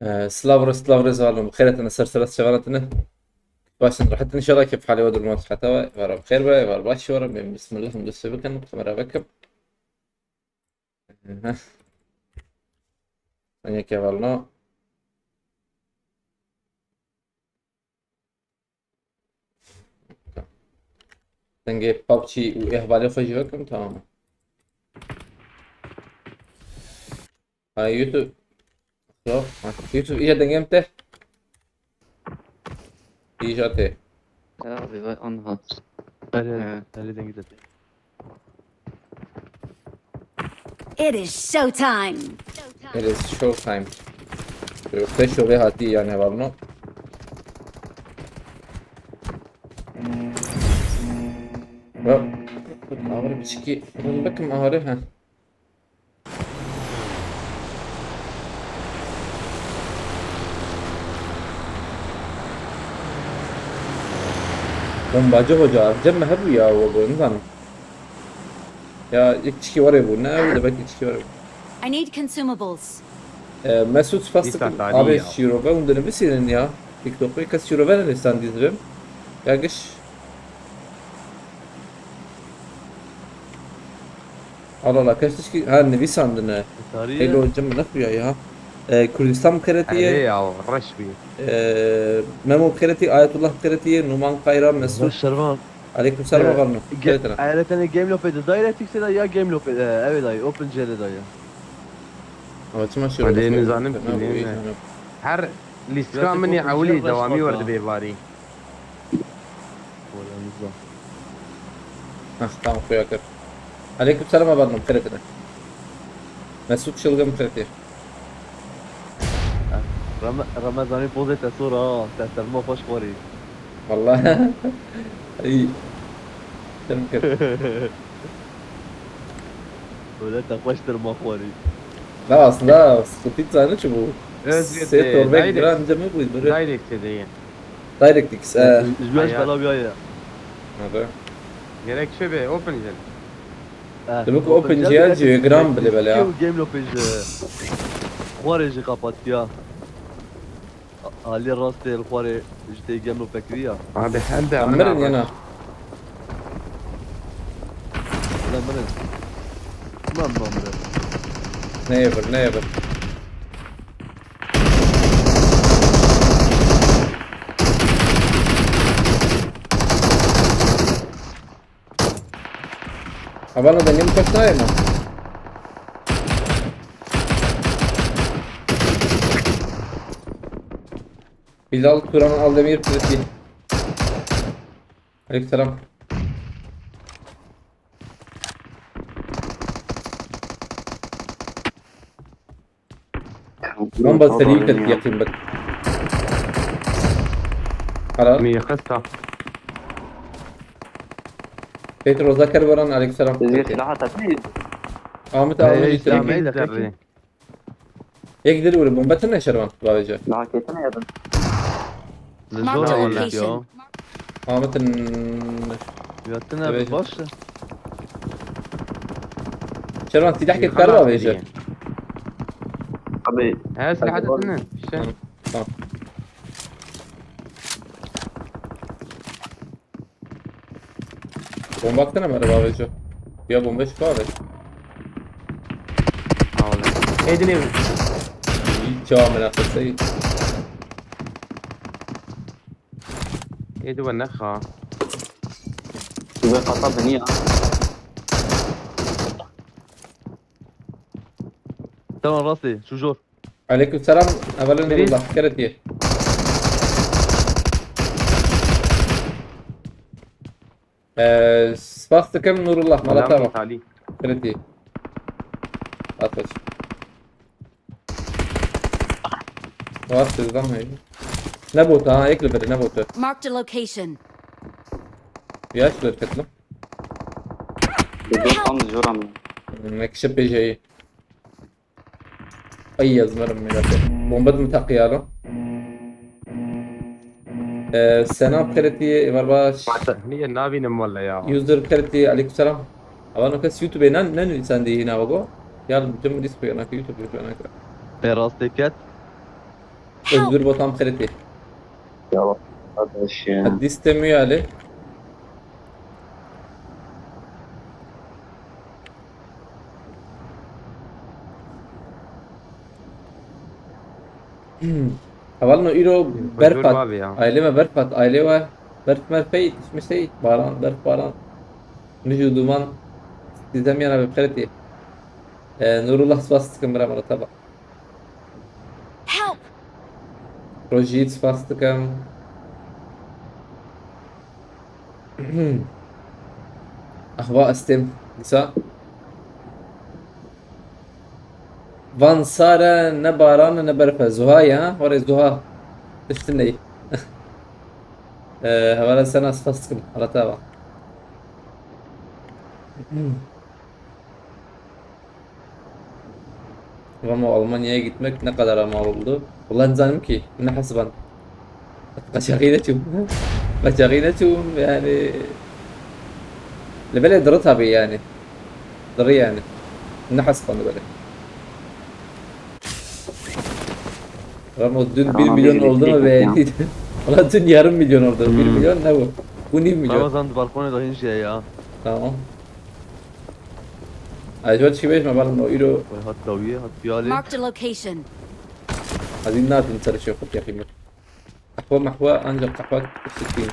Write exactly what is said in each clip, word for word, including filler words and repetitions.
Ee, Slav re, Slav re, zalim. Xêretine ser sera çevanetine. Başın rahatın inşallah, keyf hali ve durumu sıhhata ve. Var xêr be, var baş var. Ben bismillah, hemdü sebekin, kamera vekim. Aha. Anya kevalno. Dengê PUBG û ê hevalê xwe jî vekim, tamam e. Ha, YouTube. Xlo, ha, YouTube, îja dengê min tê. Îja tê. Ya, vê vay anha. Erê, He. erê dengê te tê. It is showtime. It is showtime. Te şovê hatî yani hevalno. Ve ahırı biçiki. Bunu bakın ahırı ha. Bombacı hoca, cem mi hebu ya, o bu, ne zanim. Ya, ilk kişi var ya bu, ne, bu da belki ilk kişi var ya bu. I need consumables. Ee, Mesut Fastık Dîsa tarî abi ya. Şîrove, hûn dinivîsînin ya. TikTok'u kes şîrove ne nivîsan dîzirim. Ya giş. Allah Allah, kes tişkî, ha, nivîsandine. Tarî ye. Helo, cem ne xuya ya. Ee, Kurdistan bi xêretî ye. Erê ya, reş bî. Ee, Memo bi xêretî, Ayetullah bi xêretî ye, Numan Kayra, Mesut. Reş Şervan. Aleyküm selam, Ee, var mı? ge-, Evet, ana. Eğer tane game lopê de direct fix'e de ya game lopê de, evet dayı, open G L de dayı. Ama çima şöyle Hadi bakıyorum? Nizanim Tamam, bu bileyim iyi, mi? Tamam. Her lîstika Zaten min ê open ewilî G L dewamî reş werde bê varî. Wala niza. Hah, tamam, xuya kir. Aleyküm selam, var mı? Xêretine. Mesut Çılgın xêretî. Rame-, Remezanî pozê te sor ha, te serma xweş xwarî. Vallahi. İyi. Şerm kir. Öyle te xweş serma xwarî. La aslında sıkıntı zanı çi bu? Özgür Se de, torbek direkt, giran cemil buydu. Direkt de değil. DirectX, e. Ji wan ji Hayat. Bela biyaye. Abi. Gerek şey be, OpenGL. Eh, Demek ki OpenGL OpenGL jî direkt gram bile bele ya. Game lopê ji xwarê jî kapatiya. A-, alî rastê li xwarê ji tê game lopekiriya. Abi hem de Emirin ana yana. Lan mirin. Lan lan mirin. Ne yapır, ne yapır? Havana dengê min xweş nayê me. Bilal Turan Aldemir Preti. Aleykümselam. Bomba serî ket yaqîn bik. Helal. Mi xesta. Petro Zaker Baran, aleykümselam. Siz silaha tatmin. Ahmet Hey, Ahmet hey, Yiğit. Ahmet Yiğit. Yek dir were bomba tine şervan bavêje. Daha ketine yadın. Li Marked zor a awlet ya. Location. Ahmet'in Ya tine Evet. Baş. Şervan silah ket kar bavêje. Abi. He, silah Hadi tine. İşte. Tamam. Tamam. Bomba attın ama araba abi. Ya bomba çıkıyor abi. Ê dinê. Hiç cevap meraklısı. Ê di we nexa. Ve kata beni ya. Tamam rastê, şu jor. Aleyküm selam. Evvela Nurullah. Keretiye. Ee, spas dikim Nurullah. Malata bak. Keretiye. Ateş. Var sizden hayır. Ne botu ha? Ekle biri ne botu? Marked a location. Yaş ver katılım. Bi dost tam jora min. Nekşe pêjeyî. Ay yazmarım milete. Bomba da mı takıyalım? Ee, Sena Preti var baş. Niye nabînim valla ya? User Preti aleykümselam. Ama ne kes YouTube ne ne sen de yine bak o. Ya bütün bu display ne YouTube YouTube ne. Pê rastê ket. Özgür botam xeretê. Ya kardeş ya. Hadis temiyor Ali. Hevalno îro berf hat. Aile me berf hat. Aile we berf merf peyt, tişmiş peyt. Baran, berf baran. Nijû duman. Sizem yana bi xeretê. E, Nurullah spas dikim bira merhaba. Help! Rojî spas dikim. Ahwa estem. Dîsa. Van sare ne baran ne berfe. Zuha ya. Hore Zuha. Tiştin ney. Ee, hevala sena spas dikim. Hala tava. Ama Almanya'ya gitmek ne kadar mal oldu? Ulan zanim ki, ne hasban. Kaçakî ne çûm. Kaçakî ne çûm yani. Lebele dırı tabi yani. Dırı yani. Ne hasban böyle. Ramo dün bir Tamam, milyon bir oldu mu elektrik be? Ya. Ulan dün yarım milyon oldu. Bir Hmm. milyon ne bu? Bu niv milyon. Ramazan di balkonê de hin jî ya. Tamam. Acaba çi beş mi balım o euro. Vay hat dawiye hat piyale. Marked a location. Hadi ne yapayım sarı şey yapıp yakayım. Kahve mahve ancak kapak ışık değil.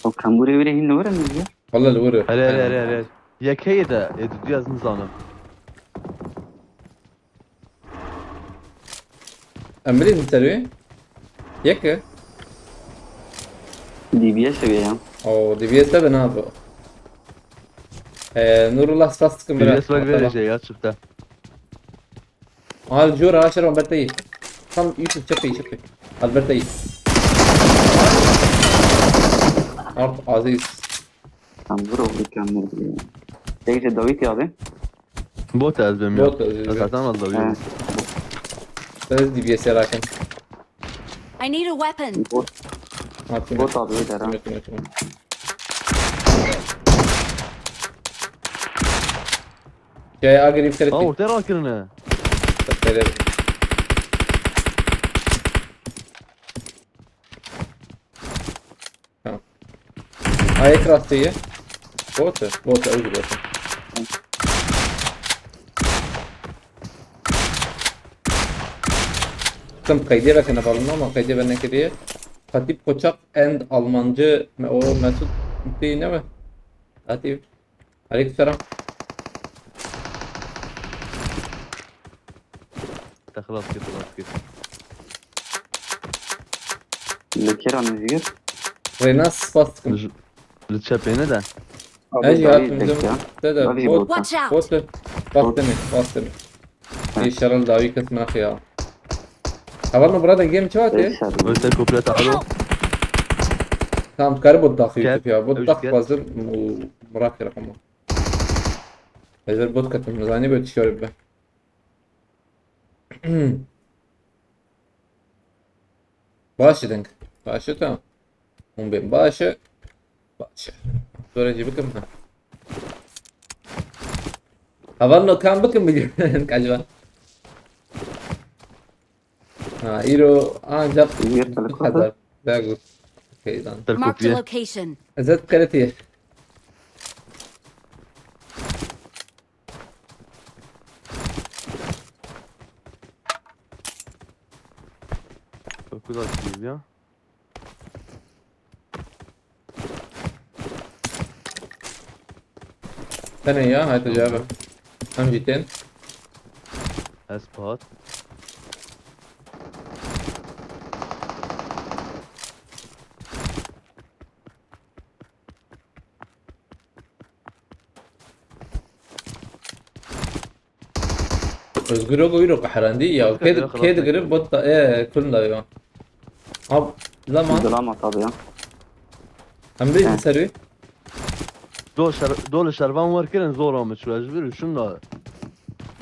O kambure bile hin ne var mı ya? Valla li vuru. Hele hele hele hele. Yekeyê de ê dudiya ez nizanim. Em bilî ser wê. Yek e. D B S ya. Oo, D B S de ben abi. Ee, Nurullah spas dikim bira. Bilmez bak verecek ya çifte. Al jora aşırı Albert'e. Tam Yusuf çepey çepey. Albert'e. Art Aziz. Kambure o kambure ya. Teyze David ya abi. Bot ez bim ya. Bot ez bim. Zaten az dawiye. Ha. Siz D B S'e rakın. I need a weapon. Bot, Atın. bot abi yeter ha. Atın, atın, atın. Şey agri Ha kritik. ortaya rakirine. Böyle. Tamam. Ayak rastı. Bot, bot, özür dilerim. Tam kaydiye bakın yapalım ama kaydiye ben ne kediye. Hatip Koçak and Almancı me- o Mesut değil mi? Hatip. Aleykümselam. Te xilas kir, xilas kir. Li kera nizî gir? Renas spas dikim. Li, li çepêne de. Abi Hej David ya tek bizim ya. de de David bot bot. Watch out! bot bot demir bot demir. Ha. İnşallah davi kısmına ya. Havalno burada game çi vate? Neyse. Öte kopya taxilo. Tamam karı bot daxı Gel, YouTube ya. Bot öyle daxı gel. fazla murak rakam. Ezer bot katım zani böyle tişiyor be. Başı denk. Başı tamam. Hûn bên baş e. Baş e. Sonra jî bikim ha. Havalno kam bikim biliyorsun acaba? Ha, îro ancak Yirmi lira bu kadar. Daha gut. Okey lan. Marked a Terkopiye. Location. Ezet Karatiye. Çok güzel değil ya. Tenê ya, hayta cevabı. Em jî tên. Espat. Özgür Ogo îro qehrandî ya. Özgür Kê Ogo kê digire bot da e kulm da ya. Ab zaman Dilama tabi ya. em bir He. serî. Do şer, do li şervan wer kirin zor amiş ve ji vir şunda.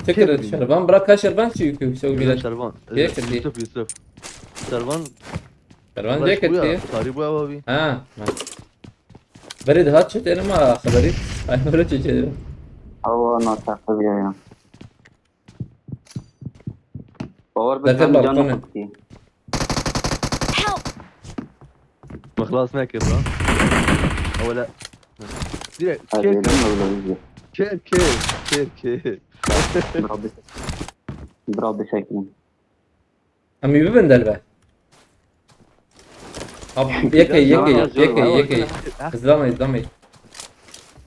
Çekir Kek şervan bırak ka şervan çi yükü şew Güzel bile. şervan. Kek Yusuf, Yusuf. Şervan. Şervan Baş ceket bu ya, diye. Tarih bu ya abi. Ha. Berê dihat çi têne ma xeberî? Ay, berê çi çêne? Awa, nateqe bîya ya. Bawer be, Berke sen canê balkone. Xwe dikî. Help! Min xilas nekir, ha? Ewle. Direkt Hadi kêr, öyle kêr. Mi öyle bizi? Kêr, kêr, kêr, kêr. Bira bir, bira bir şeklin. Em ê bibin derve. Ab, yekê, yekê, yekê, yekê. Zlamê, zlamê.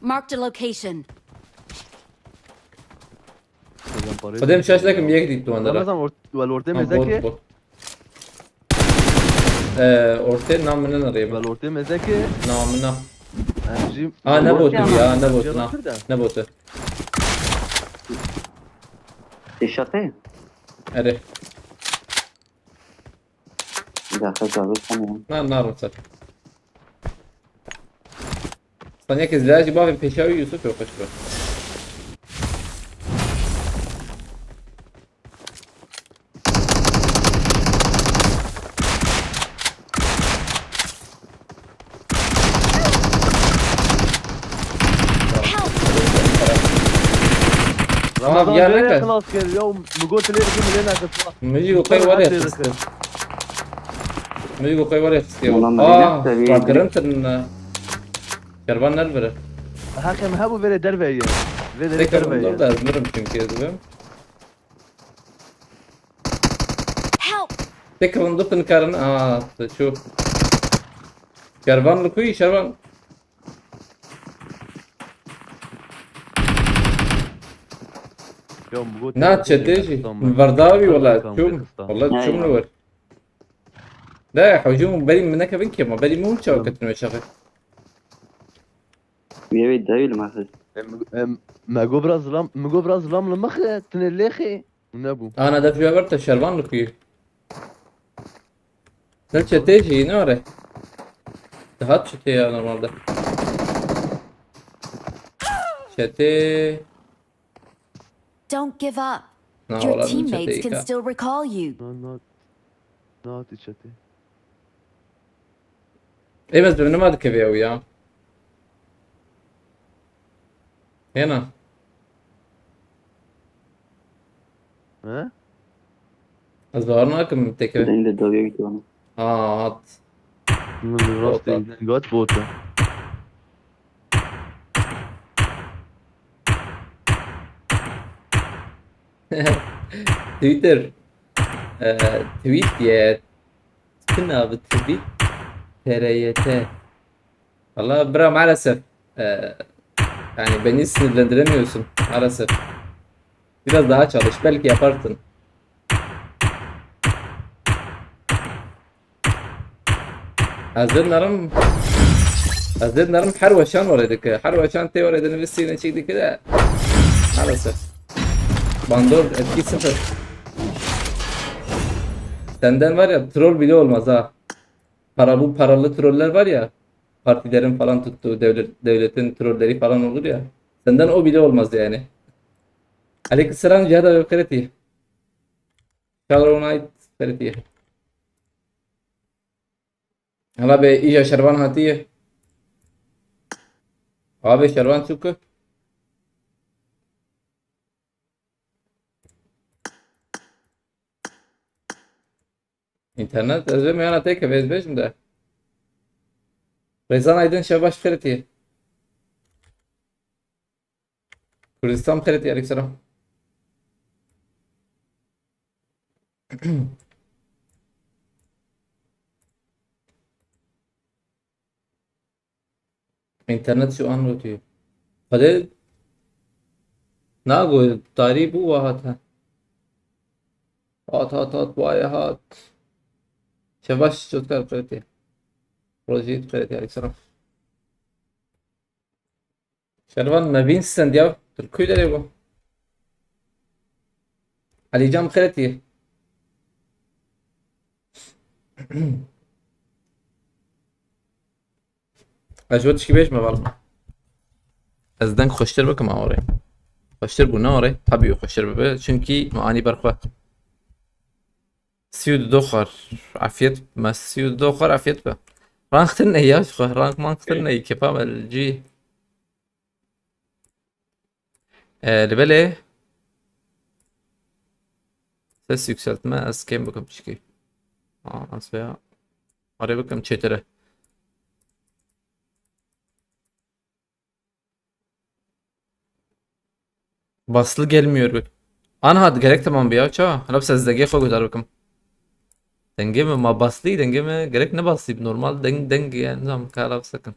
Marked a location. Xwedê em şaş nekim, yek dît tu wan dera. Ramazan, ort-, wel ortê. Ha, mêze bot, ki? Bot. Ee, ortê nam min nerê. Wel ortê mêze ki? Nam min na. Em jî. Ha, ne botu ya, ne botu na. Ne botu. Tê şatê? Erê. Bir dakika, tabii, tamam. Na, na, ruhsat. Sen yek izleyicî bavê pêşawî Yusuf yok, hoş be. Ramazan, ya, beni neke? Xelas kir. Ya, mi got lê dikim, lê neke. Min jî got qey were xist. Min jî got qey were xist. Ulan, ah, beni ne seviye? Rakirin tirin. Kervan nervire. Heqê min hebû verê derve ye. Vê derê derve ye. Dur da ez mirim çünkü ez mirim. Help! Tek rindu pinkarin. Aa, te çû. Kervan li ku yî, Şervan? Ya, mi got na ya, çetê jî. Verdavî wala çûm. Wala çûm li wir. De, hocam, berî min nekevin ki, ma berî min çawa ketin wê çaxê. Yewê dayî li mexê. Em, em, me got biraz lam, me got biraz lam li mexê, tinê lêxê. Nebû. Ana def ji ber te Şervan li ku yî. Sen çetê jî ne are? Dihat çetê ya normalde. Çetê. Don't give up. Na, your teammates can still recall you. Na, na, na, ti çetê. Ê, ez bi min ma dikeve ew ya. Hêna. He? Ez bawer nakim têkeve. Deng de dawiya gitti bana. Ha, hat. Min rastê deng hat bota. Twitter. E, tweet ye. Tuna bi tweet. T R Y T. Valla bira, maalesef, e, yani beni sinirlendiremiyorsun maalesef. Biraz daha çalış, belki yaparsın. Ez dê nerim, ez dê nerim her weşan were dike. Her weşan tê were dinivîsî, neçik dike de. Maalesef. Bandor etki sıfır. Senden var ya, troll bile olmaz ha. Para, bu paralı troller var ya. Partilerin falan tuttuğu devlet, devletin trolleri falan olur ya. Senden o bile olmaz yani. Aleykümselam Cihad abi, xêretî. Shallow Knight, xêretî. Hala be, îja Şervan hatiye. Abi Şervan çû ku? Înternet, ez vê meyana têkeve, ez bêjim de. Rêzan Aydin, şev baş, xêretî. Kurdistan, xêretî, aleyküm selam. Înternet şu an rotî. Xwedê nago, tarî bû, wa hat he. Hat, hat, hat, waye hat. Şev baş, çotkar, xêretî. Rojî, xêretî, aleyküm selam. Şervan, me bîn stend ya. Tu li ku derê bû? Elîcan, xêretî. Ez ji we tişkî bêjim heval. Ez deng xweştir bikim awarê. Xweştir bû ne warê? Tabii xweştir bibe. Çunkî me anî ber xwe. Sî û du doxar, afiyet, me sî û du doxar, afiyet be. Rank tirney ya, şu rank mank tirney, kepa me li cî. Ee, li belê. Ses yükseltme, ez kêm bikim çikî. Aa, nasıl ya? Araya bikim çetire. Baslı gelmiyor. Anha gerek tamam bir ya, ça. Hala bir ses dengê xwe guhdar bikim. Dengê me ma baslı, dengê me gerek ne baslı, normal deng, deng yani, tamam, kala sakin.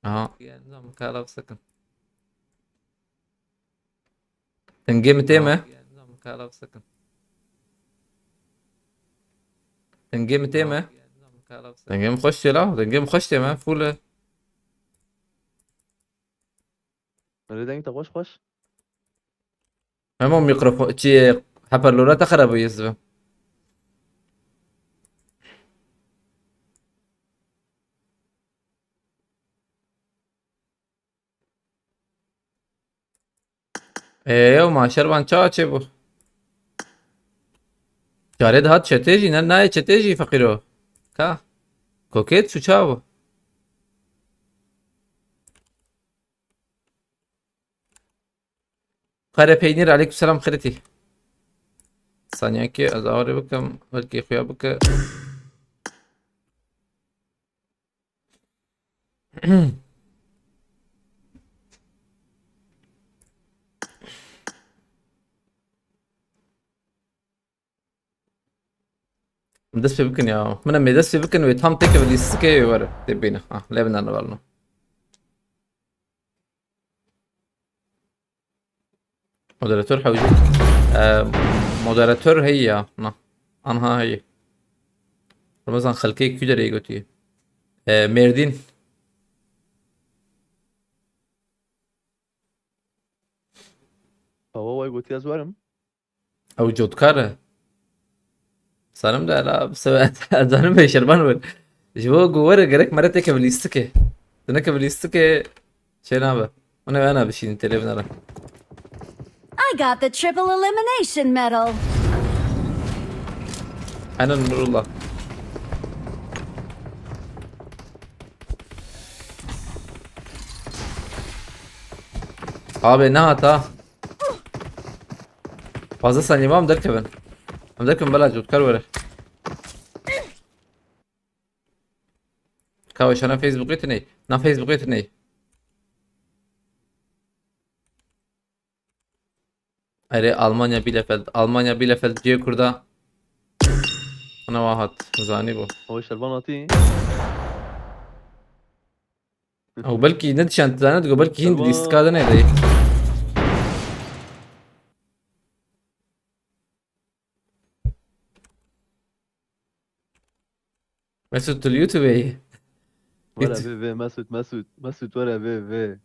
Aha. Yani, tamam, kala sakin. Dengê min tê me? Dengê min tê me? Dengê min xweş tê la. Dengê min xweş tê me. Full e. Erê, deng te xweş xweş. Hema mikrofon, çi, hoparlora te xerab bûye zibe. Ê, ew ma şervan ça çêbû? Carê dihat çetê jî, ne nayê çetê jî feqîro. Ka. Kokê tu ça bû? Xerê peynîr, aleykum selam xeretî. Saniyekê ez awarê bikim, belkî xuya bike. Dest pê bikin ya. Min em ê dest pê bikin wê tam têke bi lîstikê wê were. Tê bîne. Ha, lê binan valno. Moderatör hewcî. Ee, moderatör heye ya. Na. Anha heye. Ramazan xelkê kû derê gotiye. Ee, Mêrdîn. Awa way gotiye ez werim. Ew cotkar e. Salim de la bi sewe ez zanim bê şerban bir. Ji bo ku were gerek mere têke bi lîstikê. Tu neke bi lîstikê şey nabe. Hûn ê wena bişînin têlê binere. I got the triple elimination medal. Aynen Nurullah. Abi ne hata? Fazla saniye var mı derkevin? Em derkevin bela cotkar were. Ka weşana Facebookê tune. Na Facebookê tune. Erê Almanya Bielefeld. Almanya Bielefeld cihê Kurda. Ana wa hat. Zanî bû. O şervan hatî. Ew belkî ne dişan dane digo, belkî hîn Tamam. lîstika de neyde. Mesut, tu li YouTube yî? Were vê vê Mesut, Mesut, Mesut were vê vê.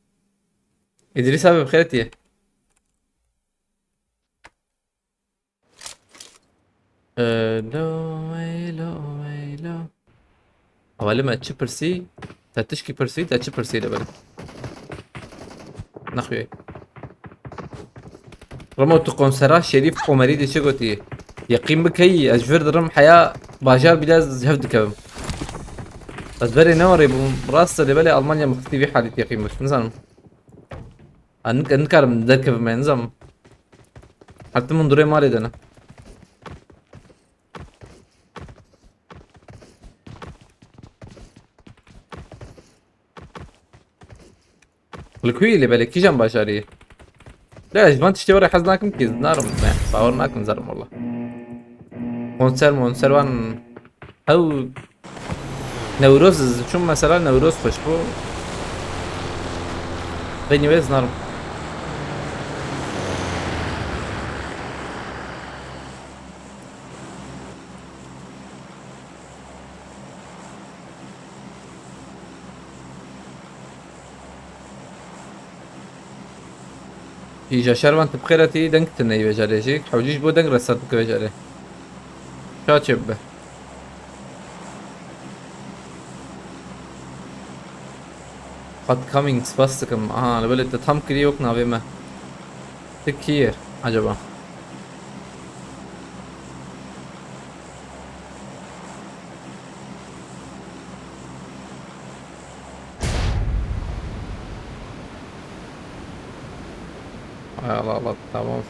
Îdrîs abi bi xêr tîye. Elo, elo, elo. Awalî me çi pirsî? Te tişkî pirsî, te çi pirsî li ber? Nexwî. Remo, tu konsera Şerîf Omerî de çi gotî? Yeqîn bikeyî, ez ji vir dirim heya bajar bile ez hev dikevim. Ez berê newarê bûm, rast e, lê belê Almanya min xistî vî halî yeqîn bik. Nizanim. Ez nik-, nikarim derkevim, ez nizanim. Heta min durê malê de ne. Li ku yî lê belê kîjan bajarî? La, ji van tiştê were hez nakim ki, narim, ne, bawer nakim zarim wala. Konser monser wan, ew Newroz, çûm mesela Newroz xweş bû. Anyway, ez narim. Îja şervan tu bi xêr hatî, deng tune yî vejarê jî. Hewcî ji bo deng resat bike vejarê. Ça çê bibe. Hot coming, spas dikim. Aha, li belê te tam kirî wek navê me. Tu kî yî acaba? Al, al, al, tamam.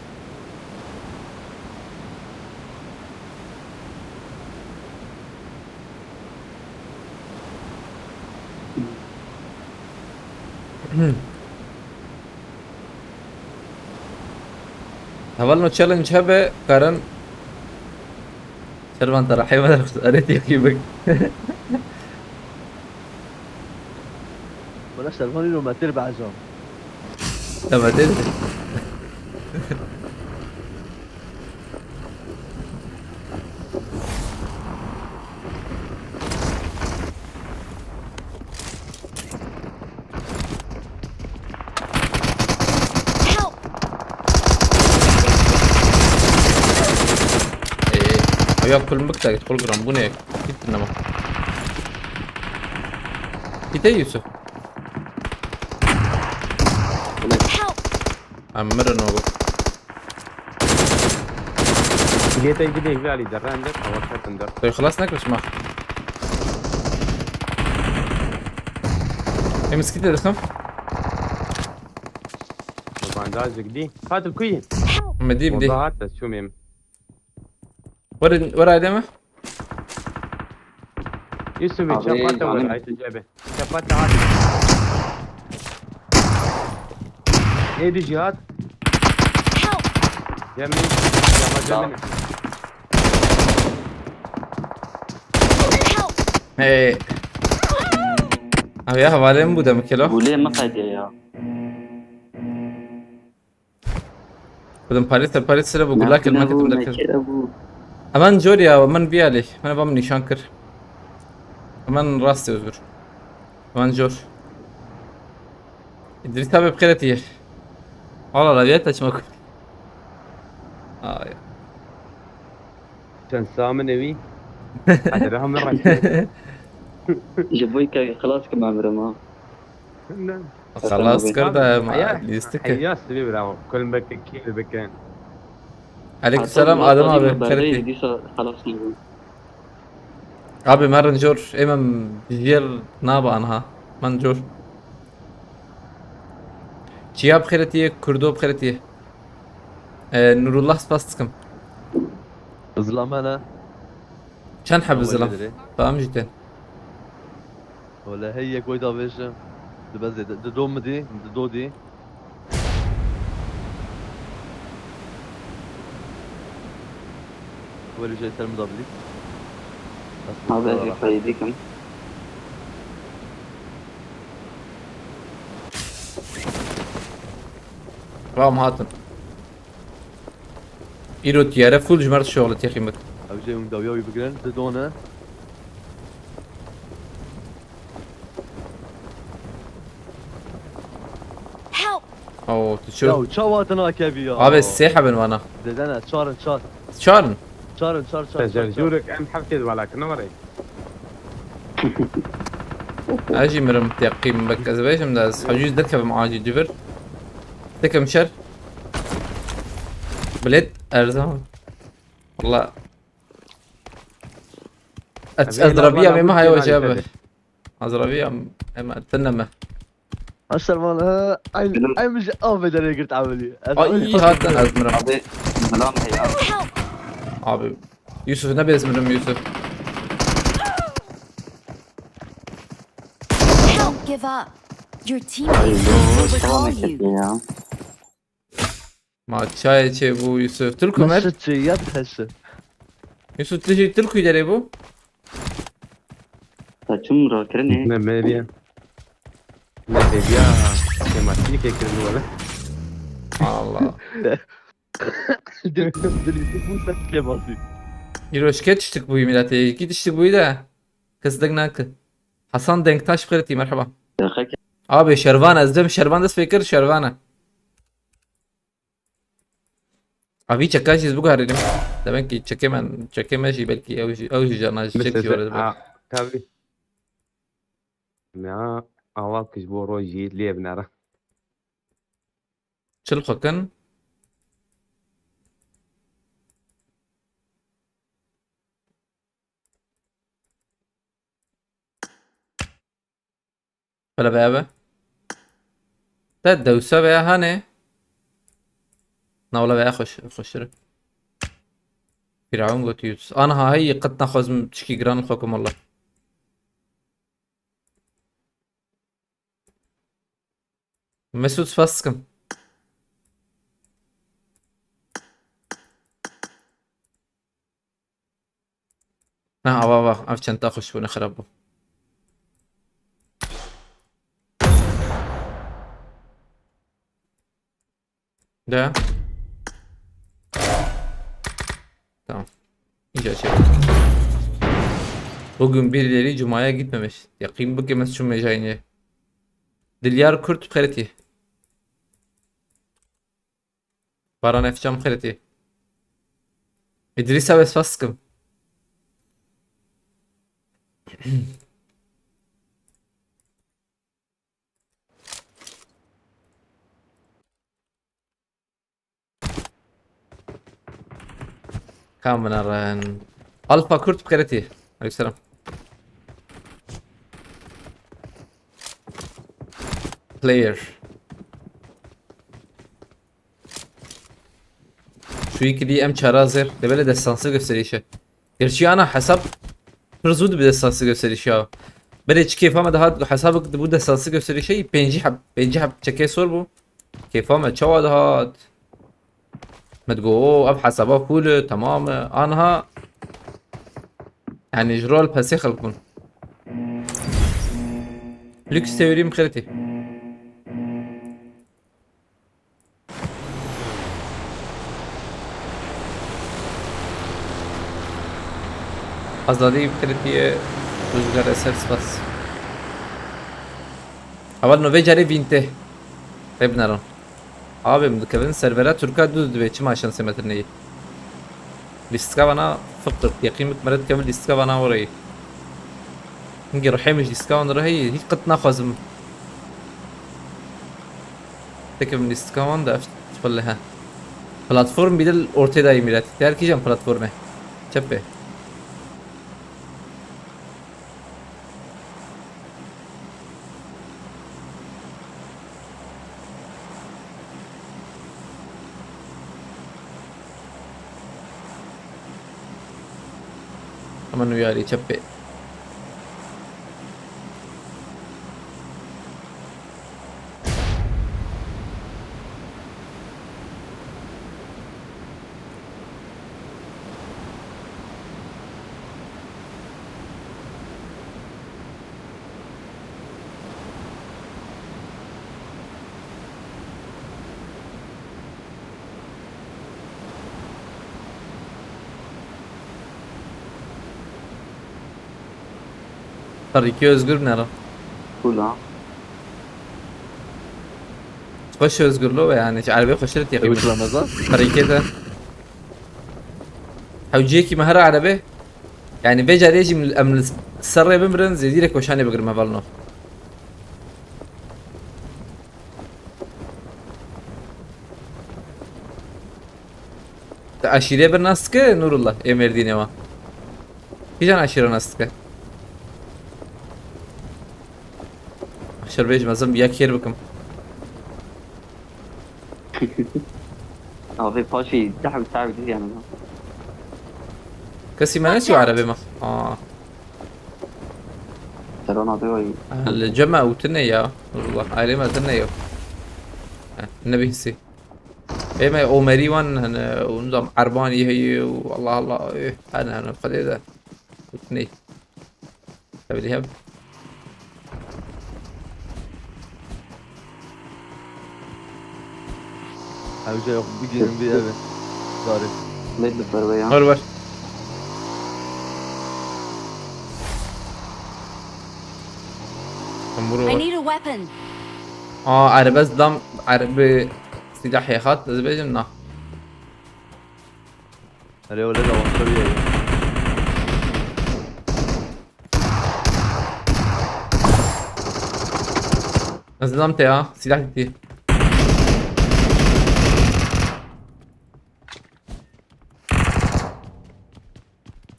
Heval no challenge hebe karin. Şervan te rehê me derxist. Erê têkî bik. Wala Şervan îro me têr behecam. Te me têr. Help! Ê, ê, ya kulmbik de git, kul gram, bu ne? Git dinleme. Git ey Yusuf. Help! Em mirin o. Gê te gidê, gidê, Ali, derren de, tava ketin der. Te xelas nekir şima. Em skit de dixim. Bandaj gidî. Fatil kuyi. Me dî, me dî. Moda hat, te çûm êm. Were, were aydeme? Yusuf, abi, çapa te canım. Were, ay tu cebe. Çapa te hat. Neydi cihat? Help! Cemil, yama Cemil. Help! Hey. Abi ya, havale mi bu demek ki lo? Gulê me qaydiye ya. Bidim Paris, Paris sira bu gula kir, me ketim derkir. Hemen cor ya, hemen bir alê. Hemen bam nîşan kir. Hemen rast özür. Hemen cor. İdris abi bixêretiye. Allah Allah, bir taşmak. Ay. Sen sağ mı nevi? Hadi rahmet. Ji bo ke xelas kim emrim ha. Xelas kir de ma lîstik. Heya sivê bira. Kulmbek kêl bikin. Aleyküm selam Adem abi. Xêr dîsa xelas nabim. Abi me rincor êmem jêr naba anha. Men cor. Çiya bixêretiye, Kurdo bixêretiye. Ee, Nurullah spas dikim. Zlamana. Çend heb zilam? Tamam jî te. Wele hey yek wê davêje. Dibe zêde. Di do min dî, di do dî. Wele jê ser min da bilî. Abi ez ê xwedî dikim. Ram hatin. Îro tiyare full ji me re şoxle têxî min. Ew jê hûn dawiya wî bigirin, di done. Help! Oo, tu çu. Ya çawa tu nakevî ya? Abi sê hebin vana. Dedene, çar in, çar. Çar in? Çar in, çar, çar, çar, çar. Te cercûrek em heftê di vala kine were. Ez jî mirim teqîm bik, ez bêjim de ez hewcî derkevim acî dibir. Tekim şer. Bilet erzan. Valla. Ez, ez rabiya me me hayo jebe. Ez rabiya em teneme. Aşar valla, ay, ay, min ji avê derê girt amelî. Ay, iyi hatin ez mirim. Abi, zilam heye. Abi, Yusuf, ne bezmirim Yusuf. Don't give up. Your teammates will recall you. Ya. Ma çayê çê bû Yusuf. Tirk Ömer. Nasıl çayı ya da taşı? Yusuf, tu jî Tirk derê bû? Saçım rakirin e. Ne meriye. Ne meriye. Temasını kekirdi bana. Allah. Dil, dil, bu ses kebası. Îro şike tiştik bûyî miletê. Yekî tiştik bûyî de. Kes deng nake. Hasan Denktaş bixêrî, merhaba. Abi Şervan, ez dem Şervan dest pê kir, Şervan e. Abi çeka jî ez biguherînim. Demek ki çekê me, çekê me jî belkî ew jî, ew jî cana çek jî were. Tabii. Ya, awa ki ji bo rojî lê binera. Çil xwe kin. Bele be eve. Te dewsa veya hane. Na wala veya xweş, xweştir. Firavun gotiye. Anha hey qet naxwazim tişkî giran li xwe kim wala. Mesut spas dikim. Ha, ava, ava. Ev çenta xweş bû, ne xerab bû. De. Tamam. İyice şey. Bugün birileri cumaya gitmemiş. Yakın bugün çüm mecayını. Dilyar Kurt xeretî. Baran Efcan xeretî. İdris abi spas sıkım. Kamera ren. Alfa Kurt xeretî. Aleykümselam. Player. Şu iki D M çara hazır. De böyle destansı gösterişi. Gerçi ana hesap pir zû dibe destansı gösterişi ya. Berê çi kêfa me dihat hesabek bu destansı gösterişi pêncî heb, pêncî heb çekê sor bû. Kêfa me çawa dihat. Me digo, "O, ev hesaba full e, tamam e." Anha, yani ji rol pesê xelk bûn. Lüks teorî min xeletî. Azadî xeletî ye, Rüzgar Eser spas. Heval no vê carê vîn tê. Rê binerin. Abi, min dikevin servera Türka duz dibe, çima şansê me tune yî? Lîstika vana fikir, yeqîn bik meret kevin lîstika vana orayî. Hingî rihê min ji lîstika wan re heye, hiç qet naxwazim. Tekevin lîstika wan de ev şixul he. Platform bir de ortaya da milet. Ter kîjan platforme? Çepê. Ama nûyarî çepê. Tarîkî Özgür nere? Kula. Xweş Özgür lo ve yani, erebê xweştir tiye. Ew çi Ramazan? Tarîkê de. Hewciyekî me her erebê. Yani vê carê jî em li ser rê bimirin, zêdî rê koşanê bigirim hevalno. Te aşîrê bir nas dike Nurullah, ê Mêrdînê wa. Kîjan aşîre nas dike? Aşirbêj mezin ya kêr bikim. Avê paşî deh û çar dî yani. Kesî me neçû erebê me. Aa. Serana te wayî. Li cem me ew tune ya. Nurullah. Ailê me tune ya. Heh, nebihîsî. Ê me Omerî wan hene, û nizam Erbanî heye û Allah Allah, eh, hene, hene, Xwedê de. Û tune. Tevlî hev. Hewce yok, bir girin bir eve. Gari. Led bir ya. Var, var. Tamam, bura I var. Need a weapon. Aa, erebez dam, erebe silah yahat, ez bêjim na. Erê, öyle de avantajı yayın. Ez dam te ya, silah gitti.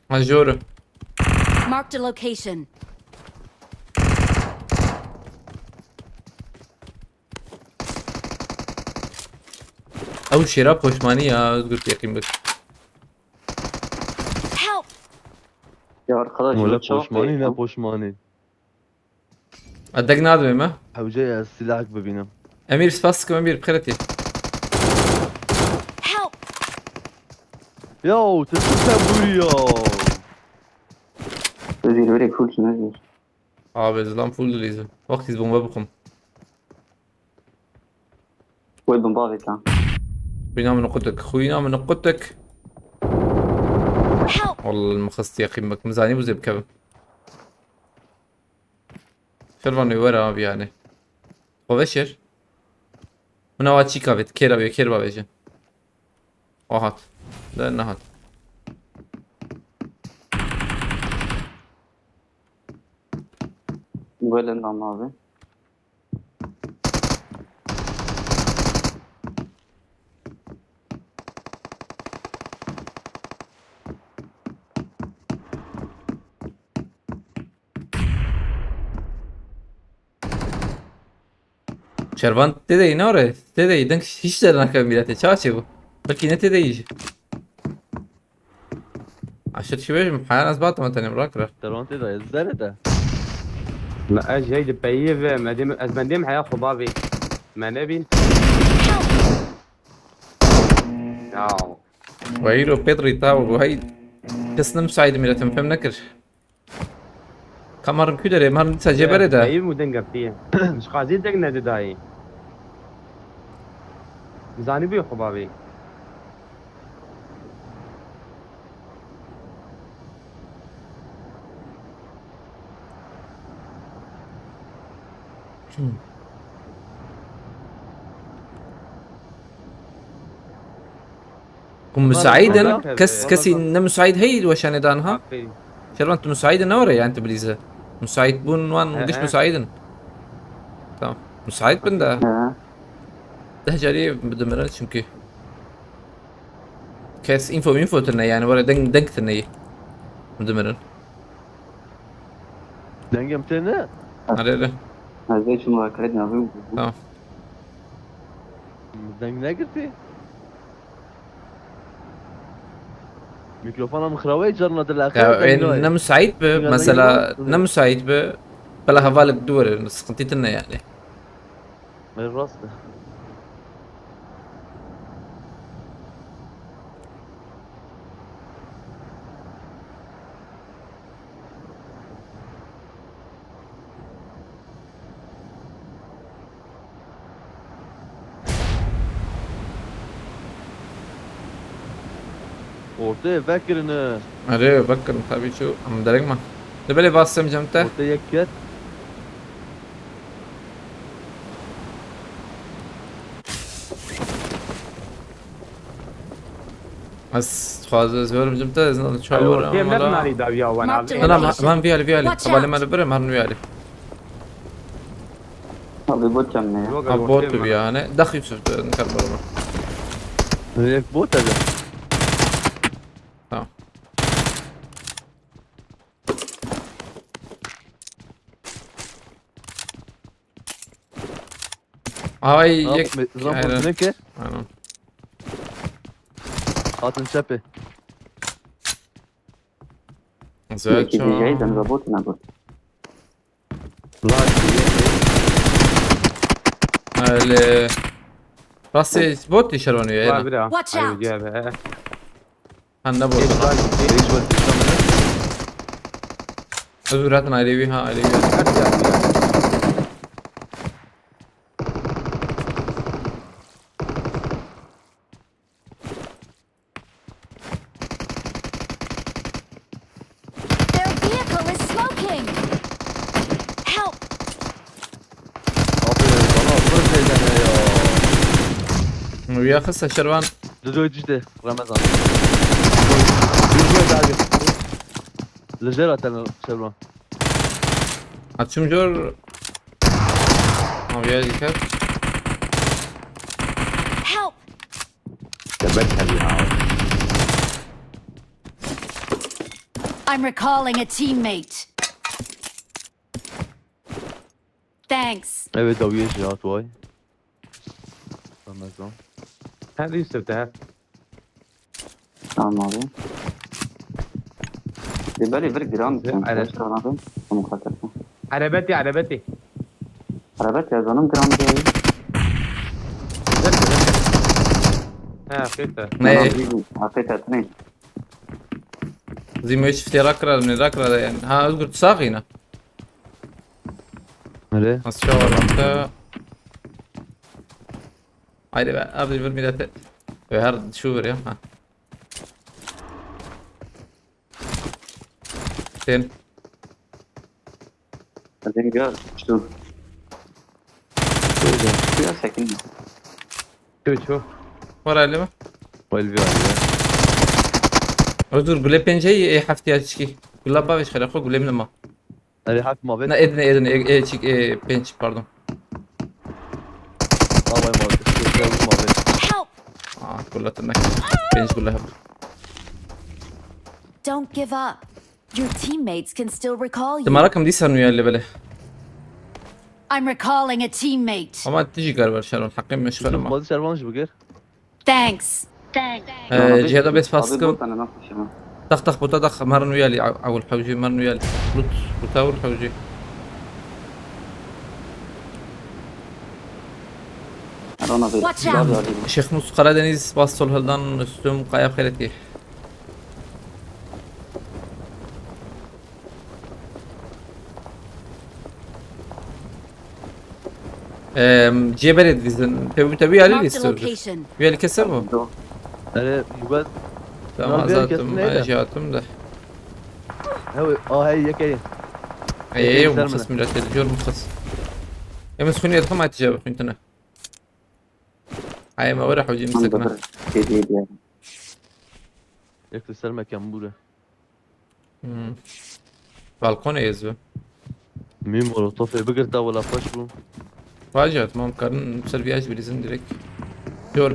Ha, jor. Marked a location. Ew şêra poşmanî ya, Özgür, teqîm bik. Help! Ya arkadaş, Wala bu çok poşmanî ne değil. Poşmanî. Ez deng nadimê me. Hewce ez silahek bibînim. Emîr, spas dikim, Emîr, bi xêretî. Help! Ya, tu çi tebûrî ya? Özgür, böyle full sun Özgür. Abi, zilam full dilîzim. Wextî bomba bixwim. Koy bomba avêt lan. Xwîna min qutik, xwîna min qutik. Help! Wallah, min xist teqîm bik. Min zanî bû zê bikevim. Şervan wê were abi yani. Xwe veşêr. Min awa çîka vêt. Kêra wê, kêr bavêje. O hat. De nehat. Böyle nam abi. Şervan tê de yî, ne ore? Tê de yî, deng hiç de nakeve mîretê. Çawa çê bû? Belkî ne tê de yî jî. Aşır çi bêjim? Heyan ez batim tenim rak ra. Şervan tê de, ez zere de. Me ez jey di peyî ve me dêm ez bendêm heya xwe bavê. Me nebîn. Ya. Wayiro Pedri tawo bu hey. Kes ne müsait milletim fem nekir. Kamarım küdere, marım disa cebere de. Peyî mu deng girtiye. Ji qazî deng nedidayî. Zanî bû xwe bavê. Ku müsaidin, Vallahi kes tabii. kesî ne müsaid hey weşanê dan ha. Aferin. Şervan tu müsaidin ne were yani tu bilîze. Müsait bûn wan He, giş he. müsaidin. Tamam. Müsait bin de. He. Deh carî bidimirin çünkü. Kes info info tine yani were deng deng tine. Bidimirin. Dengem tê ne? Hadi hadi. Ez de hiç muzakere etmiyorum. Tamam. Deng negirtî. Mikrofona min xiraweyî carna dil Ya, e, ne müsait bi, Dengê mesela yok. ne müsait bi, bela hevalek duwere, sıkıntı tine yani. Ê rast e. Ortaya vekirine. Arê, bakın tabii ki, ama derek mi? De böyle bastım cemte. Ortaya yek ket. Ez dixwazim ez werim cemte, ez çawa werim, Tem ama ne la- nari dawiya wana. Marked a Na, na, location. man, man viyali, viyali. Watch Hevalê out. me li birim, herin viyali. Abi bot çem ne ya? Ha, bot tu yani. Daxî Yusuf, de, nikar barama. Yek bot e. Tamam. Ay, yek. Rambo Aynen. Ne ki? Aynen. Atın çepi. Güzel, Belki çok. diyeceğiz, ben robot ne bu? Öyle. Rastê bot şervanî ye. Bira. Watch out. Cebe. Ha, ne bot? Hiç bot. Özgür, hatin ailevi ha, ailevi. Their vehicle is smoking! Help! Abi bana vur şeyden ya. Wiya xiste şervan. Dudu ciddi Ramazan. Dudu abi. Lejer atan Şervan. Açım jor. Abi ya dikkat. Help! Tebek hadi ya. I'm recalling a teammate. Thanks. Evet dawiye şey at vay. Ramazan. Her Yusuf de her. Tamam abi. Dê belê vir giran Ve dikin. Ere- Boş ver abi. Bunu kapat. Erebetê, erebetê. Erebet ya, zanim giran diye. Güzel, güzel. Ha, afiyet olsun. Ne? Afiyet olsun. Zî me hiç fitê rakira, ne rakira da yani. Ha, Özgür, tu saxî ne? Nereye? Nasıl çawa rakta? Haydi be, abi bir millete. Ve her şu ver ya. Ha. Sen. Zîn gel. Şu. Şu ya sekin. Ço ço. Var öyle mi? Welvi abi ya. Özgür, gule penceyi, e, haftaya çiki. Gula baviş xere xo, gule mi ma. Nereye hak muhabbet? Ne, edine, edine, e, e, çik, e, penç, pardon. Tamam abi. Şey, şey, abi. Help! Aa, gula tırnak. Penç gula hep. Don't give up. Your teammates can still recall you. Tımarakım dîsa nûya levele. I'm recalling a teammate. Ama tijî kar ver şeron. Hakkım meşgul ama. Bazı şervan şu bugür. Thanks. Ee, cihada bes Abi baskı. bu tane nasıl şey mi? Tax tax bota dax, marin wiyali, awul hewji, marin wiyali. Lut, luta awul hewji. Rana bir. Watch out. Abi abi. Şêxmûs Karadeniz, bas sol hildan, üstüm, qaya xêretî. Eee, cêberê dizin. Tebi, tebi yali Marked a lîstir. Location. Yali kese bu. Nereye? Mugat. Tamam, Bunlar bir azalttım. kesin neydi? Ay, şey attım da. Hewe. Aa, hey, yekeyim. Ey, ey, Sen muxas mi? Millet, ediyor muxas. Em ez xwînê dixim, ay tijebe xwîntine. Ay, me were hocî, Tamam, misikine. dur. Şey değil yani. Yek de ser mekan bure. Hmm. Balkonê ez bi. Mî molotofê bigirta wela xweş bû. Vaje, tamam, karin ser viyaj bilizin direkt. Yor.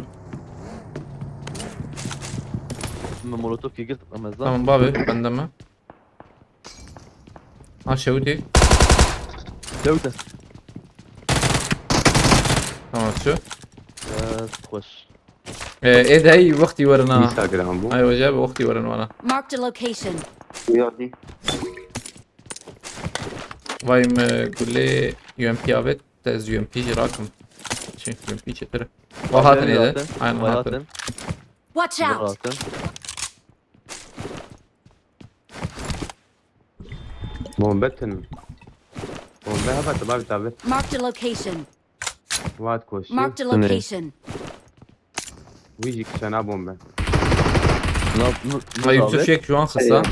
Min molotofkî girt, em ez da. Tamam, babi, bende mi? Ha, şewitî. Kewte. Tamam, şu. Ez xweş. Ee, ê de hey, wextî werin ha. Instagram bu. Ay, hoca, wextî werin wana. Marked a location. Uyardı. Vay me gulê U M P avet, te ez U M P jî rakim. Şey, U M P çetir. Vahatin ede. Aynen, Vay hatin. hatin. Watch Vay out! hatin. Bombetin. Bombe hava tabi tabi. Marked a location. Vaat koşu. Marked a Sınırı. Location. Vijik sana bombe. Ne yap-, ne, ne Ay, abi? Yusuf Şek şu an kısa.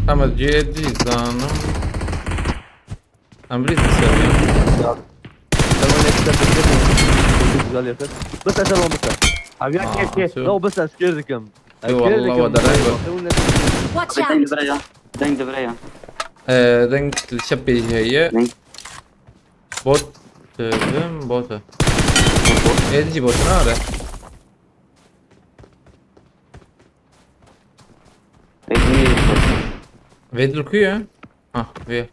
Ama C D zanim. Em bilî sesler ya. Tamam, ne kadar bekledim. Güzel yakın. Bes sen on bes. Abi ya Aa, kes kes. şu- Ya bes asker dikim. Yo, Allah, o da renk var. Watch Deng out! de buraya. Deng de buraya. Ee, denk şep heye. Denk. Bot. Ee, bot. Edici bot ne ara? Ekmeği. Vedil kuyu. Ha, ve.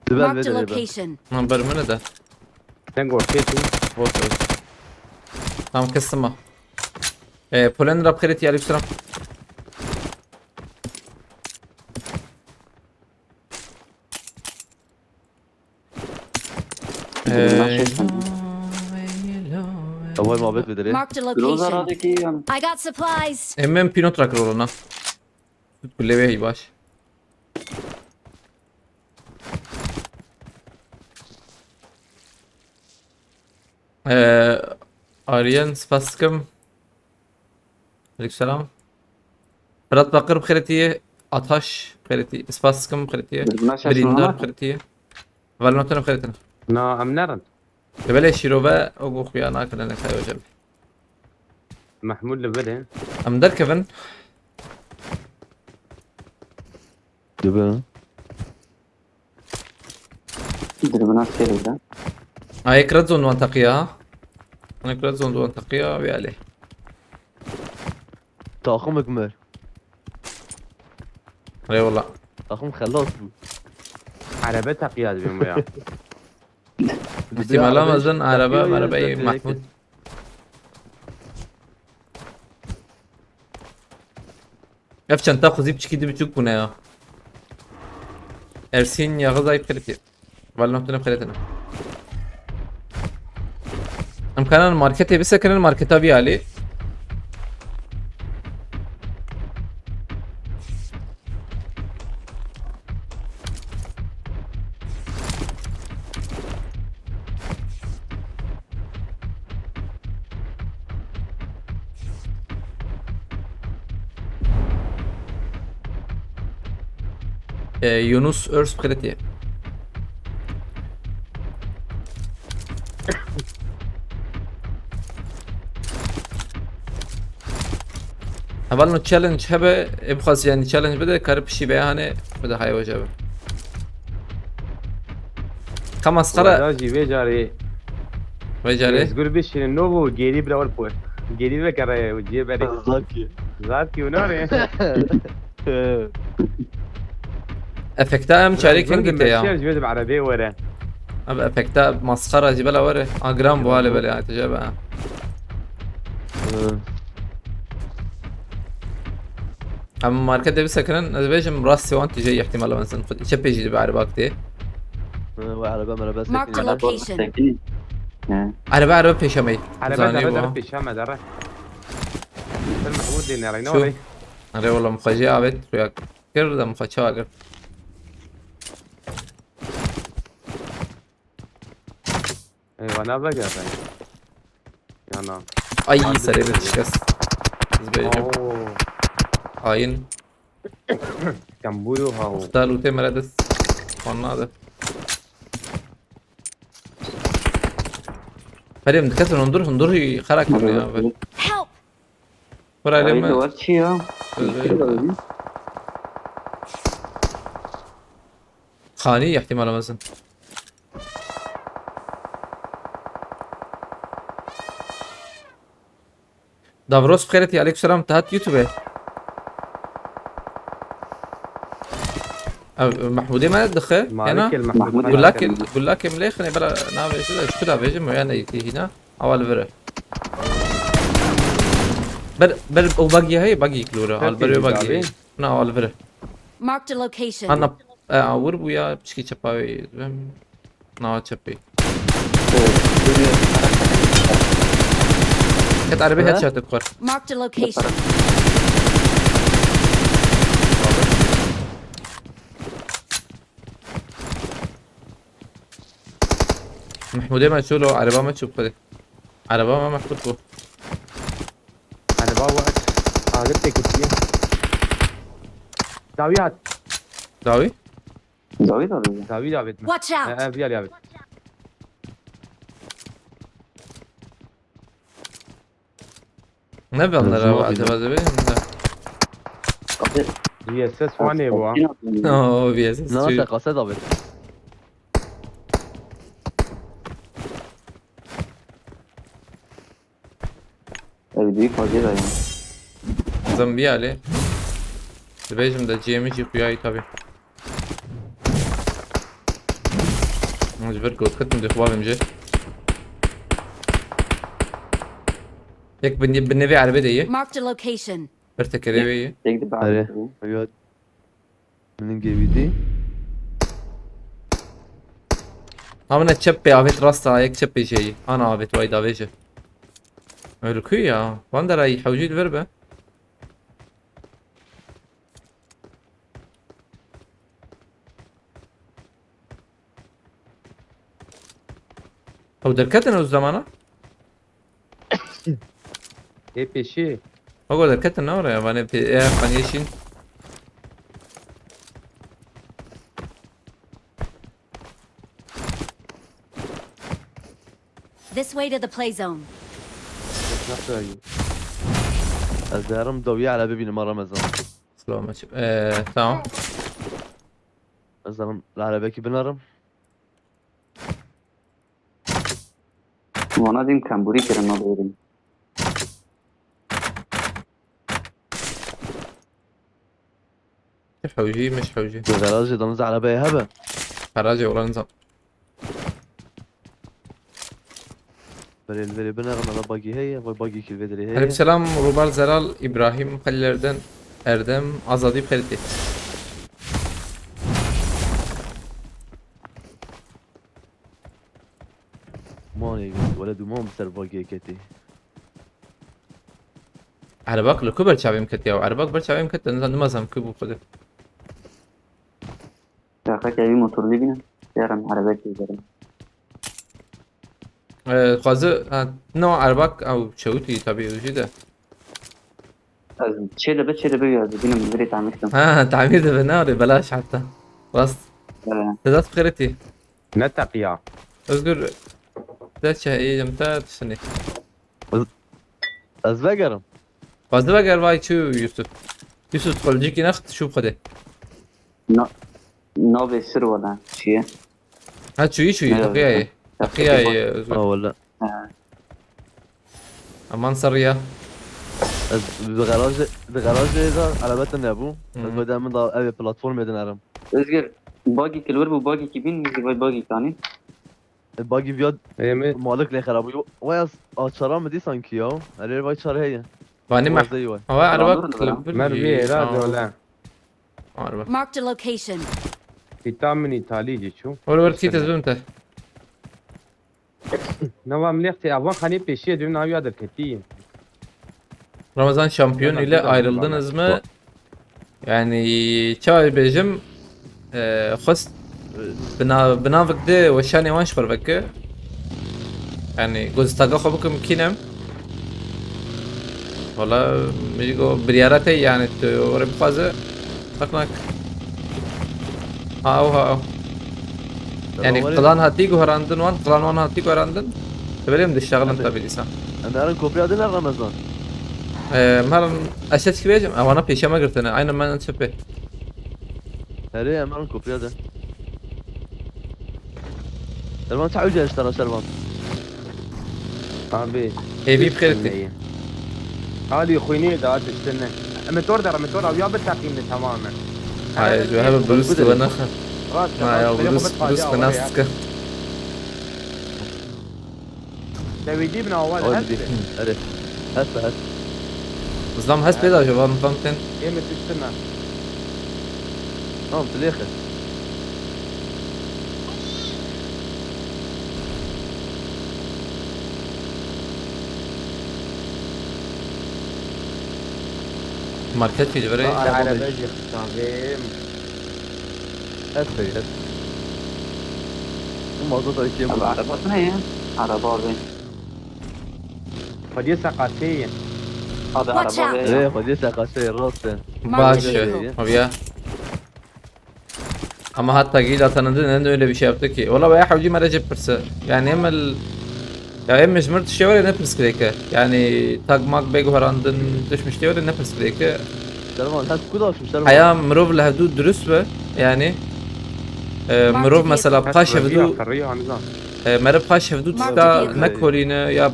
Sibel Marked a ve de. Location. Lan bermene de. Sen gol kes. Bot. Tamam, kestim ha. Ee, Polen rap kırıt ya, lüksüram. Ee, Tamam, muhabbet bedeli. Marked a Groza location. Radeki yani. I got supplies. Emmem Pinot rakır olana. Tut kuleve hey baş. Ee, Aryan, spas dikim. Aleykümselam. Fırat Bakır xêretiye, Ataş xêretiye, spas dikim xêretiye. Biz buna şaşırmamak. Brindar xêretiye. Valentino xêretiye. Na, em nerin. Belê şîrove, o go xuya nakirine kay hocam. Mahmud li vir e. Em derkevin. Dibe. Dürbün askeri de. Ay, ekran zon wan taqiya. Ekran zon wan taqiya, ve ali. Takım ekmer. Eyvallah. Taxim xelas bû. Erebe teqiya dibê me ya. Ihtimala mezin araba, araba iyi Mahmut. Ev çenta xuzî piçikî di biçûk bûne ya. Ersîn ya xizayî xirîtî. Val notune xirîtine. Em kanan marketê bisekirin, marketa vî alî. Ee, Yunus Örs kritiye. Hevalno challenge hebe, ê bixwaz yani challenge bide, kare pişî be yani bide hay hoca be. Ka masxara. Weda jî vê carê. Vê carê. Êzgur bişînin nov û gêrî bira wer post. Gêrî vekere ciyê berê. Zaki. Zaki û nane. Efekta em çarê kengî te ya. Ji vê de bi erebê were. Abi efekta masxara jî bela were. Agram bu hale bela ya tecebe. Em market de bisekirin, ez bêjim rastî wan tijê ihtimal ben sen xud. Çepê jî de bi erebak tê. Ve araba meraba Marked a sekin. location. Sekin. He. Araba araba pêşa me. Erebe Zanî dere bu. dere pêşa me dere. Ser Mehmûd dê nereyne Şu- orayı. Erê wala mixwe jê avêt xuya kir de mixwe çawa kir. Eyvah ne bak ya ben. Yana. Ay serê min şikest. Ez bêjim. Oo. Hain. Kamburu ha. Muxtar û tê mere dest. Fan nade. Herê min diketin hundur hundur xera kirin ya. Ver. Help! Xura lê Ay me. de var çi ya? Xanî ihtimala mezin. Davros bixêretî, aleykum selam, te hat YouTube. Ev Mahmudê me dixe, yana? Malik el Mahmud. Gulakê, gulakê min lê xine bela navê ji de, ji ku da bêjim, yani hîna, awa li vir e. Ber, ber o bagî heye, bagî klûre, al ber o bagî. Na awa li vir e. Marked a location. Ana, e, awir bû ya, piçkî çepa wê, dibem. Nawa çepê. Ket erebê headshot xwar. Marked a location. Mehmudê me çû lo, ereba me çû xwedê. Ereba me mehbût bû. Hani bak bak. Agir tek istiyor. Davi at. Dawî? Dawî da dibê. Davi davet mi? Watch out! Ee, bir davet. Ne ben Hızlı nereye oldu. Acaba dibê? Hem de. Abi. V S S one bu ha. Oo, V S S Nana too. te kase davet. Ev büyük acil ya. Zombi alê. Dibêjim de cêmî jî xuyayî tabi. Ji vir got ketim dê xwe bavêm jê. Yek bi, bi nêvê erebê de ye. Marked a location. Bir tekerê wê ye. Tek de Hadi. ben. Evet. Benim gemiydi. Amine çep pê avêt rasta, yek çep pê jê ye. Ana avêt way davê jê. Öyle kuyu ya. Van da ray hewcî li vir be. Ew derketin o zamana? E peşi. Ogo derketin ne oraya? Vane pê, e, faniyê şîn. This way to the play zone. Nasıl? Ez derim dawiye araba bînim a Ramazan. Selamet. Ee, tamam. Ez derim arabeki binerim. Vana dîm kembûrî kirin nadirî. Hewcî, miş hewcî. Di garajê de niza erebeyê hebe. Garajê wala nizam. Berê li verê binerin, ala bagî heye, vay bagî kil vê derê heye. Aleykümselam, Rubar Zeral, İbrahim, Halil Erdem, Erdem, Azadî bi xêr tê. Manê, wele dûman bi ser bagê ketî. Erebak li ku ber çavêm ketiya? Erebak ber çavêm ketiya, niza nimazam ku bû xwedê. Daxeke wî motorlî bîne. Yarim erebekê gerim. Ee, xwazi, ha, no erebak ew çewitî tabii ew jî de. Ez çê dibe, çê dibe ya, ez bînim, birê tamir kim. Ha, tamir dibe, ne arê, belaş hatta. Rast. Ee. Te dest bi xêretî. Ne teqiya. Özgür, te çe, iyiyim, te tişinî. Ez, ez vegerim. Xwazdi veger vay çi Yusuf. Yusuf, xolcikî next, çû xwedê. Na, navê sir wala, çi ye? Ha, çûyî, çûyî, ne teqiyayê. Teqiyayê, Özgür. Ha, wala. Ha. Aman serriya. Ez di garajê, di garajê de erebet nebû. Hı hı. Ez vay de min da ev platformê din erim. Özgür, bagî kilwir bû, bagî kibîn, vay bagî kanî. E, bagî viya Ê, me- malik lê xera bû. Vay, ez açara mi dî sanki ya. Erê, vay, çar heye. Vanî me. Wazeyî vay. Awa, araba Tamam, klibir. Mer vî êra Aa. Dole. Araba. Marked a location. Vitamin Îtalî jî çû. Wala wala kît ez bim te. Ne va milêx tê, avan xanî pêşiye dibin awiya derketî. Ramazan şampiyon ile ayrıldınız mı? Yani çawa bêjim, e, xwest, e, bina-, binavik de weşanê wan ji xwe veke. Yani goz taga xwe bikim kînem. Wala, min jî got, biryara te, yani, tu were bixwaze, ferq nake. Ha, ew, ha, ew. Yani, Tamam, qilan hatî guherandin wan, qilan wan hatî guherandin. Belê em diştexilin tabii dîsa. Em herin kopya din Ramazan. Em herin, ez çi bêjim, ewana pêşiya me girtine, aynen me çi pê. Herê, em herin kopya din. Servan, çaw jî hiştara Servan. Abi, Hêvî bi xêr tê. Alî xwînê de tiştine. Em tor der, em tor awiya bi teqîne temamen. Hayır, Her her hebe şey brüst bu ve değil. Naxa. Rast, Na rast, ya, böyle brüst, bu brüst taze ve hava ya. Naska. Te wî dî bina wal Oy, hest bidî. Be. Erê. Hest be, hest. Zam hest pê da ji van, van tên. Ê min tiştine. Tamam, tu lêxe. Market kî divirê? Ba araba Araba bê. Jî xitavê. Hest be, hest. Bu mazot ay kêm. Abi araba ne ya? Araba abi. Xwediyê seqasê ye. Abi Watch araba out. Be. Ê, xwediyê seqasê ye, rast e. Baş e. Mark the vehicle. Abi ya. Ama hatta gîla tanıdın, ne öyle bir şey yaptı ki. Ola veya hewcî me re jê pirse. Yani em el, ya em ji mir tiştê were ne pirs kirêke. Yani tag mag bê guherandin, tişt miştê were ne pirs kirêke. Servan, hep ku da şu Servan? Heya mirov li hevdû durust be. Yani, e, Mark mirov the mesela vehicle. Paş hevdû, e, mere paş hevdû Mark the tişta vehicle. Nekolîne ya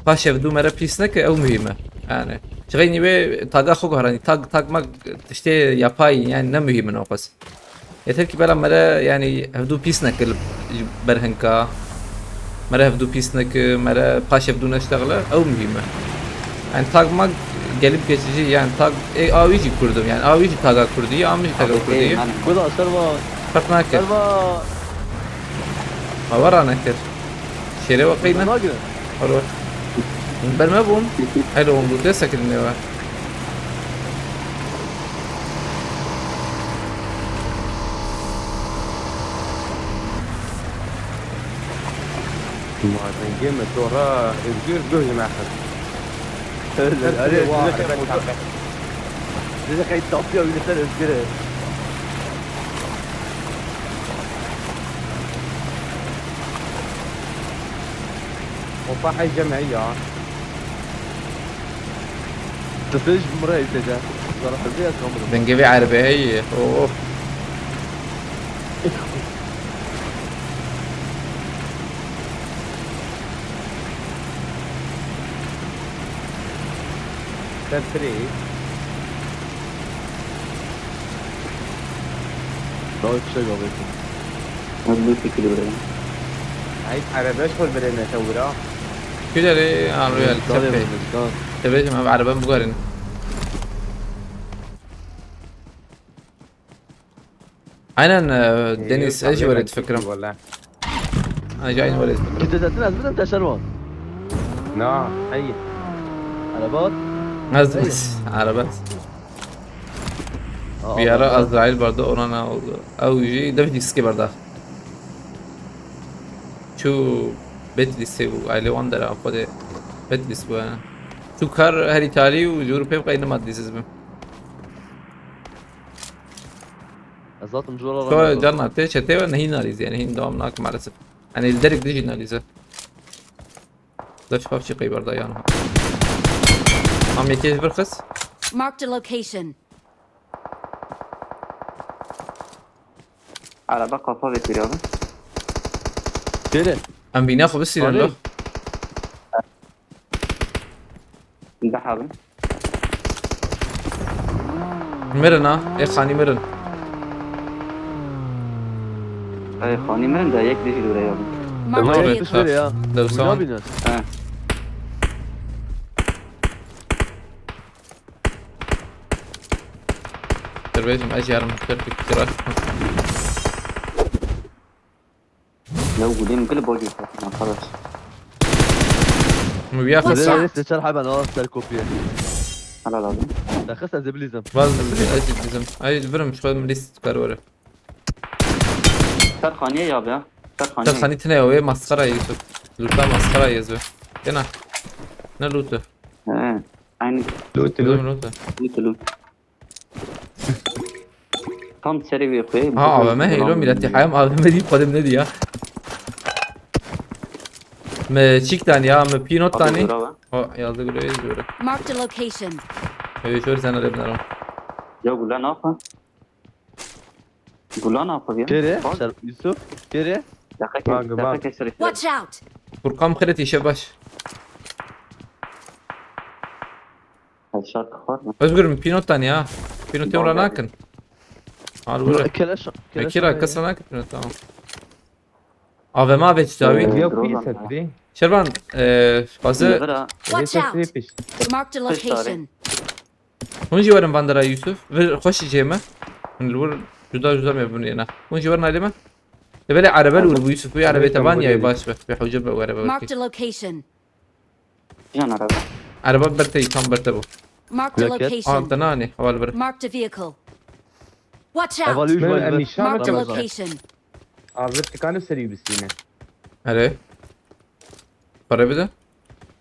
paş hevdû mere pîs neke, ew muhîm e. Yani, çixeynî wê taga xwe guheranî, tag, tag mag tiştê yapay, yani ne muhîm in o qas. Yeter ki bela mere, yani, hevdû pîs neke li berhinka. Mere hevdû pîs neke, mere paş hevdû neştexile, ew muhîm e. Yani, tag mag gelip geçici, yani, tag, e, a wî jî Kurd im, yani, a wî jî taga Kurdî, a min jî taga Kurdî. Abi, ey, man. Ku da Serva? Ferq nake. Serva. Hava ranekir. Şêrê we qeyne? Nagire. Alo. Ber me bûn. Elo, hûn bû dê sekirinê we. Ma dengê me to re Özgür guh ji me xist. Öyle, Her öyle, türlü var, öyle ben motor. Tabii. Bize kayıt tapıyor, öyle sen Özgür'e. Opa, hey, cem, hey, ya. Tifij mire yitece. Zara hızlı ya kamera. Dengê vê erebê heye. Oh. Te pirê. Daha yüksek abi. Hadi bir fikir buraya. Ay, araba şol birine tewra. Güzel, e, abi, yani, Daha çok yakın, iyi. daha. Tebecim abi, araba bu kadar. Aynen, e, Deniz, ez jî were difikirim. Valla. Ha, jî aynî were. Gideceksin, ez bilirim, teşer var. Na, ay. Araba var. Ez, araba. Aa, Bir ara araba. Azrail vardı, ona ne oldu? Ew jî dev diskê berda. Çû bet lîstê bû, aile wan dera xwe de bet lîst bû yani. Çû kar herî talî û jûr pê bixeyne mat lîsiz bim. Ez zaten jora Şo carna tê çetê ve nehî nalîz yani, hîn devam nak maalesef. Yani li derek dijî nalîze. Daş xav çi qeyber da yan. Am yekê ji vir xis. Marked a location. Araba kafa ve kiriyor abi. Geri. Em bîna xwe bistînin Hadi. lo. Dah abi. Mirin ha. Ê xanî mirin. Ay, xanî mirin de yek dijî dûre abi. Marked a Tamam. vehicle. Şöyle ya. Dewsan. Buyur abi ne? He. Dur bêjim, ez yarım kir bir kira. Ya gulê min gil bacî xwe arkadaş. Mu biya Watch xisa. out. Zerre seçer heben al ser kopya. Helal abi. Te xist ez bilizim. Vaz ez bizim. Ay birim şu an list kar var. Ser xaniye ya abi ya. Ser xaniye. Sen hani tine o, e, maskara Yusuf. Luta maskara yazıyor. Gene. Ne lutu? He. Aynı Loot, Lutu loot. lutu. loot, loot. Tam seri bir koyayım. Ha, A V M heylo milletî hayam A V M deyip kodum ne diyor? Me çik tane ya, me pinot tane. Bravo. O yazdı gülüyor yazıyor. Marked a location. Öyle şöyle sen öyle bir. Ya gula ne yapar? Gula ne yapar ya? Geri. Bak, Ser Yusuf. Geri. dakika, Bak, bak. Dakika seri. Watch out! Furkan Kret işe baş. Headshot var mı? Özgür mü pinot tane ya? Pinot yora Vallahi. nakın. Al vur. Keleş. Peki ra kasa nakın pinot, tamam. A V M A ve çavi. Ee, Yok drone bir var. Satri. Şervan, e, bazı Nevera. Watch Satri out! piş. Marked a Kış tarihi. Location. Hûn jî werin van dera Yusuf. Vir xweş jê me. Hûn li wir cuda cuda me bûn yena. Hûn jî werin alê me. Li belê erebe li wir bû Yusuf. Wî erebê te van ya baş be. Bi hewce be erebe wekî. Marked a location. Can araba. Erebe ber te, tam ber te bû. Marked a Jacket. location. Ant te nanê. Heval bir. Marked a vehicle. Watch Heval out! üç Min var. em nîşan Marked a Ramazan. Location. Abi tikane serî bisîne. Erê. Pare bide.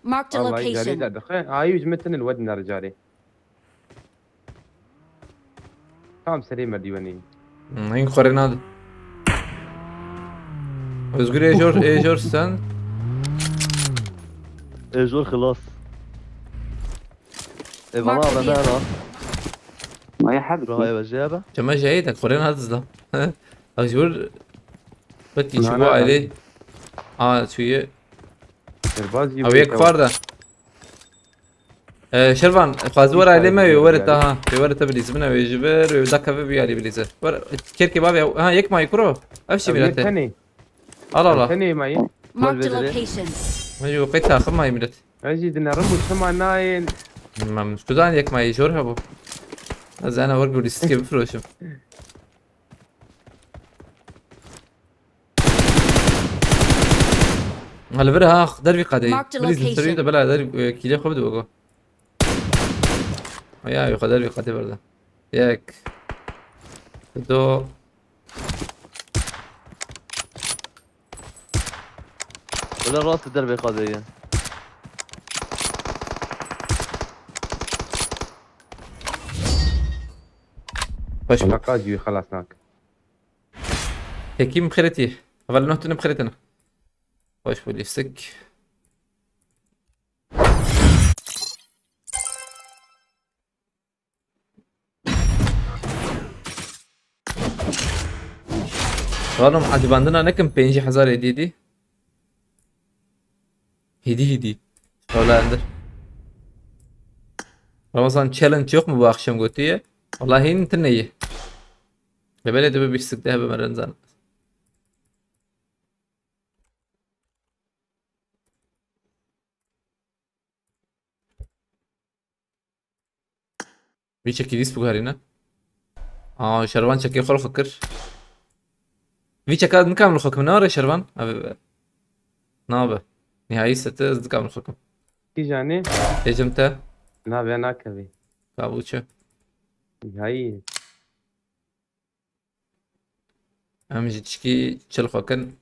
Marked a Vallahi carê location. de dixe. Ayî ji min tinin wedin carê. Tam serê me dîwenî. Hmm, hing xore nade. Özgür ejor, ejor sen. Ejor xilas. E valla Marked A V M vehicle. la. Ma ya hadi. Raha eve jebe. Cema jeyde xore nade zda. Özgür. Beti Na, çubu na, aile. Aa, çuye. Derbaz yî Abi yek xwar da. Ee, Şervan, xwazî were ailê me, wê were te ha. Wê were te bilîzibin, wê ji vir, wê dakeve bî alî bilîze. Were, kêrkê bavê, ha, yek mayî kuro. Ev şî mîrete. Tenê. Al, al, al. Tenê mayî. Marked a Volvedere. Location. Hacı, o qey taxim mayî mîret. Ez jî dinerim û çima nayên. Mam, kudan yek mayî jor hebû. Ez ana wek lîstikê bifroşim. Li vir ha, dervî qadê. Marked a Bilîzin, location. Serî de bela dervî, e, kîlê xwe bide wego. Ya, yo, dervî qadê berde. Yek. Do. Öyle rast derbe kadeye. Baş. Baka jî xelas nak. Tekî min xêretî. Heval noh tune min xêretine. Baş bu lîstik. Oğlum, acibandina nekin pêncî hezar êdî dî. Hîdî hîdî. Şola endir. Ramazan challenge yok mu bu akşam gotiye? Vallahi hîn tine ye. Lebelê dibe bîst sik de hebe meren zan. Vî çekî dîs biguherîne. Aa, Şervan çekê xwe li xwe kir. Vî çeka nikamil xwe kim nare Şervan? Ev, nabe. Nihayî sete ez nikamil xwe kim. Kîjanê? Êcim te. Navê nakevî. Ka bû çi? Nihayî. Em ji tişkî çil xwe kin.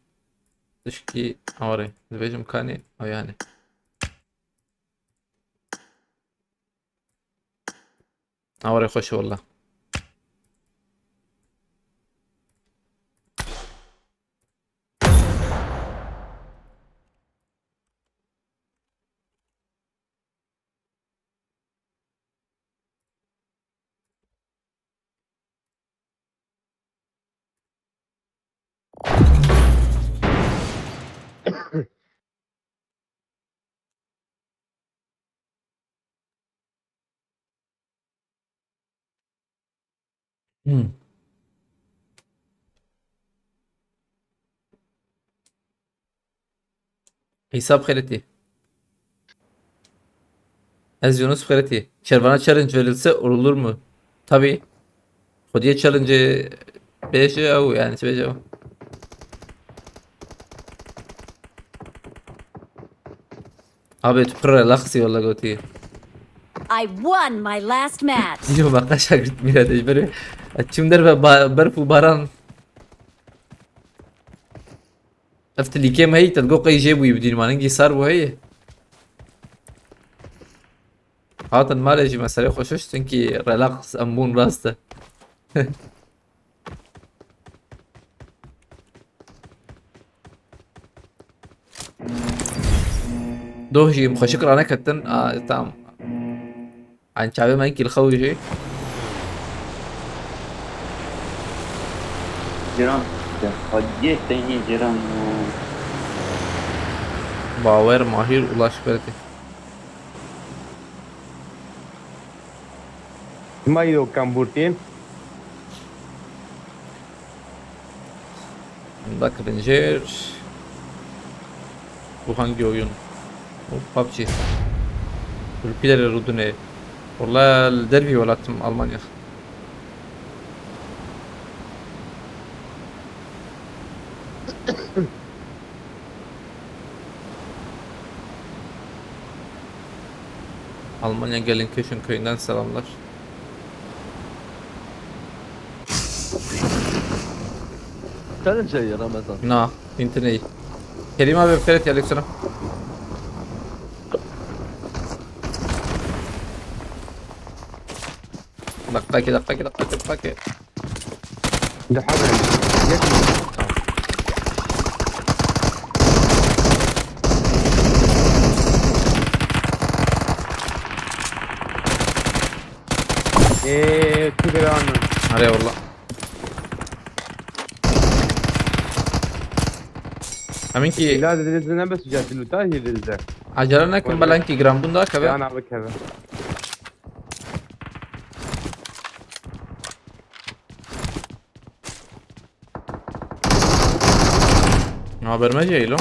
Tişkî awarê. Dibêjim kanê, ew yani. Awarê xweş e walla. Hmm. Hesap xeletî. Ez Yunus Xeretî. Şervana challenge verilse olur mu? Tabii. Xwediyê challenge bêje ew, yani çi bêje ew. Abi tu pir relaxî walla gotî. I won my last match. Yo baka şagirtmî re de ji ber çim derve ba-, berf û baran. Ev tilîkê me heyî, te digot qey jê bûyî bi dînmaningî sar bû heyî. Hatin malê jî meselê xweşiş, çunkî relax em bûn rast e. Doh jî em xweşik raneketin. A, tamam. An çavê me kî li xew jî. Cîran, te xwediyê tenê cîran û Bawer, Mahîr, Ulaş Xeretî. Sima îro kambûrtîn. Dak Ranger. Bu hangi oyun? Bu PUBG. Ülkeleri Rudine. Valla dervi welatim Almanya. Almanya Gelsenkirchen köyünden selamlar. Challenge ya Ramazan. Na, interneyi. Kerim abi, Ferit, aleykümselam. Dakika iki, dakika iki, dakika iki, dakika iki. Daha ben. Geçme. Eee, tu bir anın. Araya valla. Emin ki. Silah dediniz ne bes ücretli lütfen yediniz de. Acele nekin, belki gram bunda keve. Yan abi keve. Haber me cehil o.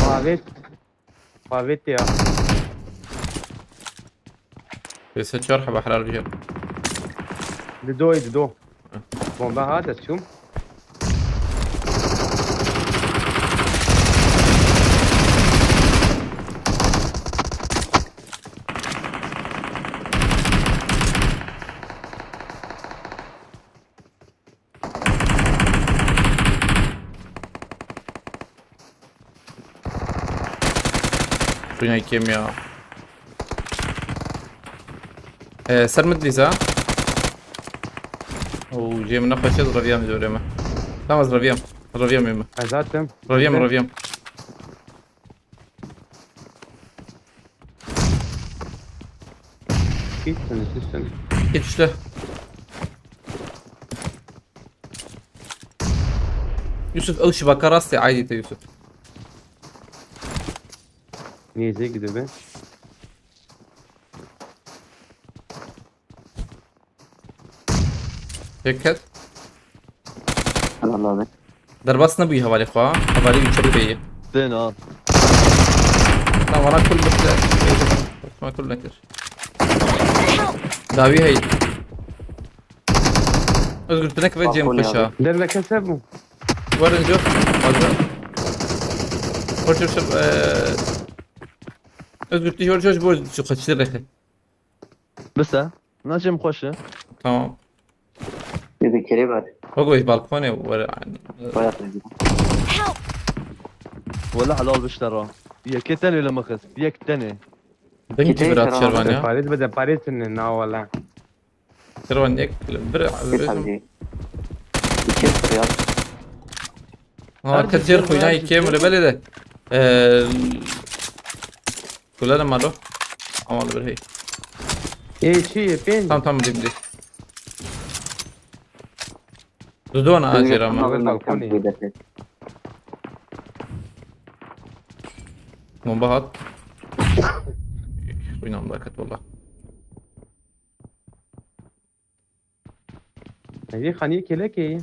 Pavet. Pavet ya. Pêse çar heba helal bije. Dido, dido. Bomba hat, ez çûm. Şuna kim ya? Ee, ser mi diza? Oo, cem ne kaçacağız, raviyam diyorum. Tamam, raviyam. Raviyam mı? Zaten. Raviyam, raviyam. Git sen, git sen. Geçti. Yusuf, ew şibaka rastê aydî te Yusuf. Nêzîk dibe. Yek ket. Helal abi. Derbas nebûyî hevalê xwe. Hevalê wî çirî bêyî. Tên ha. Lan vana kul bikle. Vana kul nekir. Dawî hey. Özgür, tu nekve cem Balkon xweşa. ya. Derve kese bû. Werin cor. Hazır. Koçur şir. Eee... Özgür, tu jor jor bu şu kaçtı rehe. Bise. Na cem xweş e. Tamam. Bir de kere var. Bak o iş balkone var. Bayağı sevdim. Help! Wala helal bişte ra. Yekê tenê li mixist. Yek tenê. Dengki Kitayı biraz karan şervan ya. Paris bide Paris ne na wala. Şervan yek bir Bir tabii. İki sıfır ya. Ha, ket jer xwîna yekê em li belê de. Eee, Kule de malo. Ama li bir hey. Ê çi ye pên? Tam tam dim dim. Dudona ajera ma. Abi balkoni. Bomba hat. Xwîna da ket valla. Ê xanî kelekê ye.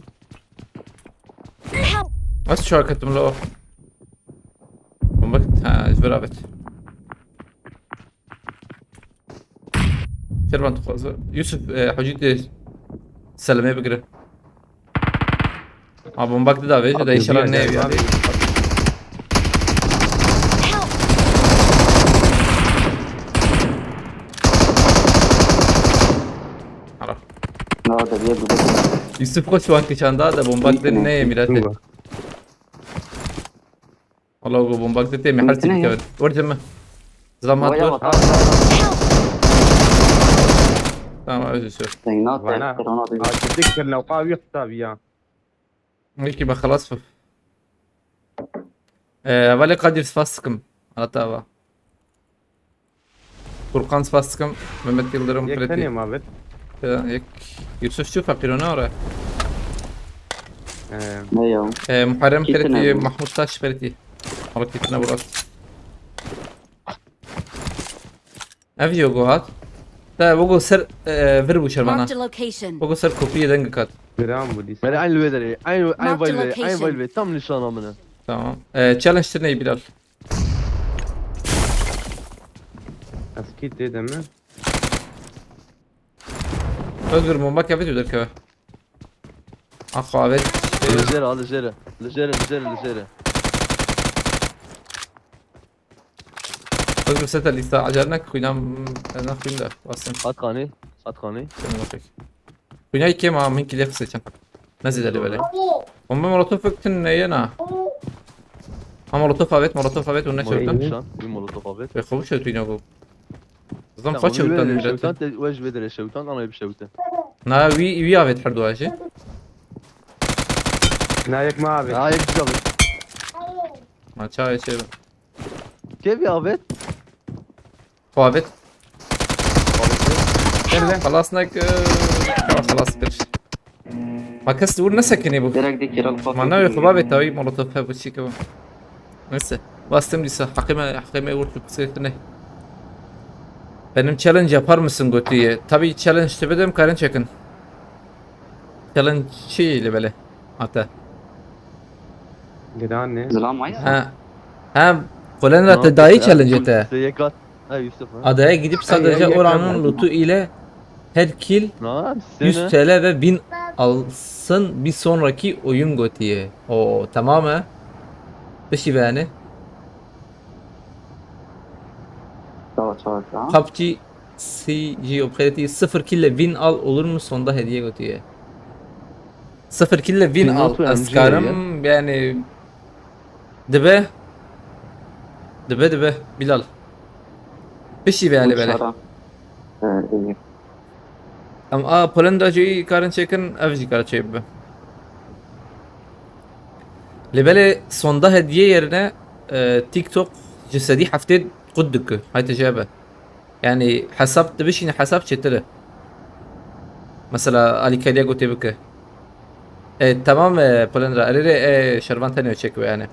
Ez çawa ketim lo. Bomba ket, ha, ez beraber. Şervan dixwaze. Yusuf, e, Hacî de selemê bigire. Ha, bombak dida vê, da inşallah ne ev yani. Ara. Ne oldu diye bu da. Yusuf koç şu anki çanda da bombak da ne ev millet. Tunga. Valla bu bombak da temi her şey kevin. Vur cemmi. Zlamat Vay vur. Allah. Tamam, özür dilerim. Sen ne Vana. yaptın? Sen ona da Açtık kirle qavi tabi ya. Peki bak, xelas bû. Ee, Hevalê Kadir, spas dikim. Hata va. Furkan, spas dikim. Mehmet Yıldırım, Yek Freddy. tenê ma bit. Ee, Yek. Yusuf şu fakir ona oraya. Ee, Ne ya? Ee, Muharrem, Kitine Freddy, bu. Mahmut Taş, Freddy. Ara kitine burası. Ev yo go hat. Te bu go ser, e, vir bu şermana. Marked a location. Bu go ser kopiyê deng kat. gram bu dîsa. Bere aynı wê derê. Aynı aynı Marked vay be. Aynı location. vay be. Tam nişana mine. Tamam. Ee, challenge tine Bilal. Eski dedim mi? Özgür, bomba keve tu derkeve. Akhavet. Li jêre, li jêre. Li jêre, li jêre, li jêre. Özgür, sete lista. Acar ne kuyna, ne kuyna. Basın. Hat xanî. Hat xanî. Sen bak. Kuyna iki ma min kile seçen. Ne zedeli böyle. Bomba molotof öktün ne yena. Ha, molotof avet, molotof avet, onu ne Molotof çöktün? nişan. Bir molotof abi. Ve kovu çöktün ya bu. Zaten Tamam, kaç bir öktün böyle millete? şevtan, te- wej vedere şevtan, ana bir şevtan. Na, wi, wi avet her duaje. Na yek ma abi. Ha, yek abi. Ma çay şey. Kevi abi. Xwabit. Nerede? Xelas nek. Xelas kir. Ma kes dûr nesekinî bû. Direkt de kiral Ma navê xwe bavê tawî molotof hebû çî kebû. Neyse. Bastim dîsa. Heqê me, heqê me wurt bi pisekine. Benim challenge yapar mısın gotiye? Tabii challenge te bidem karin çekin. Challenge çi li bele? Ate. Giran ne? Zilam ay. Ha. Ha. Kolendra te dayî challenge te. Yekat. Ha, Yusuf ha. Adaya gidip sadece yakın oranın ben. Loot'u ile her kill Na, yüz sene. T L ve bin alsın bir sonraki oyun gotiye. O tamam he. Pişi yani. Tamam, tamam, tamam. PUBG C G o kredi sıfır kill ile win al olur mu sonda hediye gotiye. Sıfır kill ile win Bin al nasıl yani askarım yani. Dibe. Dibe dibe Bilal. Pişi ve yani böyle. Uçara. Evet, iyi. Em a Polenda jî karin çêkin, ev jî kar çêbibe. Lê belê sonda hediye yerine, e, TikTok ji sedî heftê qut dike. Hay te jê be. Yani hesap dibişîne hesap çêtir e. Mesela alîkariya gotê bike. E, tamam, e, Polendra, erê rê, e, şervan tenê çêkibe yani.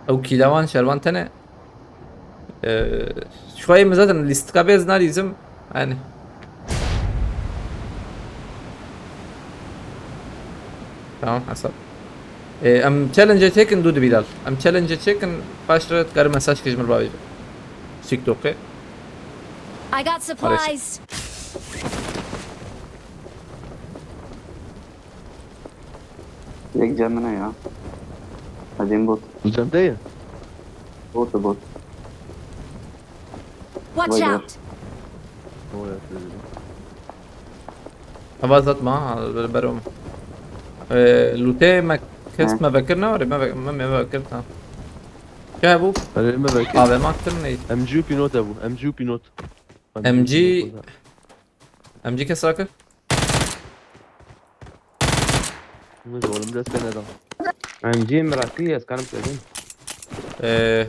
Ew kîlawan şervan tenê. Ee, Şuayê min zaten lîstika bêz nalîzim. Yani. Tamam, hesap. Ee, em challenge çekin, Dûd Bilal. Em challenge çekin, paş re dikare mesaj kir ji min re bavêje. TikTok'ê. I got supplies. Yek cem min e ya. Hadi bot. Cem değil. Bot, bot. Watch out! Hava zatma ha, böyle berom. Ee, lute me kes me vekir ne var, me ve-, me, me vekir ta. Ke bu? Öyle mi vekir? A V M aktir ne? M G Pinot bu, M G Pinot. M G, M G kes rakir? Ne oğlum, biraz sen adam. M G mi rakir ya, skanım söyledim. Ee,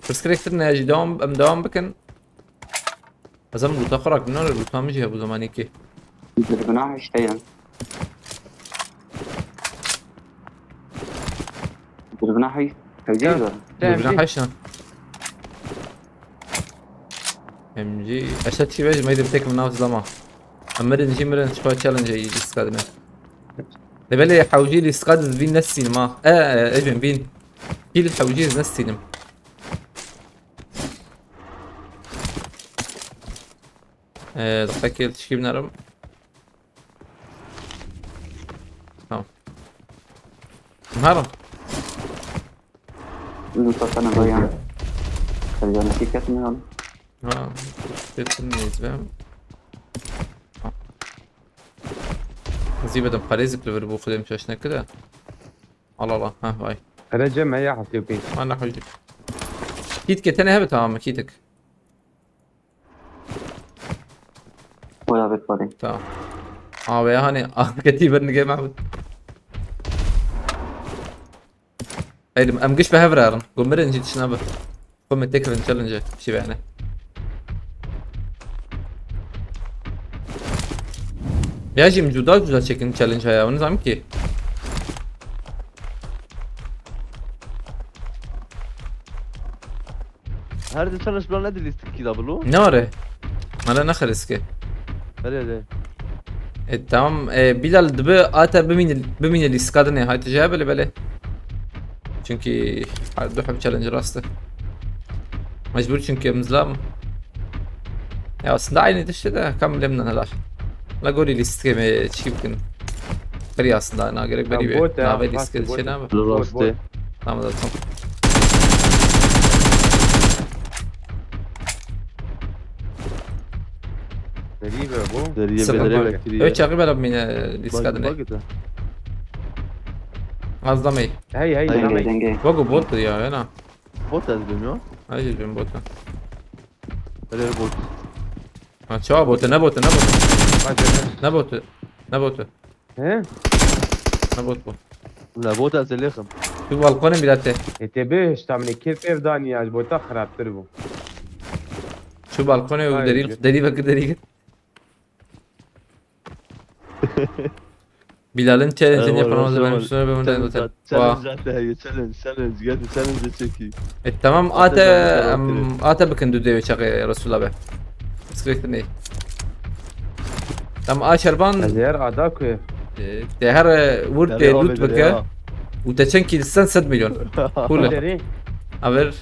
Pirsgirêktir ne jî devam, em devam bikin. Ez em lûta xwe rakim, ne lûta min jî hebû zemanîkê. Zirbina heşte yan. Zirbina hey, hewce zor. Zirbina heşt ne? M G, eşe çî ve ji me de tek min nav zilama. Em mirin jî mirin çipa challenge î lîstka dine. Lê belê hewcî lîstka diz vîn nestînim ha. E, e, ez vîn. Kîl hewcî ez nestînim. Ee, dakika, tişkî binerim. Tamam. Herim. Lûta sana bayan. Sercanı şirket mi lan? Ha, şirketin neyse ben. Ha. Zî bedim parêzik li vir bû, xwedê min şaş neke de. Al, al, al. Ha, vay. Hele cem heya hafte pênc. Ana hocam. Kit ketene hebe, tamam mı kitik? Wala bet parê. Tamam. Abi yani aketi bir nige Mahmut. Hayır, em giş be hevrarin. Gomerin jî tişna be. Xwe me têkevin challenge, şî vene. Ya jî min cuda cuda çekin challenge haya, nizam ki. Her di challenge plan ne di lîstikî da bilo? Ne are? Mala ne xiriske. Hele hele. E, tamam, e, Bilal dibi ate bimîne, bimîne lîstika dinê. Hayte jaya bele bele. Çünkü her du heb challenge rastı. Mecbur çünkü em zlam. Ya aslında aynı işte de kam lemden hala. La gorî lîstikê me çî bikin. Xirî aslında na gerek beri be. Bot ya, nave lîstikê şey nave. Bot, bot. Tamam da tamam. Derive bu. Derive, sıkıntı yok. Öyle çakı bela mine lîstika dinê. Az da mey. Hey hey. Denge denge. Bak o bot ya, ya na. Bot ez bilmiyorum. Hayır, ben bot. Öyle bot. Ha, çawa bot, ne bot, ne bot? Ne bot? Ne bot? He? Ne bot bu? Ne bot ez lêxim. Tu balkonê mirate. E te bihişta min kir pêv danî ya, ji bota xirabtir bû. Şu balkonê û derî, derî vekir derî git. Bilal'in challenge'ini yapamaz, benim üstüme bir model zaten. Challenge zaten, challenge, challenge, geldi challenge çekeyim. E tamam, ate, ate bikin du dewe çakı Resulullah be. Sıkıntı ne? Tam a şerban. Ez her ada ku. E, te her, e, vur te lut bike. U te çend kil sen sed milyon. Kule. Aver.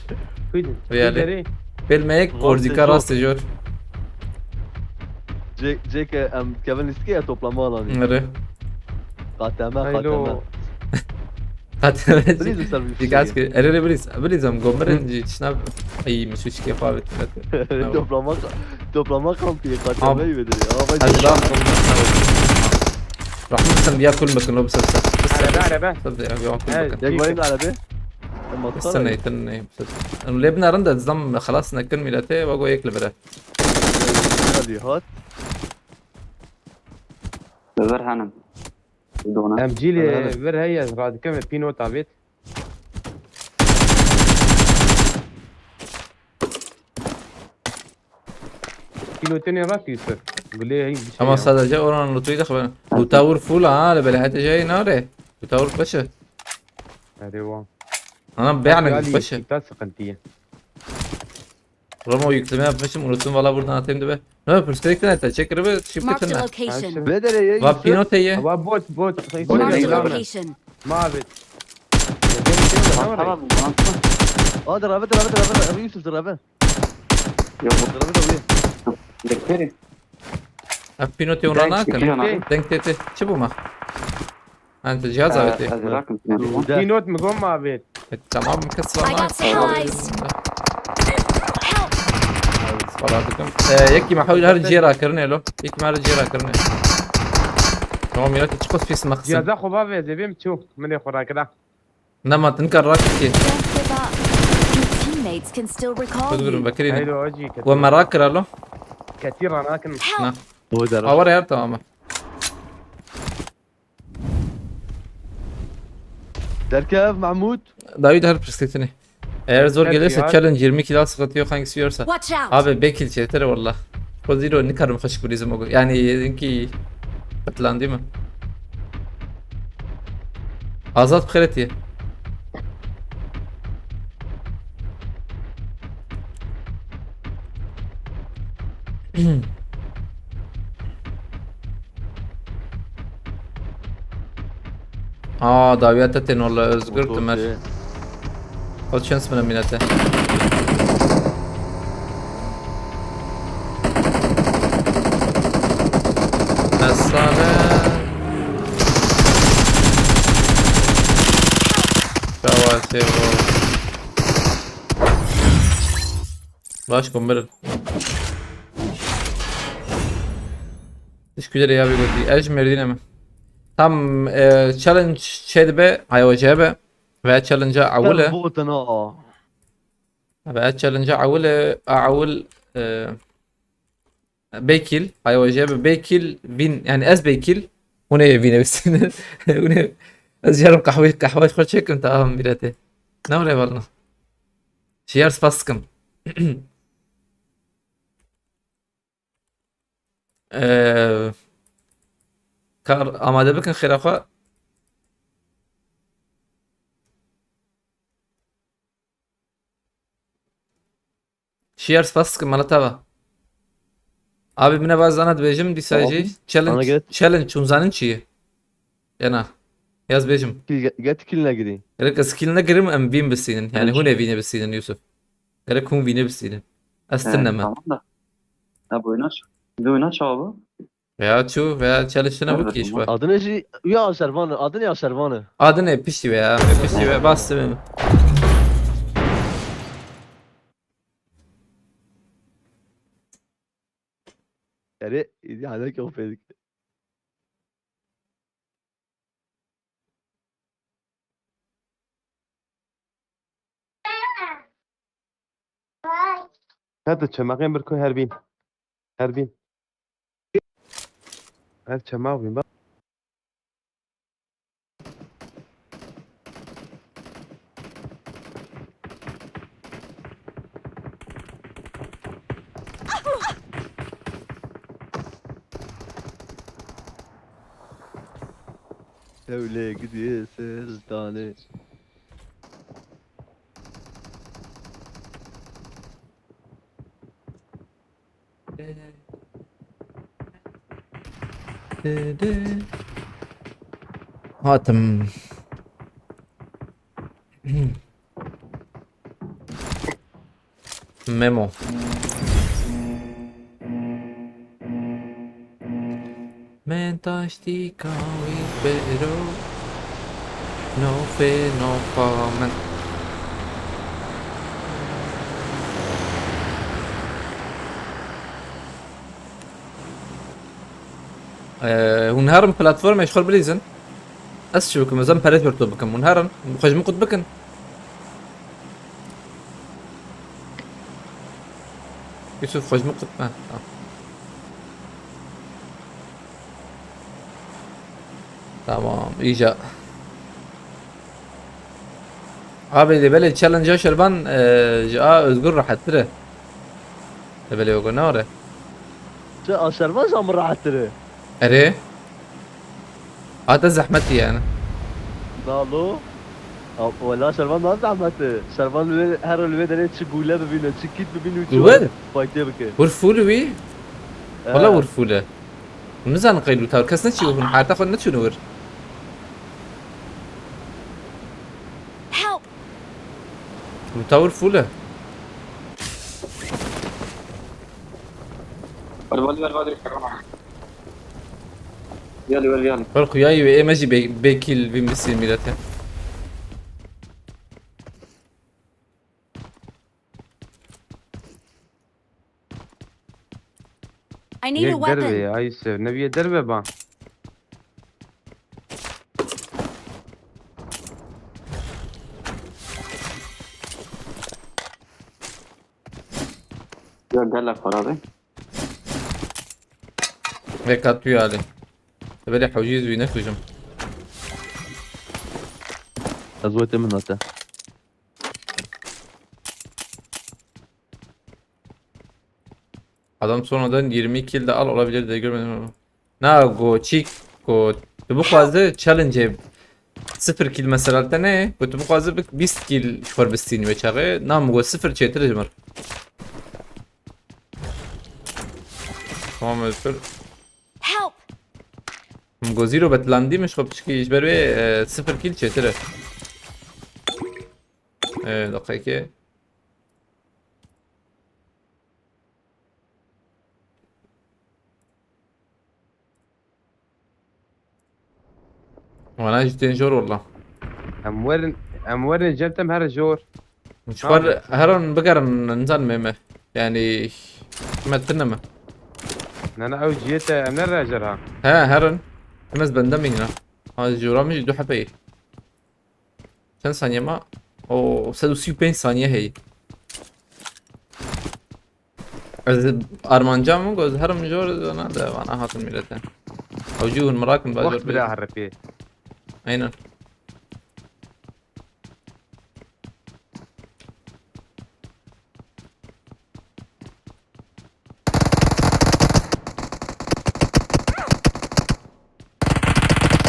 Veyale. Belmek Korzika rast jor. Cê, cê ke em kevin lîstikê ya toplama alanî. Nere? Kateme, kateme. Kateme. Bilîz ser bir şey. Dikkat ki. Ere, ere, bilîz. Bilîz em gomerin jî tişna. Ay, mi suç ke pavet. Toplama, toplama kampı, kateme vedir. Ama ben de. Rahmet sen bir yakul bakın o bir ses. Araba, araba. Tabii ya, bir yakul bakın. Tek bayın araba. Sen ne, sen ne? Lê binêrin de dizam xelas nekin mîletê, ve go yek li vir e. Hadi hat. Li vir henim. Dona. Em cîlê vir heye, ez radikem pînota vêt. Pînotê nê rast Yusuf. Gulê hey bir şey. Ama ya. Sadece oranın lootuyla xeber. Bu tavır full ha, le bele hete şey nare. Bu tavır başı. Hadi wa. Ana beğendim başı. Kita sıkıntı ye. Ramo yükleme yapmışım, unuttum valla, buradan atayım da be. Ne yapıyorsun? Sürekli ne? Çek araba, shift Marked a tırna. Location. Bê derê ye. Va Yusuf. Pinote ye. Ava bot, bot. Marked a location. Mavi. Tamam, tamam. Aa, dirave, dirave, dirave, dirave, Yusuf, dirave. Yok. Dirave, dirave. Beklerim. Ev pînotê hûn nakin. Deng tê tê. Çi bû me? Ente cihaz avêtê. Pînot mi got me avêt? E, tamam, kes I got supplies. Help! Spara dikim. E, yekî me hewil her ciyê rakirinê lo. Yekî me her ciyê rakirinê. Tamam, ya çi qas pis mexsin. Cihaza xwe bavê zevê min çû. Min ê xwe rakira. Nema, tu nikar rakir ki. Don't give up. Your teammates can still recall you. Bidbirin, vekirîne. Hayro, acı. We me rakir alo. Ketî ranakin. Help! Na. Awa ya, tamam. Derkev Mahmut. Dawî de her pirsgirtinê. Eğer zor gelirse challenge yirmi kilo, sıkıntı yok, hangisi yiyorsa. Watch out! Abi, bekil çetere valla. O zero ne kadar hoş bir izin o. Yani, ki, qetilan değil mi? Azat Xeretiye. Aa, dawiya te tên walla Özgür Tümer. O çend smine minete. Mesane. Şawase o. Baş komutanım. Teşekkür ederim abi, götü. Ej Merdin'e mi? Tam, e, challenge şeydi be, hayvaca be. Ve challenge awule. Ve challenge awule, awul, e, Bekil, hayvaca be, bekil, vin, yani ez bekil. Hûn ê vîne bistînin. Hûn ê, ez carim qehwe, qehwe xwe çekim, tamam, miletê. Ne were valna? Şiyar spas dikim. Eee, kar amade bikin xêra xwe. Şiyar spas dikim, mala te va. Abi, min eva zana dibêjim, dîsa jî challenge, challenge hûn zanin çi ye? Ena, yaz bêjim. Kil, get kil negirî. Gerek ez kil negirim, em vîn bistînin. Yani hûn ê vînê bistînin, Yusuf. Gerek hûn vînê bistînin. Ez tune me. Tamam da. Ya bu oyuna ç-, bu oyuna çawa bu? Veya çû veya challenge tune bû ki iş var. Adını jî ya Şervanı, adını ya Şervanı. Adını pişti veya, pişti ve bastı. Erê, îdî hale ki o pêdik. Hadi çemexên bir koy her bîn. Her bîn. Her çema bîn bak. Ewlê gidiye ser danê. Hatim. Memo. Min taştîka wî bêro, no fê no fa min. Ee, hûn herin platformê ji xwe bilîzin. Ez çi bikim? Ez em perê pirto bikim. Hûn herin. Xwe ji min qut bikin. Yusuf, xwe ji min qut me. Tamam. Tamam, îca. Abi, lê belê challenge-a Şervan, e, ji a Özgür rehettir e. Lê belê wego nare. Çi a Şervan ji a min rehettir e? Erê. A te zehmetî yani. Nalo. Wela Şervan ne zehmet e. Şervan li wê, her li wê derê çi gûle bibîne, çi kit bibîne û çi Li wir? faytê bike. Wir full wî? He. Wala wir full e. Nizanin qey lûta wir. Kes neçî wir. Heta xwe neçûne wir. Help! Lûta wir full e. Ver, ver, ver, ver, ver. Viali, ver, viali. Wer xuyayî wê ê me jî bê, bê kill vîn bisîn mîlete. I need a Yek derve weapon. ya, ay sev. Ne bir derve ban. Ya gelek para be. Vê kat tu yalê. Belê hewcî zû nekujim. Ez wê te min nate. Adam sonradan yirmi kill de al olabilir de görmedim ama. Na go çîk go. Tu bixwaze challenge e. Sıfır kill mesela te ne? Go tu bixwaze bik bîst kill ji xwe bistînî wê çaxê. Na min go sıfır çêtir ji mir. Tamam Özgür. Help! Min go zero betilandî min ji xwe piçkî ji ber wê e, sıfır kill çêtir e. E, deqeyekê. Wana jî tên jor wala. Em werin, em werin cem tem her jor. Ji xwe herin bigerin nizanim ê me. Yani me tine me. Nana ew ciyete em ne rejer ha. He herin. Em ez bende mîna. Ha jora min jî du hepeyî. Çend saniye ma? O sed û sî û pênc saniye heye. Ez armanca min got herim jor zana de vana hatin milete. Ew jî hûn mirakin ba jor Wext bira heripê. Aynen.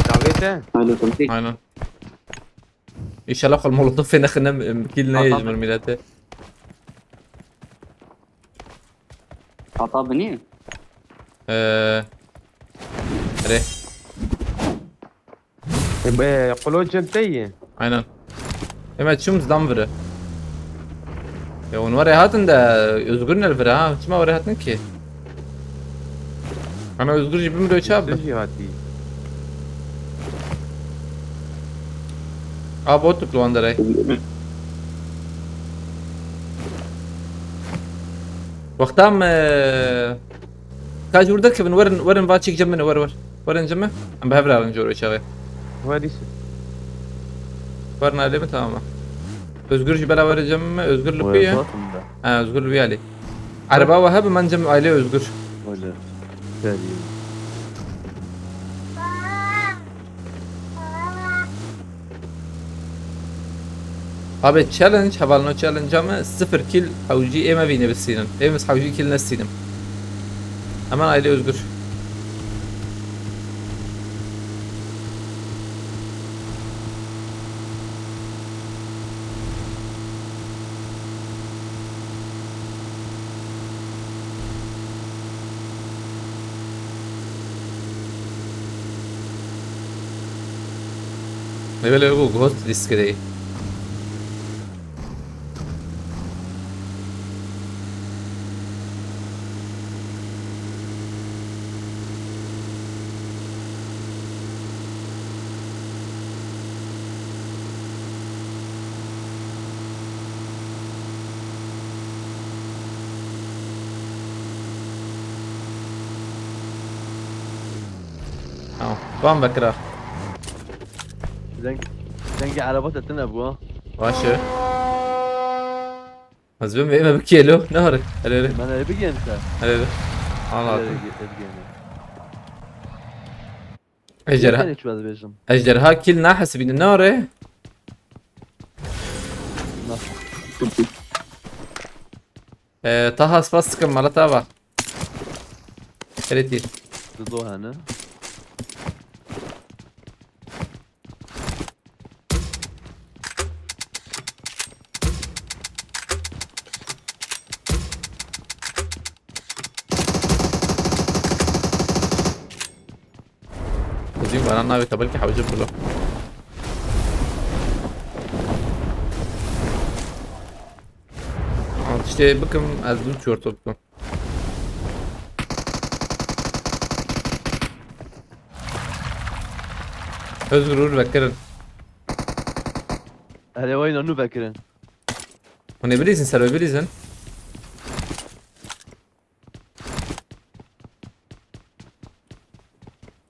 Davê te? Alo, tamam. Aynen. İnşallah kol molotofê nexinem kil ne Tamam. Yecmir milete. Hata biniye. Eee. Re. E, e, Qulo cem te ye. Aynen. Hemen çum zdan vire. Ya onu var ya hatın da Özgür ne vire ha? Çima var ya hatın ki? Ana Özgür jibim de çap. Sözü hati. Abo tu kullandıray. Wextam eee, ka ji wir derkevin werin, werin va çêk cem min wer wer. Werin cem min. Em bi hev re alin cor çaxê. Hadi se. Werin alê min tamam. Özgür jî bela werin cem min. Özgür li ku ye? Ha, Özgür li wî alê. Ereba we hebe men cem ailê Özgür. Öyle. Serio. Abi challenge, hevalno challenge me sıfır kill hewcî ê me vînê bistînin. Ê min hewcî kill nestînim. Hemen aile Özgür. Level bu ghost riskideyî. Tamam. Van vekira. Deng, dengê ereba te tune bû ha. Baş e. Ez bim ve me bikiyelo. Ne hare? Hele hele. Ben öyle bir gençler. Hele hele. Allah Öyle Allah. bir gençler. Ejderha. Ben hiç vazgeçtim. Ejderha kill nahesibîne ne hare? Nasıl? Ee, Taha spas sıkın mala tava. Kredi. Dudu hani. Dîm bana navê te belkî hewce bilo. Al, tiştê bikim, ez dû çorto bikim. Özgür, ur vekirin. Erê wayna nû vekirin. Hûn ê bilîzin, ser wê bilîzin.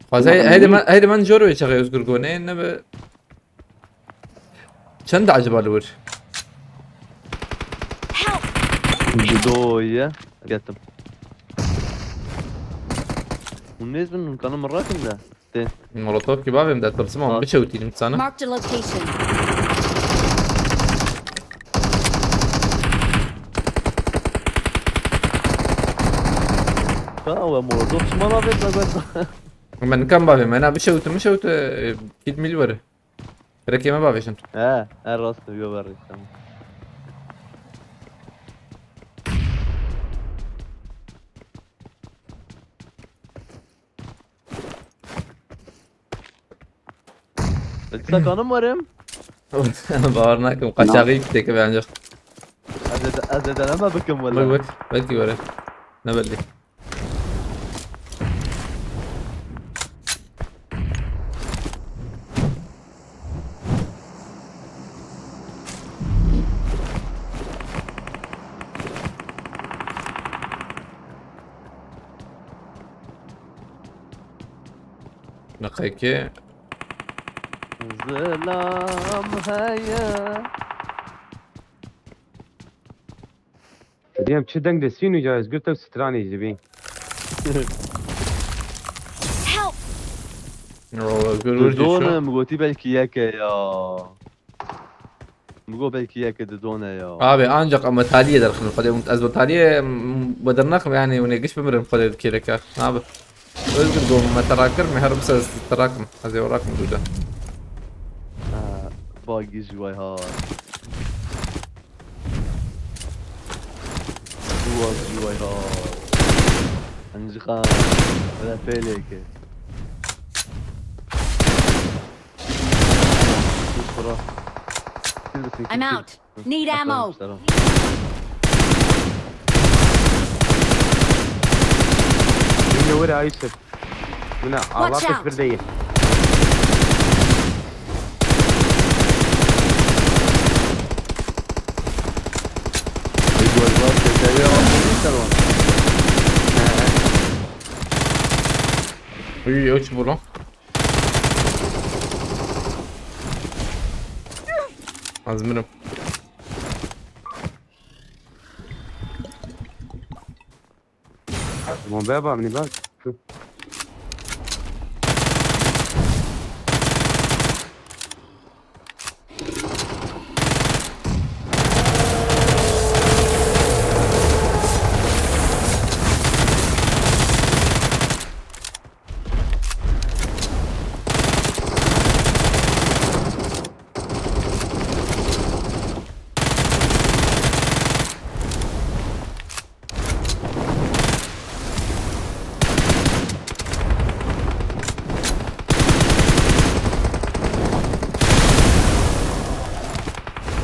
Xwaz, hey, heydi men, heydi men jor wê çaxê Özgür gonê, ne be. Çend acaba li wir? Help! Dido ye. Getim. Hûn nêz bin, hûn kanin min rakin de. Tê. Molotov ki bavê min de, tilsim ama biçewtînim sana. Marked a location. Ka we molotov çima navêt me got. Min kam bavê me, na biçewtim, biçewte, e, kît mîl were. Rekê me bavêjin. He, he rast e, yo ver tamam. Disa kanim werim. Bawer nakim, qaçaxî têke be ancak. Ez ê de-, ez ê deneme bikim wele. Bak bak, belkî were. Ne belli. Neqekê. Zilam heye. Diyem çi deng de sînû ca ez girtem stranê jî bî. Help! Yo, gör gör Didone şu. Min gotî belkî yeke ya. Min got belkî yeke didone ya. Abi ancak ama taliye derxin. Xwedê ez bu taliye bu dernaxim yani, hûn ê giş bimirin xwedê kêreke. Abi. Özgür, dom me terakim, her bir ses terakim. Ez ê rakim duda. Ha, bagî jî way ha. Duwa jî way ha. Encixan. Hele pêleke. Sus bura. Sil bisin, I'm sil, sil. Out. Need ammo. Yine vur Ayşe. Yine Allah Watch out. Ekber değil. Bir gol var, tekerleği aldın mı sen o? Uy, uç bu lan. Az minimum. Bombe yapalım ne bak.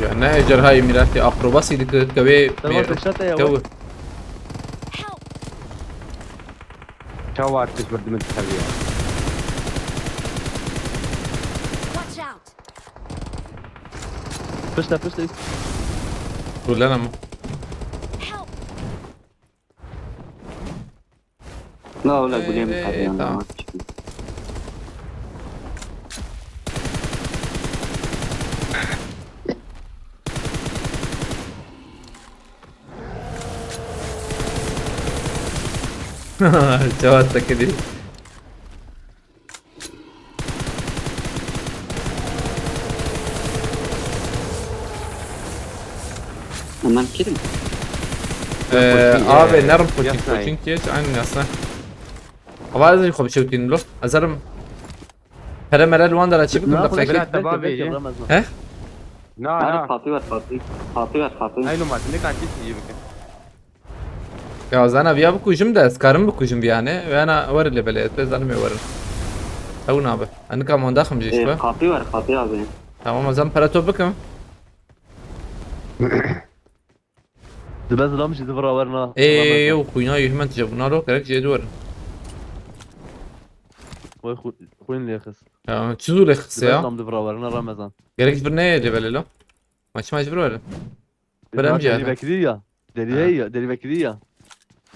Ya ne ejderhayê mîratê akrobasî dikir, kewê Tamam, mêr-, peşate ya, kew-, bak. Help! Çawa artık vurdum tabii ya. Watch out! Pişte, pişte. Kullana mı? Help! لا ولا قولي من إيه، هذه تمام. أنا. Cevap takılıyor. أمان كريم. Ee, abi, nerm poçin, Yasnayı. Poçin geç, aynı yasna. Ama az önce komşu tindlo. Azarım. Pere mere luan da açıp Ne da yapayım? fake. Bırak da Bekle, babi bekle, ya. vuramaz mı? He? Na عارف na. خاطي وات خاطي. خاطي وات خاطي. Aynı madde ne kadar iyi bir. Ya zana viya bikujim de, ez karim bikujim bir yani. Ve ana var ile bele, ez zanim ya varım. Ew nabe. Enika manda xim jî Ê, şibe. Qapî wer, qapî abi. Tamam, ez em pere top bikim. Dibe zilam jî di vira werna. Ê, Ramazan. Ew xwîna yê hemen tije bûna lo, gerek jê duwerin. Vay xu-, xwîn lê xist. Ya, çi zû lê xist Dibe ya? Zilam di vira werna Ramazan. Gerek bir neyê lê belê lo. Maç maç bir werin. Berem Deri cihazı. Vekili ya. Deri Ha. Hey ya, deri vekili ya.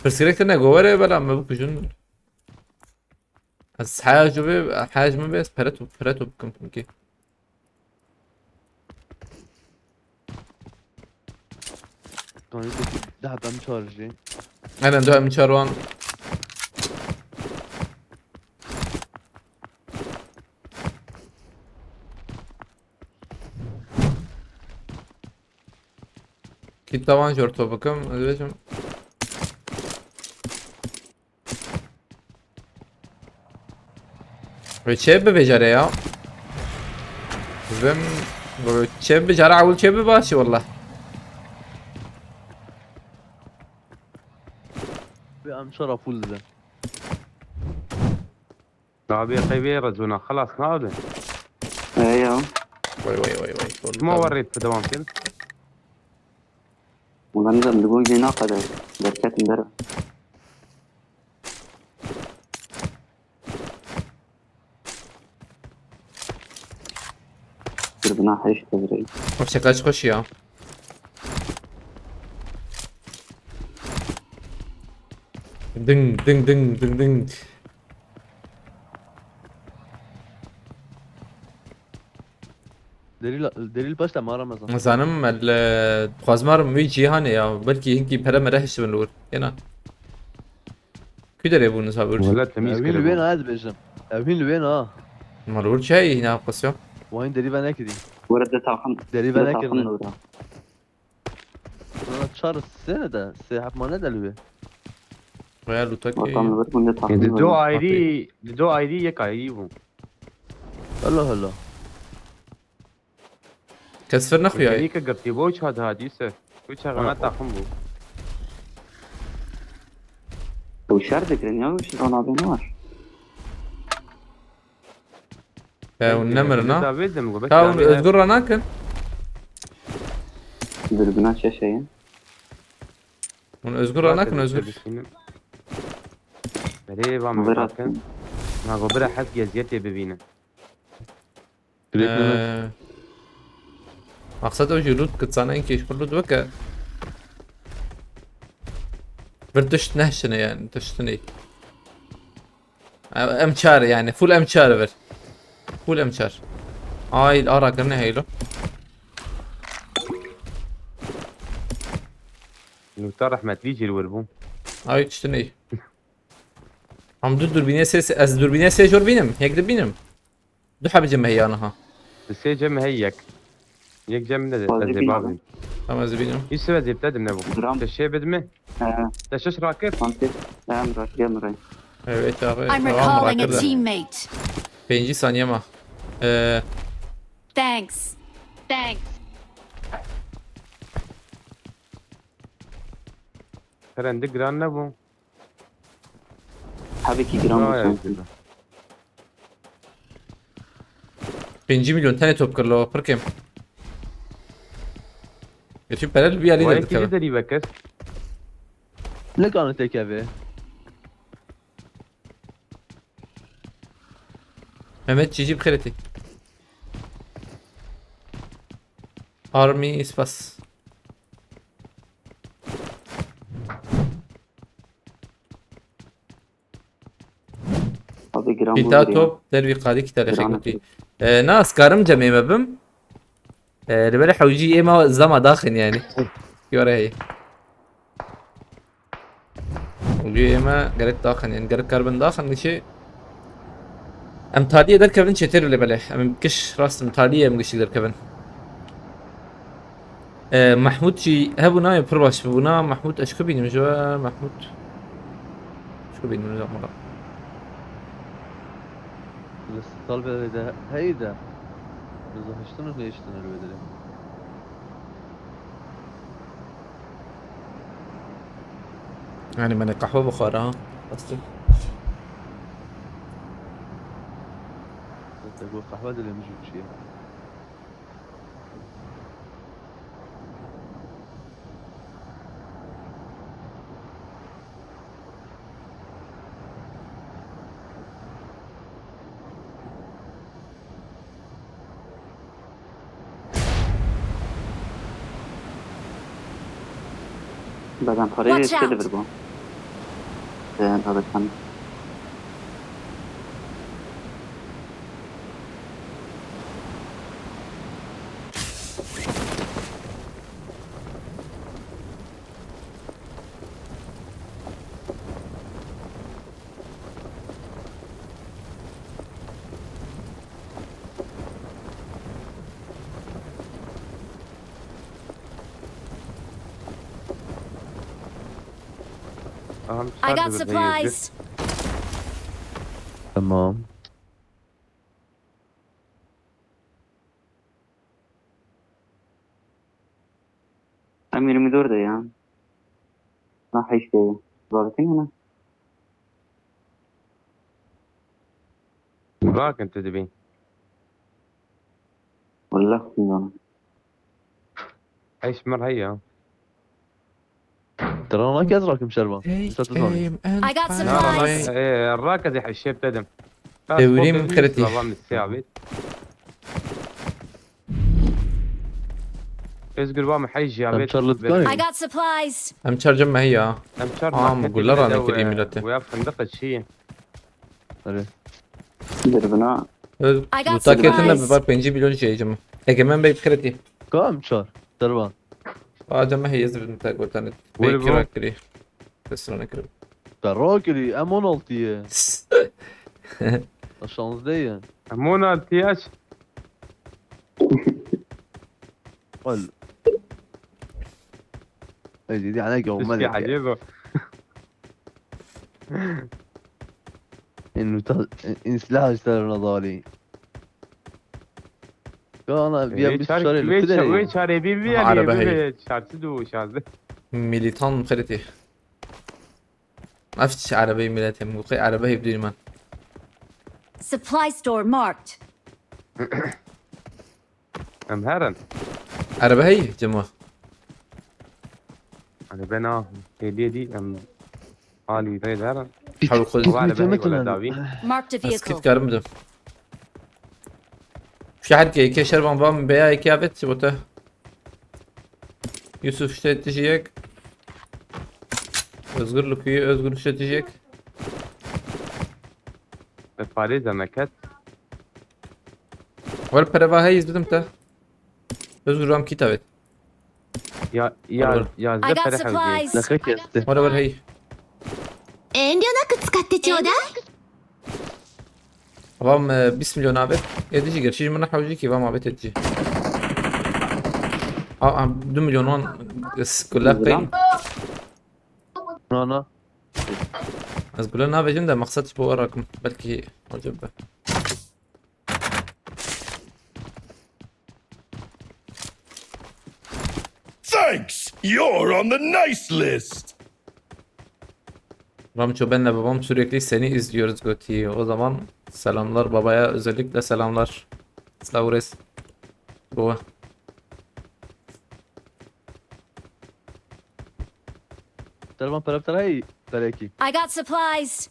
Pirsgirêk tine govere bela me bikujin. Ez heya ji vê, heya ji min vê ez pere top, pere top bikim çünkü. Kanî peki daha tam çağırıcı. Aynen, dua em çarwan. Kit tavan jor to bikim, ez bêjim. Ve çê bi vêjare ya. Vim, ve çê bi cara ewil çê bi baş e wallah. Ve em şara full de. Abi qey vê rezûna xelas nabe. He ya. Vay, vay, vay, vay. Çima werê dewam kir? Ulan nizam, li gojê naqede. Derketin dere. Birbina heşt tezreyî. O şaka çok hoş ya. Ding, ding, ding, ding, ding. Delil, delil başla mı Ramazan? Zanim el, e, xwazim arim wî cîhanê ya. Belkî hinkî pere mere hişibin li wir. Yena. Kü derê bûn sabir. Wele temiz Ew hîn li wê kiribû. Na ez bêjim. Ew hîn li wê na. Ma li wir çi heyî hîna qisya? Wayîn derî ve nekirî. Were de taxim. Derî ve De nekirine. Taxim li wir. Ana çar sene de, sê hep mane de li wê. Veya luta ki. Vatan li vir bûn de taxim Di li do wir. Ayrî, di do ayrî yek ayrî bû. Allah Allah. Kes fir nexuya. Yekî girtî bû, ça dihadî ser. Wî çaxana taxim bû. Ew şer dikirin ya, wî şivan abi ne var? Ew nemirin ha. Ka hûn Özgür ranakin. Dürbüne çeşeyin. Hûn Özgür ranakin, Özgür. Berê van Bırak. Bakın. Na go bira hes geziyetê bibînin. Direkt Ee, Mehmet. Maqsed ew jî loot kitsane, enkê ji xwe loot bike. Bir tişt nehşine yani, tiştinê. Em, em çar yani, full em çar ver. Full em çar. Ay, ara kirine heylo. Nûta rehmetlî jî li wir bû. Ay, tiştinê. Em du durbînê sê, ez durbînê sê jor bînim, yek dibînim. Du heb cem heye niha. Di sê cem heye yek. Yek cem de Hadi ez ê bin bavim. Tamam, ez bînim. Hiç sebep zêpte dim nebû. Gram. Te şê bidime. He. Te şiş rakir. Sanki. Em rakir, em ray. Evet abi. I'm recalling a teammate. Pêncî saniye ma. Ee, Thanks. Thanks. Xerendi giran nebû. Hebekî giran bû sanki. Pêncî milyon tenê top kir lo, pir kêm. Geçî pere li bir yerî de dikeve. Derî vekir. Nikane têkeve. Mehmet Cicî bi xêretî. Army spas. Abi giran bû. Pîta top dervî qadî kî te lexê gotî. E, na, ez karim cemê me bim. E, li berê hewcî ê me zama daxin yani. Yore heye. Hewcî ê me gerek daxin yani, gerek karbin daxin nişê. Em taliyê derkevin çêtir li belê. Em giş rast em taliyê em gişik derkevin. E, Mahmud jî hebûna ya pir baş bûna. Mahmud ez ku bînim ji we Mahmud. Şu benim hocam bana. Salve de heyde. Biz hoştunuz ne işten öyle dedi. Yani bana kahve bukhara. Bastım. Te got qehwe dilê min jî diçiye. Bazen parayı Watch out! Şey de bir bu. Ee, alırsan. Aha, I got supplies. Tamam. Em yirmi dört ya. Na heştê. Zaten ana. Rakin tu dibî. Wallah bilmiyorum. Heş mir heya. Tira nake ez rakim şervan. Take Usta tu zanî. Aim and I got fire supplies. Away. Ee, rak ez heşê dedim. Devrim kriti. Babam siya bit. Özgür, ba me hej ya. Em bit, çar li bit. Dikanê. I got supplies. Em çar cem me heya. Em çar. Aa, market gulla ra nekirî milete. Ve fındık çi? Erê. Birbina. Öz, I got supplies. Luta ketin de bi bar pêncî milyon şey cem. Ege men bek kriti. Ka em çar. Dervan. Aa, cem me heya zibin te gotanit. Bek kira kiri. Tesra nekirî. Te rakirî, M on altı ye. Şansdeh ye. M on altı ye. Qal. Ey, dîdî, aleyke, Umar. Tişkî ecêb o. Ên nûta, ên silah ji te re nadalî. Ka ana, biya bîst çarê li ku derê ye? Wê çarê bî, bî, bî, çarçi du şazdeh. Militan xeritî. Ev çi erebeyê milletê min? Qey erebe heyv dûrî me. Supply store marked. Em herin. Erebe heyî, Cemo? Erebe na, hêdiyê dî em alî rê derin. Hewl xwe. Kit, kit, kit, kit, kit, kit. Marked a vehicle. Ez kit karim bidim. Şeher ke, ke şervan vam beya eke avet, çi bote? Yusuf işte tijiyek. Özgür Luku'yu, Özgür işte tijiyek. Ve parêz e me ket. Were pere va hey, ez bidim te. Özgür ram kit avet. Ya, ya, ya, I got supplies. Were, were hey. Enryo naku tsukatte chodai. Avam, e, bîst milyon abi. Edici gerçi min hawji ki vam abi tetici. A, a, du milyon on, e, s-, gula peyn. Na, na. Ez gula navêjim de maqsed ji bo we rakim. Belkî acaba. Thanks! You're on the nice list! Ramço, benle babam sürekli seni izliyoruz Goti. O zaman selamlar babaya, özellikle selamlar. Sağ olasın. Baba. Telefon para biter hey, perekî. I got supplies.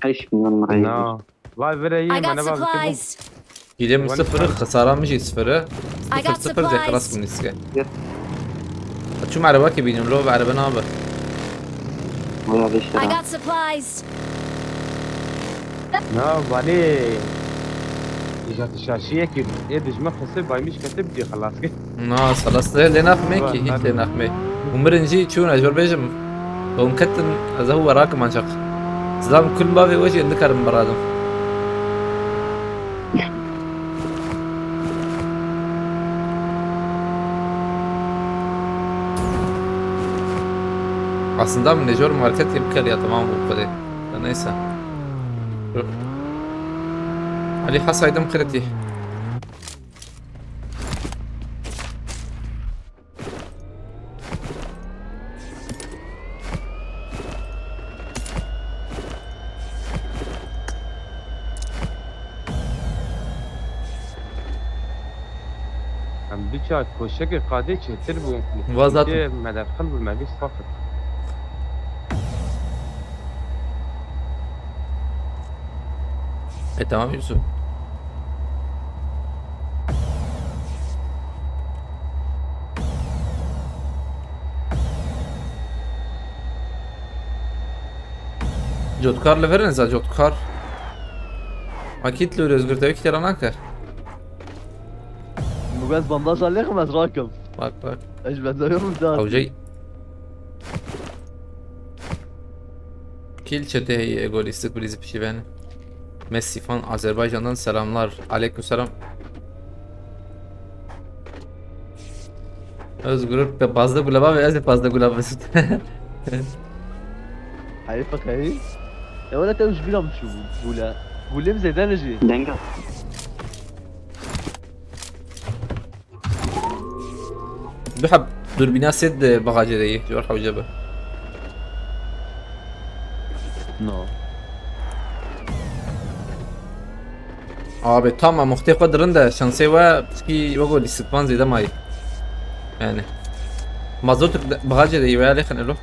Heşt milyon lira. Na. Vay vire iyi. I got supplies. Hile mi sıfırı, hasara mı şey sıfırı? I got supplies. Sıfır, sıfır, zekaras mı niske? Yep. Açım araba ki benim, lo ve araba ne abi? I got supplies. Na, vanê. Îja tu şaşiyekî ê dijmin xisir baymiş ketib dî xelas kir. Na, xelas lê, lê naximê ki, hiç lê naximê. Umirin jî çûn, ez jor bêjim. Hûn ketin, ez ew werakim ancak. Zilam kul bavê we jî nikarim biradim. Aslında min jor market yê bikeriya, tamam bû xwedê. Ya neyse. Dur. Ali hasaydım kredi. Biçar koşekê qadê çêtir bû. Va zaten. Tê me derxil bû, me bîst faxir. E, tamam Yusuf. Cotkar li vir neza, cotkar. Akît li Özgür te wekî tera nakir. Bugün bandaj aleykum ez rakim. Bak bak. Eş ben de yokum da. Hocayı. Kil çete hey egolistik bir izip şiven. Messi fan Azerbaycan'dan selamlar. Aleykümselam. Özgür be bazda gulaba ve ez de bazda gulaba. Hayır bak hayır. Ya wala te ucu bilam şu gule. Gule mi zeyden ji? Denga. Du heb durbîna sêd di bexacê de yê. Cor hewce be. No. Abi tamam, muxtê xwe dirin de şansê we pişkî wego lîstikvan zêde mayî. Yani. Mazot bexacê de yê we lêxin elo.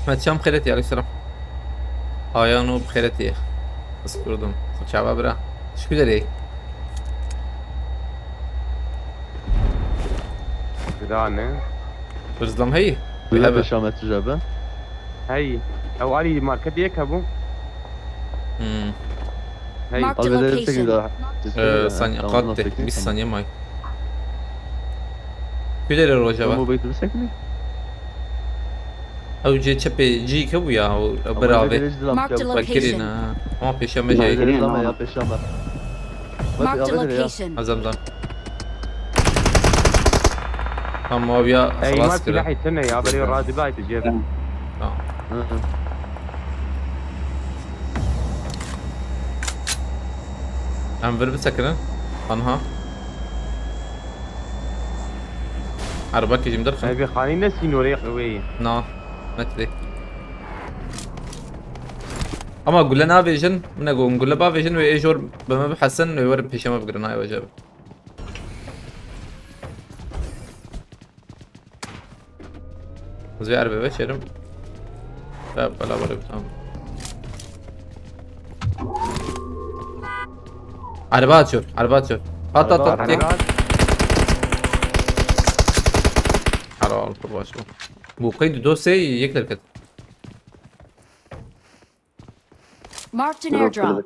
Ahmet Çam xêretî, aleyküm selam. Ayano xêretî. Kız kurdum. Çava bira. Şükür ederim. Birane. Hırzlam hey. Bile Hebe. Peşamet tuje be. Hey. Ew alî market yek hebû. Hmm. Hey. Mark- Al bedel Location. tek daha. Ee, saniye kat tek. Bir saniye may. Kudere Rojava. Ama bekle bir sekme. Ew cê çepê cî ke bû ya, o bira vê. Marked a Bak kirin location. ha. Ama peşe me Marked şey. a- Ama ya peşama. Marked a Bak, ya, location. Azam zam. Tamam abi ya, Ey, xelas ma kira. silahê tune ya, berê radî bay tu cêb. Tamam. Hı hı. Em vir bisekinin. Anha. Araba kejim derxin. Ev xanî ne sînorê wê ye. Na. Metri. Ama gule navêjin, min e got, gule bavêjin wê ê jor bi me bihesin, wê werin pêşe me bigirin, ay wecebe. Ez vê erbê veşerim. Ya, bela bala, tamam. Araba açıyor, araba açıyor. At, at, at, Araba tek. Helal. Helal, dur başım. Bu kaydı dosyayı yekler kat. Marked an airdrop.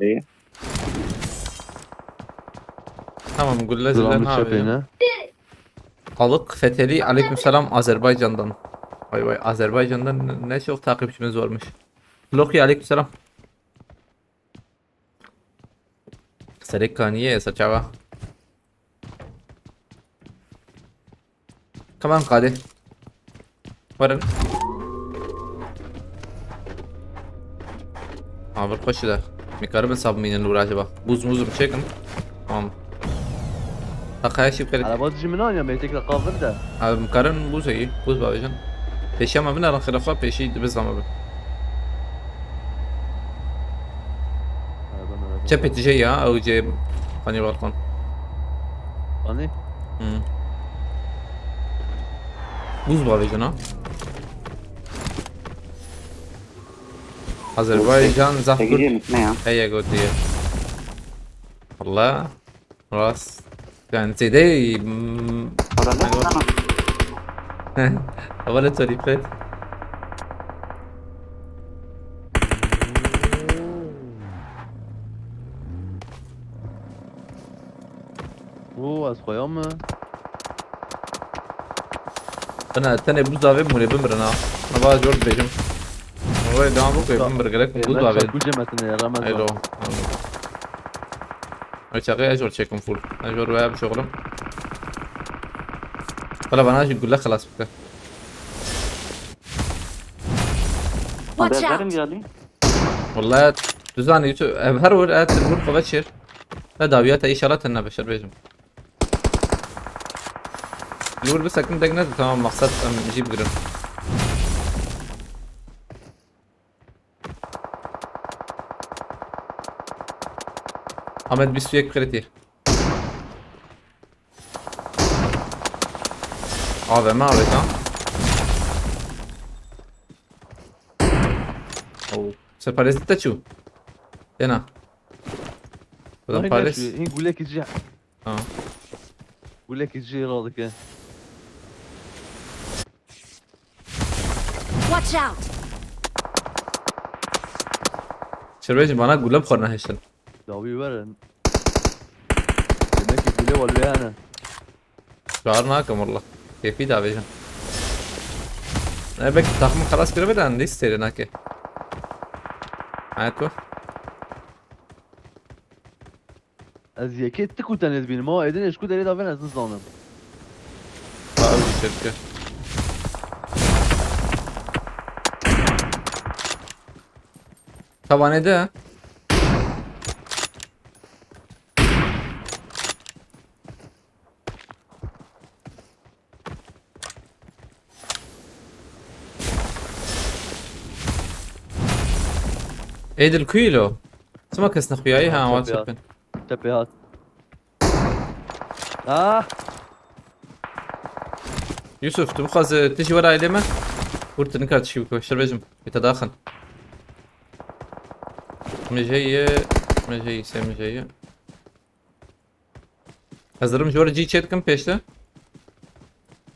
Tamam, gülle zille Duran ne bir yapıyor? çepeyine. Alık Feteli, aleykümselam, Azerbaycan'dan. Vay vay, Azerbaycan'dan ne çok takipçimiz varmış. Loki, aleykümselam. Serê kaniye, saçava. Kaman qadê. Werin. Ha, bir xweş de. Mikaribin sab mînin lûra acaba. Buz muzum çekim. Tamam. Takaya şi bixêr. Araba dijî min aniya, mêtek re qavir de. Abi, mikaribin buz heyî. Buz bavêjin. Pêşiya me binarin xêra xwe, pêşî dibiz me bin. Araba, araba. Çepê tije ya, ew cê xanî balkon. Anî? Hmm. Buz bavêjin ha. Azerbaycan zaf Çekeceğim kurt gitme ya. heye gotiye. Valla. Rast. Yani zêde, hmm, Adam da sana. Awale tarîfet. Oo, ez xweyam me. Bina tenê buz davê mûrê bimirin ha. Nava jor dibêjim. Nava devam bikê bimir gerek buz davê. Kucê metine ya, Ramazan. Elo. Ay çaxê ez jor çekim full. Ez jor veya bişoxlim. Wala bana jî gule xelas bike. Watch out! Gelin. Wala tu zanî tu ev her wir et vur xwe veçêr. La dawiya te inşallah te nebeşer bêjim. Li wir bisekin deng nedi, tamam, maksat em jî bigirin. Ahmet bîst û yek kredi. A V M avêta. Oh. Serparêzî te çû? Têna. Hîn Paris. Hîn gulekî cih. Ha. Gulekî cih radike. Watch out! Şerbêjî bana gule bi xwe nehiştin. Dawî werin. Demek ki gule wal wê hene. Çar nakim valla. Keyfî davêjin. Ne bek takımı xelas kiribe de lîst seyre nake. Hayat bu. Ez yekê tik û tenê dibînim. O êdin êşkû derê davên ez nizanim. Ha, ew jî çêdike. Tavanê de. Êdil kuyî lo? Çima kes nexuyayî? Ha, wan çepin. Çepê hat. Ah! Yusuf, tu bixwaze tu jî were ailê me? Hûr tu nika tişî biko, şer bêjim. Wê te daxin. Min jê ye, min jê ye, sê min jê ye. Ez dirim ji we re cî çê dikim pêşte.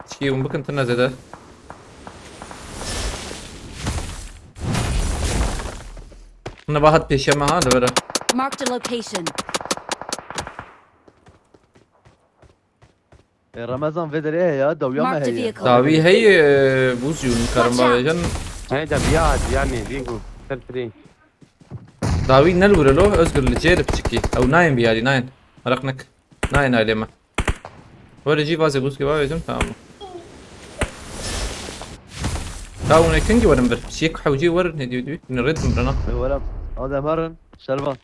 Çikî hûn bikin tune zêde. Hûn ba hat pêşiya me ha, li vir e. Marked a location. E, Ramazan vê derê heye ya, dawiya me heye. Marked a vehicle. Dawî heye, e, bûz yûn karim bavêjin. Hey, dawiya, dawiya ne, vî bû. Ser pirî. Dawî ne li wir e lo, Özgür li cê re piçikî. Ew nayên biyarî, nayên. Meraq nek. Nayên ailê me. Were jî vazê bûzkê bavêjim, tamam. Ta hûn ê kengî werin vir? Piçiyek hewcî werin, hêdî hêdî. Hûn ê rêd bin birina. Ê were. Adem herin. Şervan.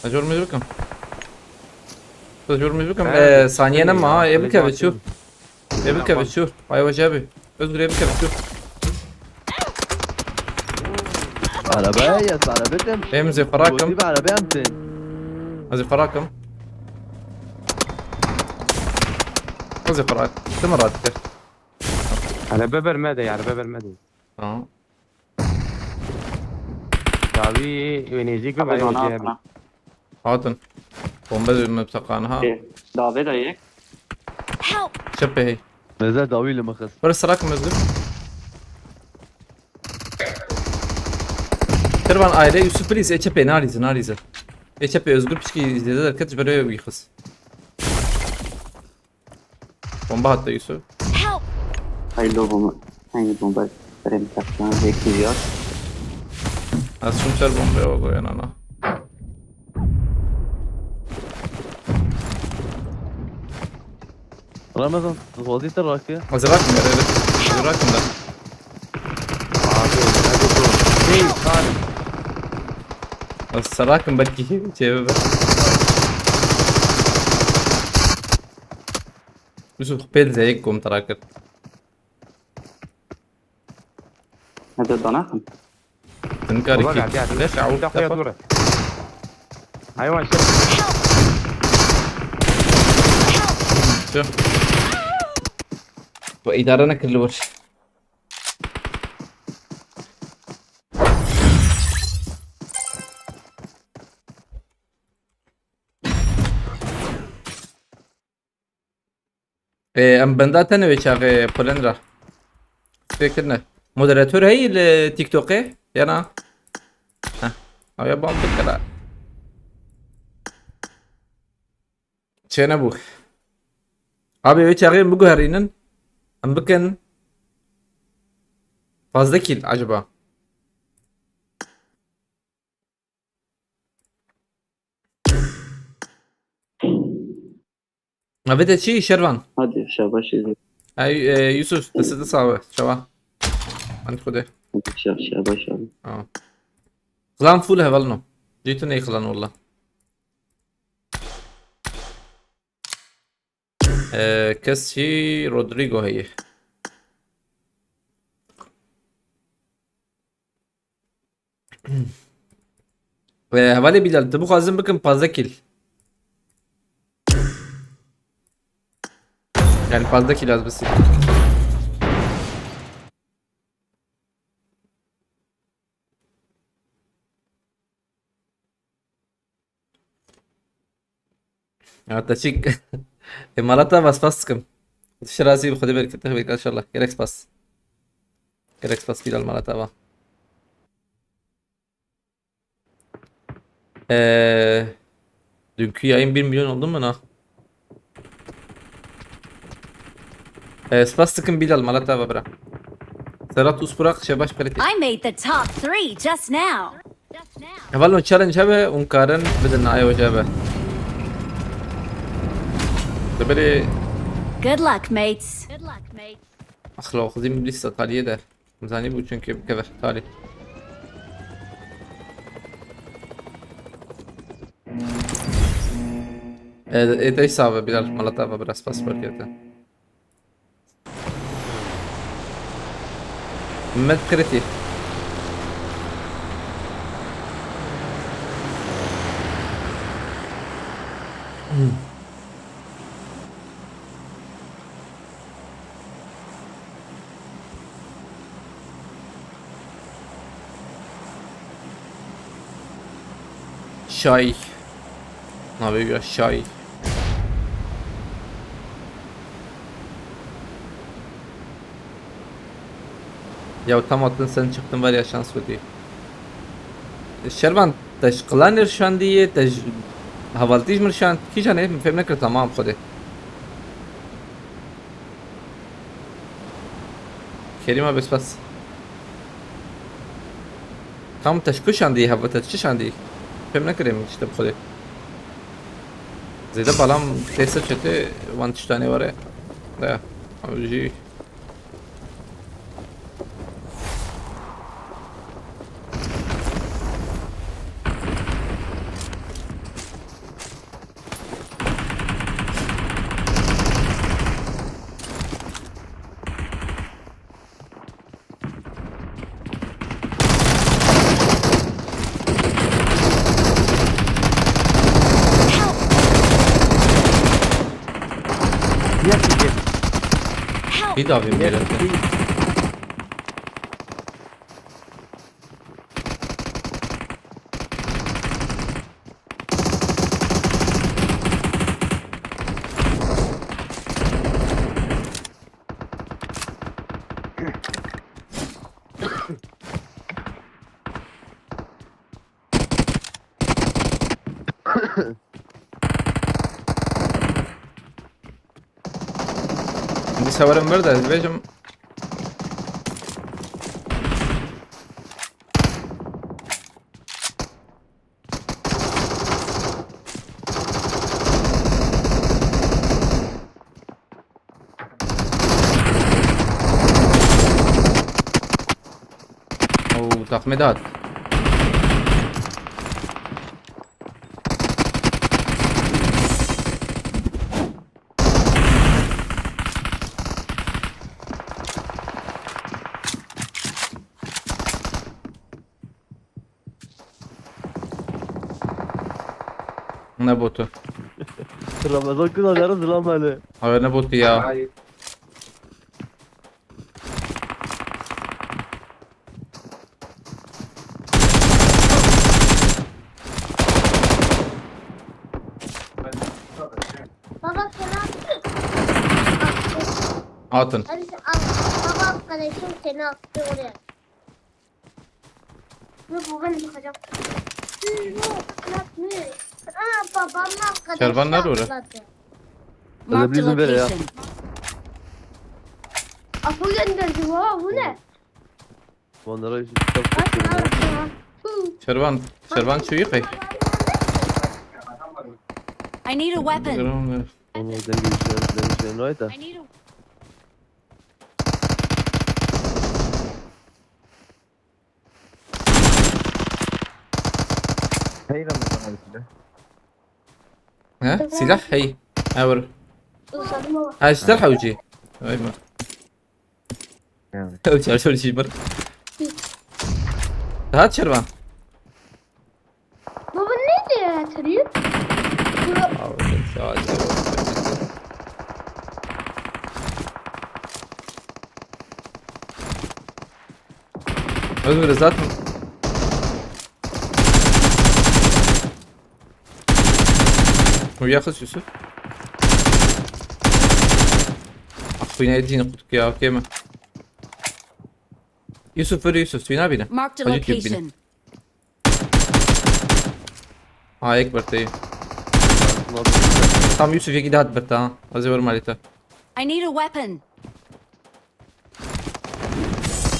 Ez jor mecbur kim. Ez jor mecbur kim. Ee, saniye ne ma, ê bikeve çû. Ê bikeve çû. Ay wece abi. Özgür ê bikeve çû. Arabaya yaz, araba dem. Em zê ferakim. Gotî be araba em tên. Ez zê ferakim. Ez zê ferak. Tim rahat kir. Araba bermedi, araba bermedi. Tamam. Dawî wê nêzîk bibe, ew jê hebî. Hatin. Bombe de me teqan ha. Ê, davê de yek. Help! Çepê hey. Neze dawî li min xist. Were serakim Özgür. Kirvan aile Yusuf please, ê çepê nalîze, nalîze. Ê çepê Özgür piçkî zêde derket ji ber wî xist. Bomba hatta Yusuf. Help! Hayırlı olma. Hangi bomba? Krem takma. Zeki diyor. Ez çûm ser bombeya we goyan ana. Ramazan, dixwazî te rake? Ez rakim yere, evet. Ez rakim da. Abi, hadi dur. Hey, Karim. Ez serakim belkî çê bibe. Yusuf, pêl zeyek kom tera kir. Hadi danaxin. Tinkarî kî. Baba, gel, gel. Leş, ew, te xwe ya dûr e. Hayvan, işte. Çi? Tu îdare nekir li wir. Ê, em benda tene wê çaxê Polen ra. Fikir ne. Moderator heyî li TikTokê? Yana? Heh. Ew ya bam bikira. Çênebû. Abi wê çaxê em biguherînin. Em bikin. Pazdeh kîl acaba? Avê te çi Şervan? Hadi şabaş izin. Ay, e, Yusuf, destê te sax be, çawa. Hadi Xwedê. Şa-, şabaş abi. Tamam. Klan full hevalno. Cî tu ney klan walla. Ee, kes jî Rodrigo heye. Ee, hevalê Bilal, tu bixwazin bikin pazdeh kill. Yani pazdeh kill az bisi. Ya te çîk. E, mala te va spas dikim. Şirazî bi Xwedê berketine xebêka inşallah. Gerek spas. Gerek spas Bilal, mala te va. Ee, dünkü yayın bir milyon oldu mu lan? Ee, spas dikim Bilal, mala te va bira. Serhat Uspurak, şebaş pereti. I made the top three just now. Hevalno challenge hebe, hûn karin bidin nayê wece hebe. Dibirê. Good luck, mates. Axla xizîm lîsta taliyê de. Zanî bû çünkü bikeve talî. E, e, te sabe Bilal, mala te va biraz spas berkete. Med kriti. Şay. Navê wî ya Şay. Ya tam attın sen çıktın var ya şans kötü. Şervan, te ji Klanê şandiye, te ji hevaltî ji min şand, kîjan ê, min fêm nekir, tamam Xwedê. Kerîma bêspas. Tam te ji ku şandî, heva te çi şandî? Fêm nekirê min işte bi Xwedê. Zêde balam têse çete wan tiştanê were. De, ew jî Yes, he did. Help! Bir daha bir Yes, millet. he Hindî sewerim vir de, ez dibêjim. Oo, takme dat. Ne botu? Ramazan Kınadar'ı zilam hele. Abi ne botu ya? Baba sana attı. Atın. Baba arkadaşım seni attı oraya. Yok, bu beni sıkacak. Yok, yok, yok. Aa, babamla arkadaşlar Kervan nerede orada? Atladı. Marked a location. Apo gönderdi baba, bu ne? Onlara kitap Aç, aç, aç. Şervan, Şervan çuyu kay. I need a weapon. Onu dengê jî, dengê jî nayê te. I need a Hey Ramazan abi silah. He? Silah? Hey. Ha, vur. Uzadım ama. Ha, silah hewcî. Vay be. Yani. Hewcî, hewcî, hewcî, bir. Rahat çervan. Baba, ne diye yatırıyor? Abi, sen sadece Özgür zaten. Uyaxız Yusuf. Ah, xwînayê dîn qut ya, okey mi? Yusuf, vur Yusuf, xwîna bîne. Marked a Hacı Türk bîne. Location. Ha, yek berteyî. Tam Yusuf yekî de hat berta ha. Ez ê werim alî te. I need a weapon.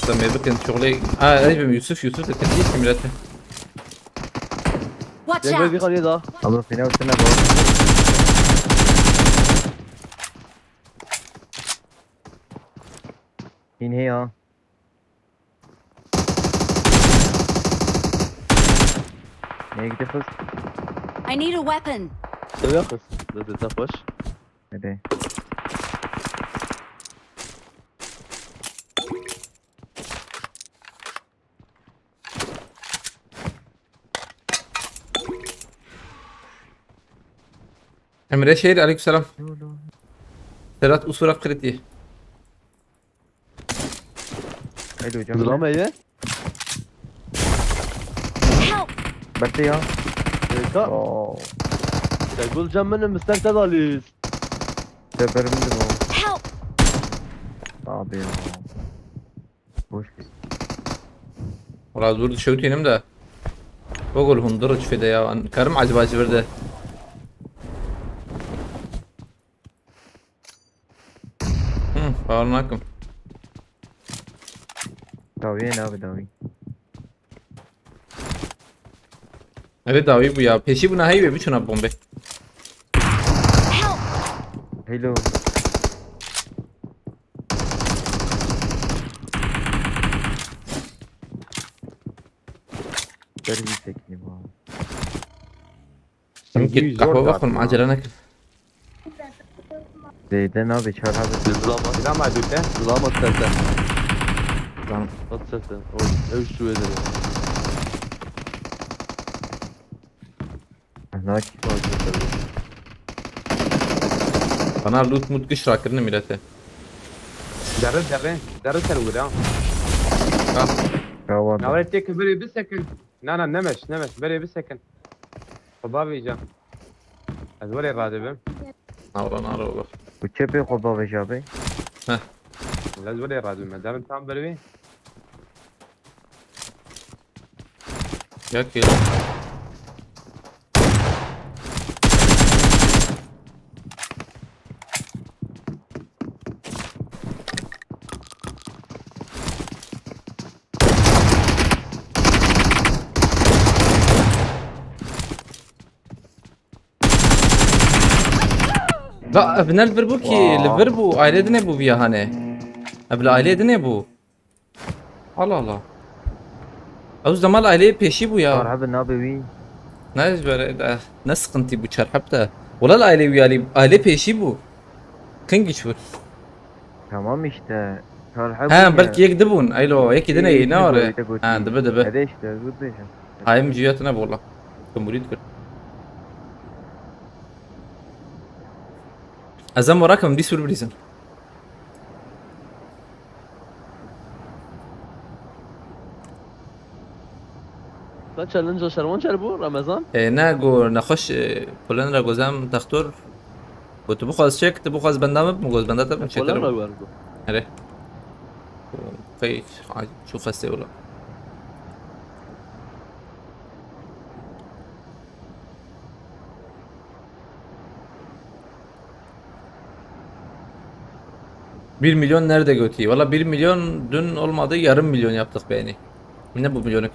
Te mêvikin çoxlê. Ha, ez bim Yusuf, Yusuf de tepkî kim rete. Watch Yek bir out! Xalî da. Abla fena üstüne bak. Yine ya. Neye gidiyoruz? I need a weapon. Seviyor kız. Dur, dur, dur, boş. Hadi. Emre Şehir, aleykümselam. Sedat Usura Kriti. Hello, canım. Zilame ye? Help! Bekle ya. Eka. Oo. Ya gul cem benim, ister Sedalis. Seferimdir o. Help! Abi ya. Boş ver. Wala zûr dişewtînim de. Gogol hundir çi fêde ya. An-, karim acaba ji vir de. Hı, bawer nakim. Dawiyê ne abi, dawî. Evet, dawî bû ya. Pêşî bûna heyvê biçûna bombê. Help! Hello. Dervî sekinî bu. Em Zor kir kahve zaten vexwin, ha. Acele nekin. Zeyde nabe çar abi. Zilama. Zilama dute. Zilama serte. Lan. At serte. O ev şu ederim. Nak. Bana loot mut giş rakirine millete. Derre, derre. Derre ser vur ha. Ha. Bravo abi. Nawe tek biri bir second. Na, na, nemeş, nemeş. Biri bir second. Xwe bavêje. Ez werê radibim. Nara, nara, ola. Bu çepê xwe bavêje abi. Heh. Ez werê radibim. Derin tam berê. Yak ya. Da, ev ne li vir bû ki? Li vir bû, ailê dinê bû viya hane. Ev li ailê dinê bû. Allah Allah. Ew zaman ailê pêşî bû ya. Çar hebe nabe wî. Ne ji ber, eh, ne sıkıntı bu çar hebe de. Wala li ailê wî alî, ailê pêşî bû. Qing iş bû. Tamam işte. Çar hebe Ha, ya. Belki yek dibûn. Aylo, yekî dinê, ne ware? Ha, dibe, dibe. Hede işte, ez bêjim. Hayım ciyatına bola. Cumhuriyet kır. Ez em wara kim, dîs wir birîzin. Te challenge şervan çer bû, Ramazan? E, ne, go nexweş, e, Polen re gozem textor. Go tu bixwaz çek, tu bixwaz benda min, min goz benda te, min çêtir. Polen re wer bû. Erê. Qey, ay, çû xestê wila. Bir milyon nerede götü? Valla bir milyon dün olmadı, yarım milyon yaptık beğeni. Ne bu milyonluk?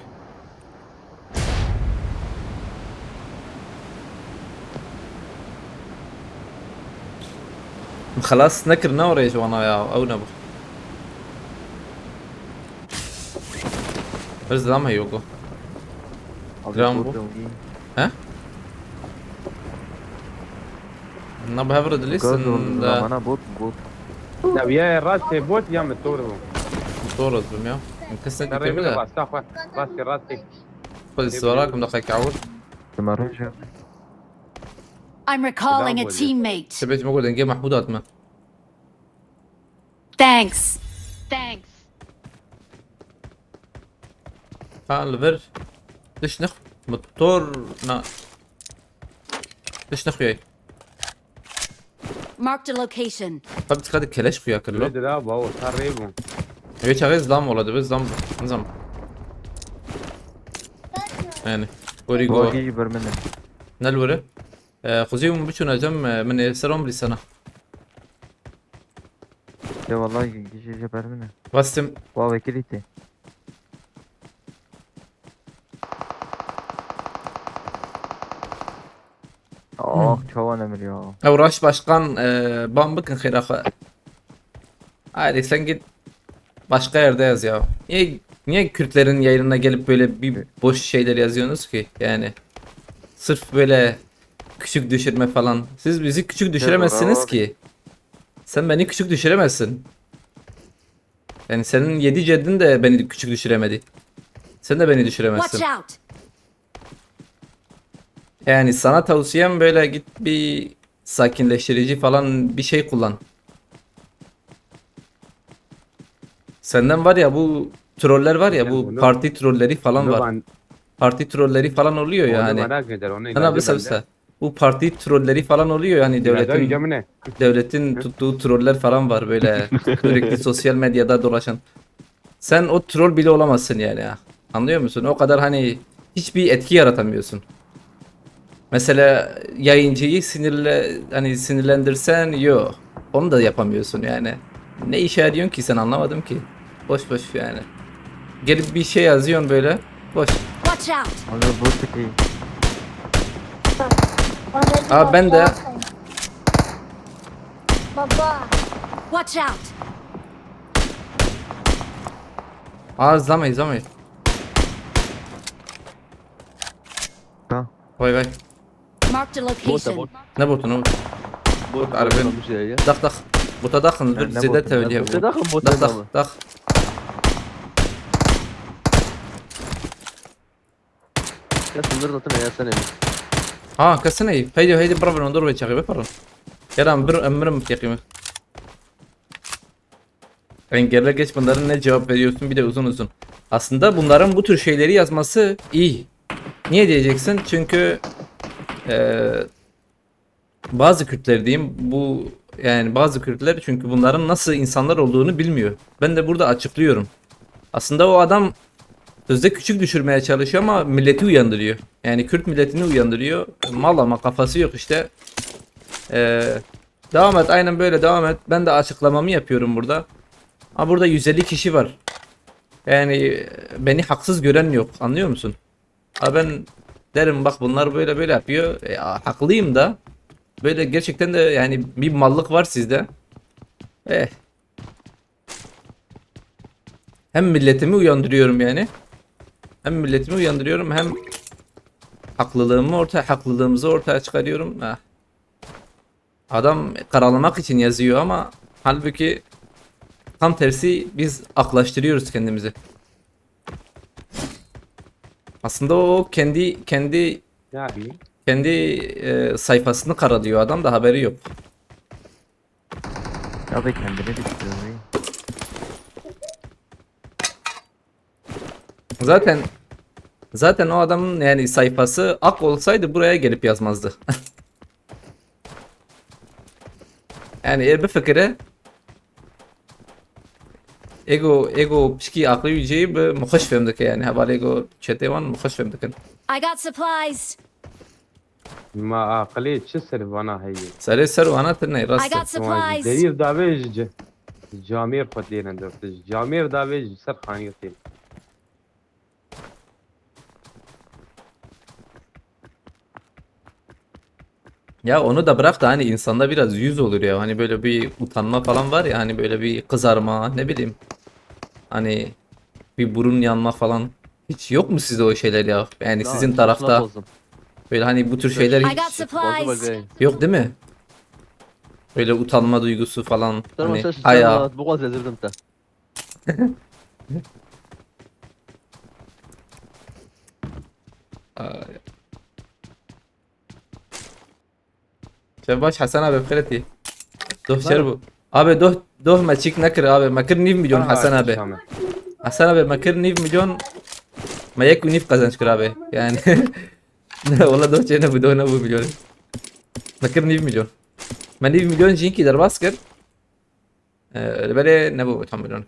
Xelas nekirine orê ji wana ya, ew nebû. Hırzdam heyoko. Abi, Gram bu. Burada iyi. He? Na bi hev re dilîsin. Gaz oldu da. Bana bot, bot. Ya, ya rastê bot ya motor bû. Motor ez bim ya. Kesnek Rê bile bile. Basta xwe. Rastê, rastê. Xwe zora kim da xek awir. Dima roja. I'm recalling a teammate. Sebet me go dengê Mahmud atme. Thanks. Thanks. Ha, li vir. Diş nix. Motor na. Diş nix yay. Marked a location. Tabii dikkat et, keleş xuya kirlo. Öyle de daha baba, orta rey bu. Evet, çağız zam ola dibe zam. Zam. Yani. Gori go. Bagi vermene. Ne lore? Ee, Xuzî hûn biçûne cem, e, min ê selam bilîsena. Ya vallahi gije je bermine. Vastim. Wa vekilî tê. Ah, Hmm. Çawa nemir ya. Ew Raş Başkan, e, ban bikin xêra xwe. Haydi sen git başka yerde yaz ya. Niye, niye Kürtlerin yayınına gelip böyle bir boş şeyler yazıyorsunuz ki? Yani sırf böyle küçük düşürme falan. Siz bizi küçük düşüremezsiniz ki. Sen beni küçük düşüremezsin. Yani senin yedi ceddin de beni küçük düşüremedi. Sen de beni düşüremezsin. Watch out! Yani sana tavsiyem böyle git bir sakinleştirici falan bir şey kullan. Senden var ya bu troller var ya, bu parti trolleri falan var. Parti trolleri falan oluyor yani. Sana bir sebse. Bu parti trolleri falan oluyor yani devletin, devletin tuttuğu troller falan var böyle sürekli sosyal medyada dolaşan. Sen o troll bile olamazsın yani ya. Anlıyor musun? O kadar hani hiçbir etki yaratamıyorsun. Mesela yayıncıyı sinirle, hani sinirlendirsen yok. Onu da yapamıyorsun yani. Ne işe yarıyorsun ki sen, anlamadım ki. Boş boş yani. Gelip bir şey yazıyorsun böyle. Boş. Watch out! Abi bu çok iyi. Aa, ben de. Baba. Watch out! Aa, zlamayı, zlamayı. Ha. Vay vay. Marked a location. Bot, bot. Ne botu, ne botu? Bot, bot, arabin. Dax, dax. Bota daxın, bir zede tevliye. Bota daxın, bota daxın. Dax, dax. Ya sınır zaten ya sen emin. Ha, kesin iyi. Haydi, haydi, bravo, ondur ve çakı, be pardon. Kerem, bir ömrüm yakımı. Engelle geç, bunların ne cevap veriyorsun, bir de uzun uzun. Aslında bunların bu tür şeyleri yazması iyi. Niye diyeceksin? Çünkü eee, bazı Kürtler diyeyim, bu yani bazı Kürtler çünkü bunların nasıl insanlar olduğunu bilmiyor. Ben de burada açıklıyorum. Aslında o adam sözde küçük düşürmeye çalışıyor ama milleti uyandırıyor. Yani Kürt milletini uyandırıyor. Mal ama kafası yok işte. Eee Devam et, aynen böyle devam et. Ben de açıklamamı yapıyorum burada. Ha, burada yüz elli kişi var. Yani beni haksız gören yok, anlıyor musun? Ha, ben derim bak bunlar böyle böyle yapıyor. E, haklıyım da. Böyle gerçekten de yani bir mallık var sizde. Eh. Hem milletimi uyandırıyorum yani. Hem milletimi uyandırıyorum hem haklılığımı ortaya, haklılığımızı ortaya çıkarıyorum. Ha. Adam karalamak için yazıyor ama halbuki tam tersi biz aklaştırıyoruz kendimizi. Aslında o kendi, kendi, kendi, e, sayfasını karalıyor adam da haberi yok. Ya da kendini bitiriyor. Zaten, zaten o adamın yani sayfası ak olsaydı buraya gelip yazmazdı. Yani e, bifikire. Ego, ego pişkî aqilî wî cihê bi min xweş fêm dike yani. Hevalê ego çetê wan min xweş fêm dikin. I got supplies. Ma aqilê çi ser vana heye? Serê ser vana tune, rast e. I got supplies. Derîr davê ji ce-, camêr xwe têne dewte. Camêr davê ji ser xaniyê têne. Ya onu da bırak da hani insanda biraz yüz olur ya. Hani böyle bir utanma falan var ya, hani böyle bir kızarma, ne bileyim. Hani bir burun yanma falan. Hiç yok mu sizde o şeyler ya? Yani sizin tarafta böyle hani bu tür şeyler hiç yok değil mi? Böyle utanma duygusu falan. Hani aya. Ay. Şevbaş Hasan abi, bi xêr hatî. Doh şer bû. Abi doh, doh me çîk nekir abi. Me kir nîv milyon Hasan abi. Hasan abi, me kir nîv milyon. Me yek û nîv qezenc kir abi. Yani. Wala doh çê nebû, doh nebû milyon. Me kir nîv milyon. Me nîv milyon jî hinkî derbas kir. Ee, li belê nebû tam milyon.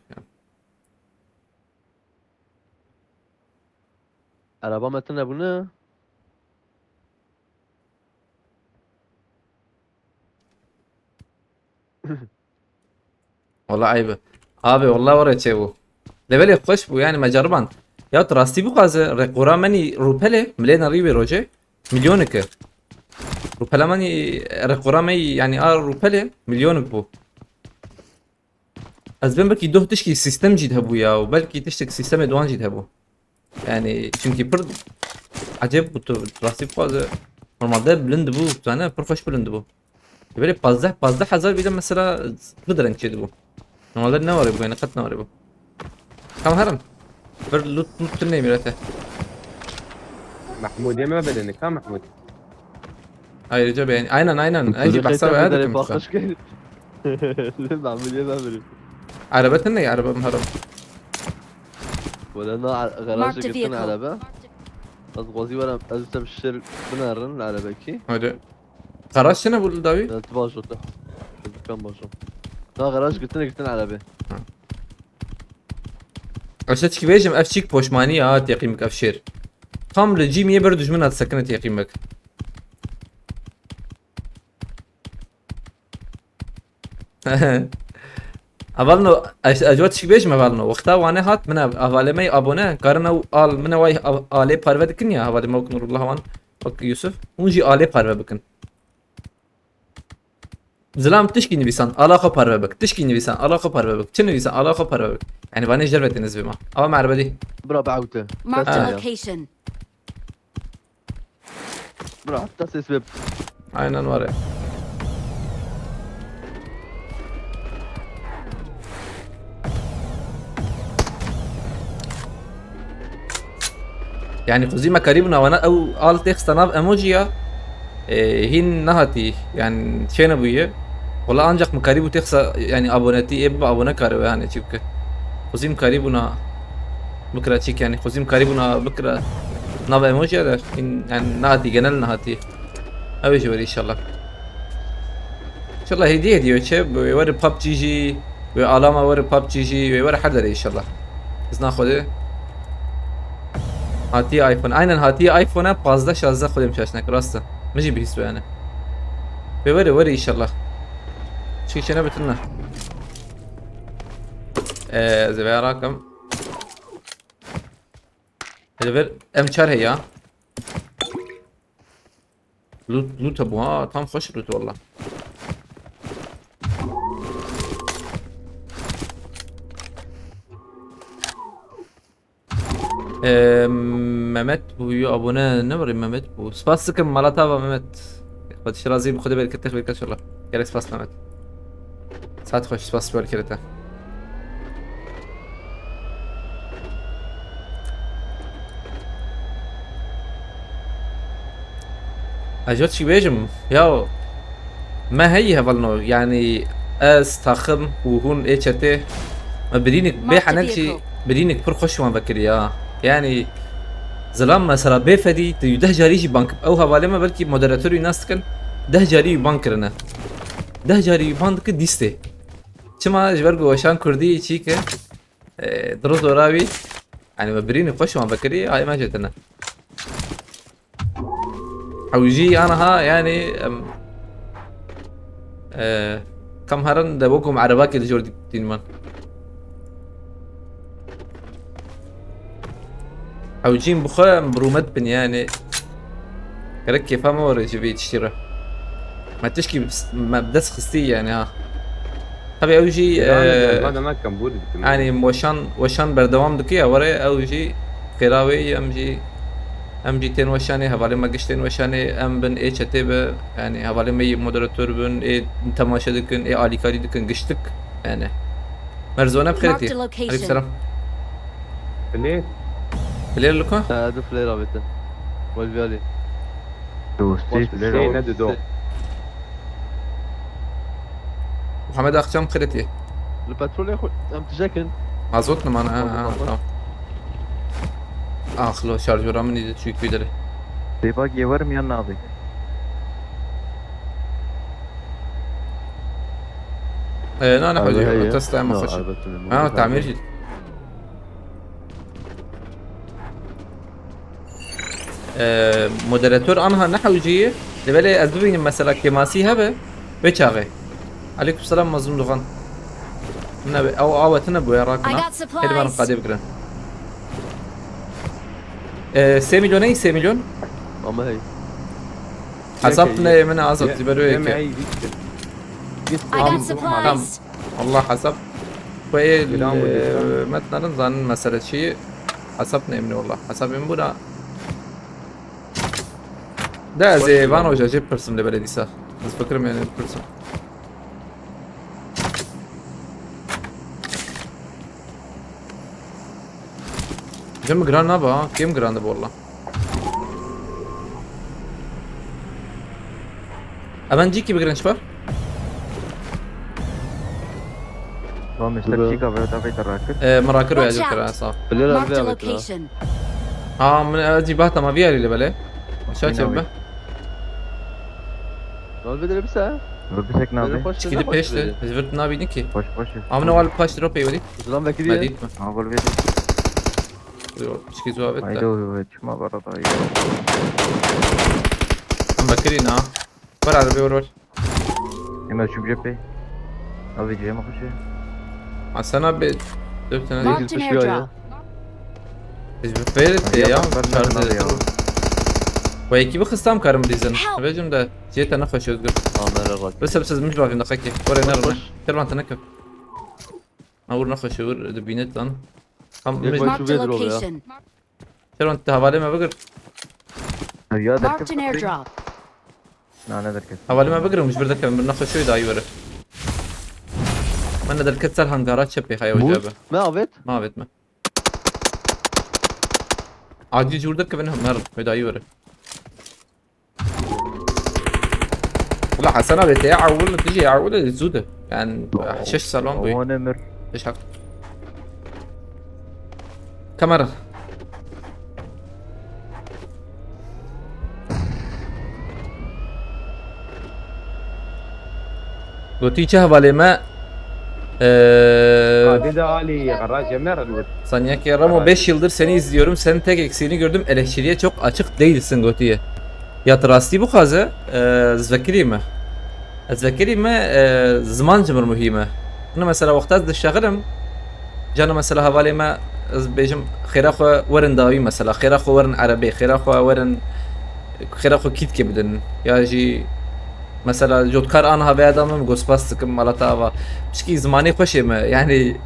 Araba me tune bûne. Wala eyb e. Abi wala were çê bû. Levelê xweş bû yani, me ceriband. Ya tu rastî bixwaze, reqora menî rûpelê, milê nerî wê rojê, milyonik e. Rûpela menî, reqora me yani a rûpelê, milyonik bû. Ez bên belkî doh tişkî sîstem jî hebû ya, û belkî tiştek sîstemê dowan jî hebû. Yani çünkü pir ecêb bû, tu rastî bixwaze. Normalde bilind bû, zane, pir xweş bilind bû. Böyle pazdeh, pazdeh hezar bile mesela pir dereng çê dibû. Normalde ne var bu yani, qet ne var bu. Tamam, herim. Bir loot, loot tune mirete. Mahmud yeme bedeni, ka Mahmud? Ayrıca beğen-, aynen, aynen. Ayrıca bahsa ve hadi. Mahmud yeme benim. Araba tune, araba mı haram? Wala na garajê girtin erebe. Ez xwezî were, ez te bi şêr binerin li erebekî. Hadi. Garaj çi ne bû li dawî? Ya, tu baş ol te. Ez dikan baş ol. Na garaj girtin, girtin erebê. Ha. Ez te çikî bêjim, ev çîk poşmanî ya, têqîmik ev şêr. Tam li cîmiyê ber dijmin hat sekine têqîmik. Hevalno, ez, ez we tişik bêjim hevalno. Wexta wane hat, min ev, hevalê me yê abone, karin ew al, min ew ay, av-, alê parve dikin ya, hevalê me wek Nurullah wan, wek Yusuf. Hûn jî alê parve bikin. Zilam tişkî nivîsan, ala xwe parve bik. Tişkî nivîsan, ala xwe parve bik. Çi nivîsan, ala xwe parve bik. Yani vanê jer ve têne zivê ma. Ama me erebedî. Bira be ewte. Marked a location. Bra, heta ses web. Aynen var ya. Yani xwezî me karî bûna wana ew al têxista nav emoji ya. E, hîn nehatî, yani çênebûye. Wala ancak min karî bû têxisa, yani abonetî ê bibe abone kare we, yani çî bike. Xwezî min karî bûna bikira çîk, yani xwezî min karî bûna bikira nav emoji ya de, hîn, yani nehatî, genel nehatî. Ew ê jî were inşallah. İnşallah hediye hediye çe, wê were PUBG jî, wê alama were PUBG jî, wê were her derê inşallah. Bizna Xwedê. Hatiye iPhone. Aynen hatiye iPhone'a pazdeh şazdeh Xwedê min şaş nekir, rast e. Min jî bihîst yani. Wê were, were inşallah. Çi çene bitirne. Ee, ez ê vêya rakim. Li vir M çar heye. Loot, loot hebû ha, tam xweş loot walla. Ee, Mehmet bû, abone ne var Mehmet bû. Spas dikim, mala te ava Mehmet. Xwedî razî bi, Xwedê bereket te, bereket inşallah. Gelek spas Mehmet. Saet xweş, spas ji we re. Ez ji we tişkî bêjim, ya me heyî hevalno, yani ez, taxim û hûn ê çetê, me birînik bê henek jî, birînik pir xweş wan vekirî ya. Yani zilam mesela bê fedî, tu deh carî jî ban kir. Ew hevalê me belkî moderatorî nas dikin, deh carî wî ban kirine. Deh carî wî ban dike dîstê. Çima? Ji ber ku weşan kurdî çî ke, e, diro zora wî, yani me birînî xweş wan vekirî, ay me jê tine. Ew jî aniha, yani, em, e, kam herin de wek em erebakê li jor dîn man. Ew cîn bi xwe em bi rûmet bin yani. Gerek kêfa me were ji vê tiştî re. Me tişkî s-, me bi dest xistî yani ha. Tabii ew jî, Yanî, e, ben de me kembûr dikim. Yani weşan, weşan berdewam dike ya, were ew jî xêra wê ye, em jî, em jî tên weşanê, hevalê me giş tên weşanê, em bin ê çetê be, yani hevalê me yê moderator bin, ê temaşe dikin, ê alîkarî dikin, giştik yani. Merzone bi xêretî. Marked a location. Aleyküm selam. Player? Player li ku? He, du player avêtin. Welviyalî. Dostî. Baş Player şey oldu. Ne dido? Muhammed Akçam xêretî. Li petrolê xwe em tije kin. Mazot niman, ha, ha, tamam. Ax lo, şarjora min îdi çûyî kuyî derê. Dêva gêwer miyan navê. Ee, na, ne hocam, heye. Tesla ama hoş. Ha, tamir jî. Ee, moderator anha nehewcî, lê belê ez bibînim mesela kêmasî hebe, wê çaxê. Aleyküm selam Mazlum Doğan. Ne be, ew awe tine bûye rakina. I got supplies. Hêdî van qadê bikirin. Ee, sê milyon ey, sê milyon? Ama hey. Hesap ne min azat, ye-, diber wê yeme ke. Ey, gitti. Gitti. I got supplies. Tamam. Allah hesap. Xweyê, e, metnarin zanin mesele çi. Hesap neyim ne valla. Hesap min bûna. De ez ê van hoca jê pirsim li beledîsa. Ez fikirim yani pirsim. Cem giran naba ha. Kim giran de valla. Hemen cîkî bigirin çipa. Tamam, işte, çîka ve da ve rakir. Ee, min rakir ve acil kira, sağ ol. Marked a location. Ha, min, e, cî bahta ma viyarî li belê. Aşağı çevir be. Lan bir de bir sen. Dur bir tek nabi. Çikî de peşte. Ez virt nabî ki. Boş, boş. Amına wal paş drop eyvalî. Zilan vekili. Medît mi? Ha, gol verdi. Yok, çikî zuwa vetta. Haydi oy, oy, çıkma barada ya. Em vekirî na. Ver arabayı, ver, ver. Hemen şu cephe. Abi cem hoşu. Hasan abi, dört tane. Marked an airdrop. Biz bir fail etti ya. Bak, bak, bak, bak. Bu ekibi kıstam karım bizim. Help. Vecim de. Ciyete ne hoş Özgür. Aman Allah. Bes hepsiz mecbur evimde kaki. Oraya ne rına? Koş. Kervan tanıkım. Ha, vur ne hoş, vur. Dibine lan. Tam Marked a location. Şeron, te havalê me bigir. Ya, derkef. Marked an airdrop. Na, ne derkef. Havalê me bigir, ji vir derkevin, bir nexwe şoyê dayî were. Me ne derket ser hangara çepê, haya wece be. Me avêt? Me avêt me. Acil ji wir derkevin, me rin, wê dayî were. Wala Hasan abi, te ya ewil, tu jî ewil zû de. Yani şeş salon bû. Wan emir. Şeş heft. Kamera. Gotî çi hevalê me? Ee, Hadi de Ali, garajê me re. Sanyakê Ramo, beş yıldır seni izliyorum. Senin tek eksiğini gördüm. Eleştiriye çok açık değilsin, Gotiye. Ya tu rastî bixwaze, e, ez vekirî me. Ez vekirî me, e, ziman ji mir muhîm e. Hina mesela wexta ez dişexilim, cana mesela hevalê me, ez bêjim, xêra xwe werin dawî mesela, xêra xwe werin erebê, xêra xwe werin, xêra xwe kîtkê bidin. Ya jî mesela cotkar aniha veya da min gospas dikim, mala te ava. Pişkî zimanê xweşê me, yani,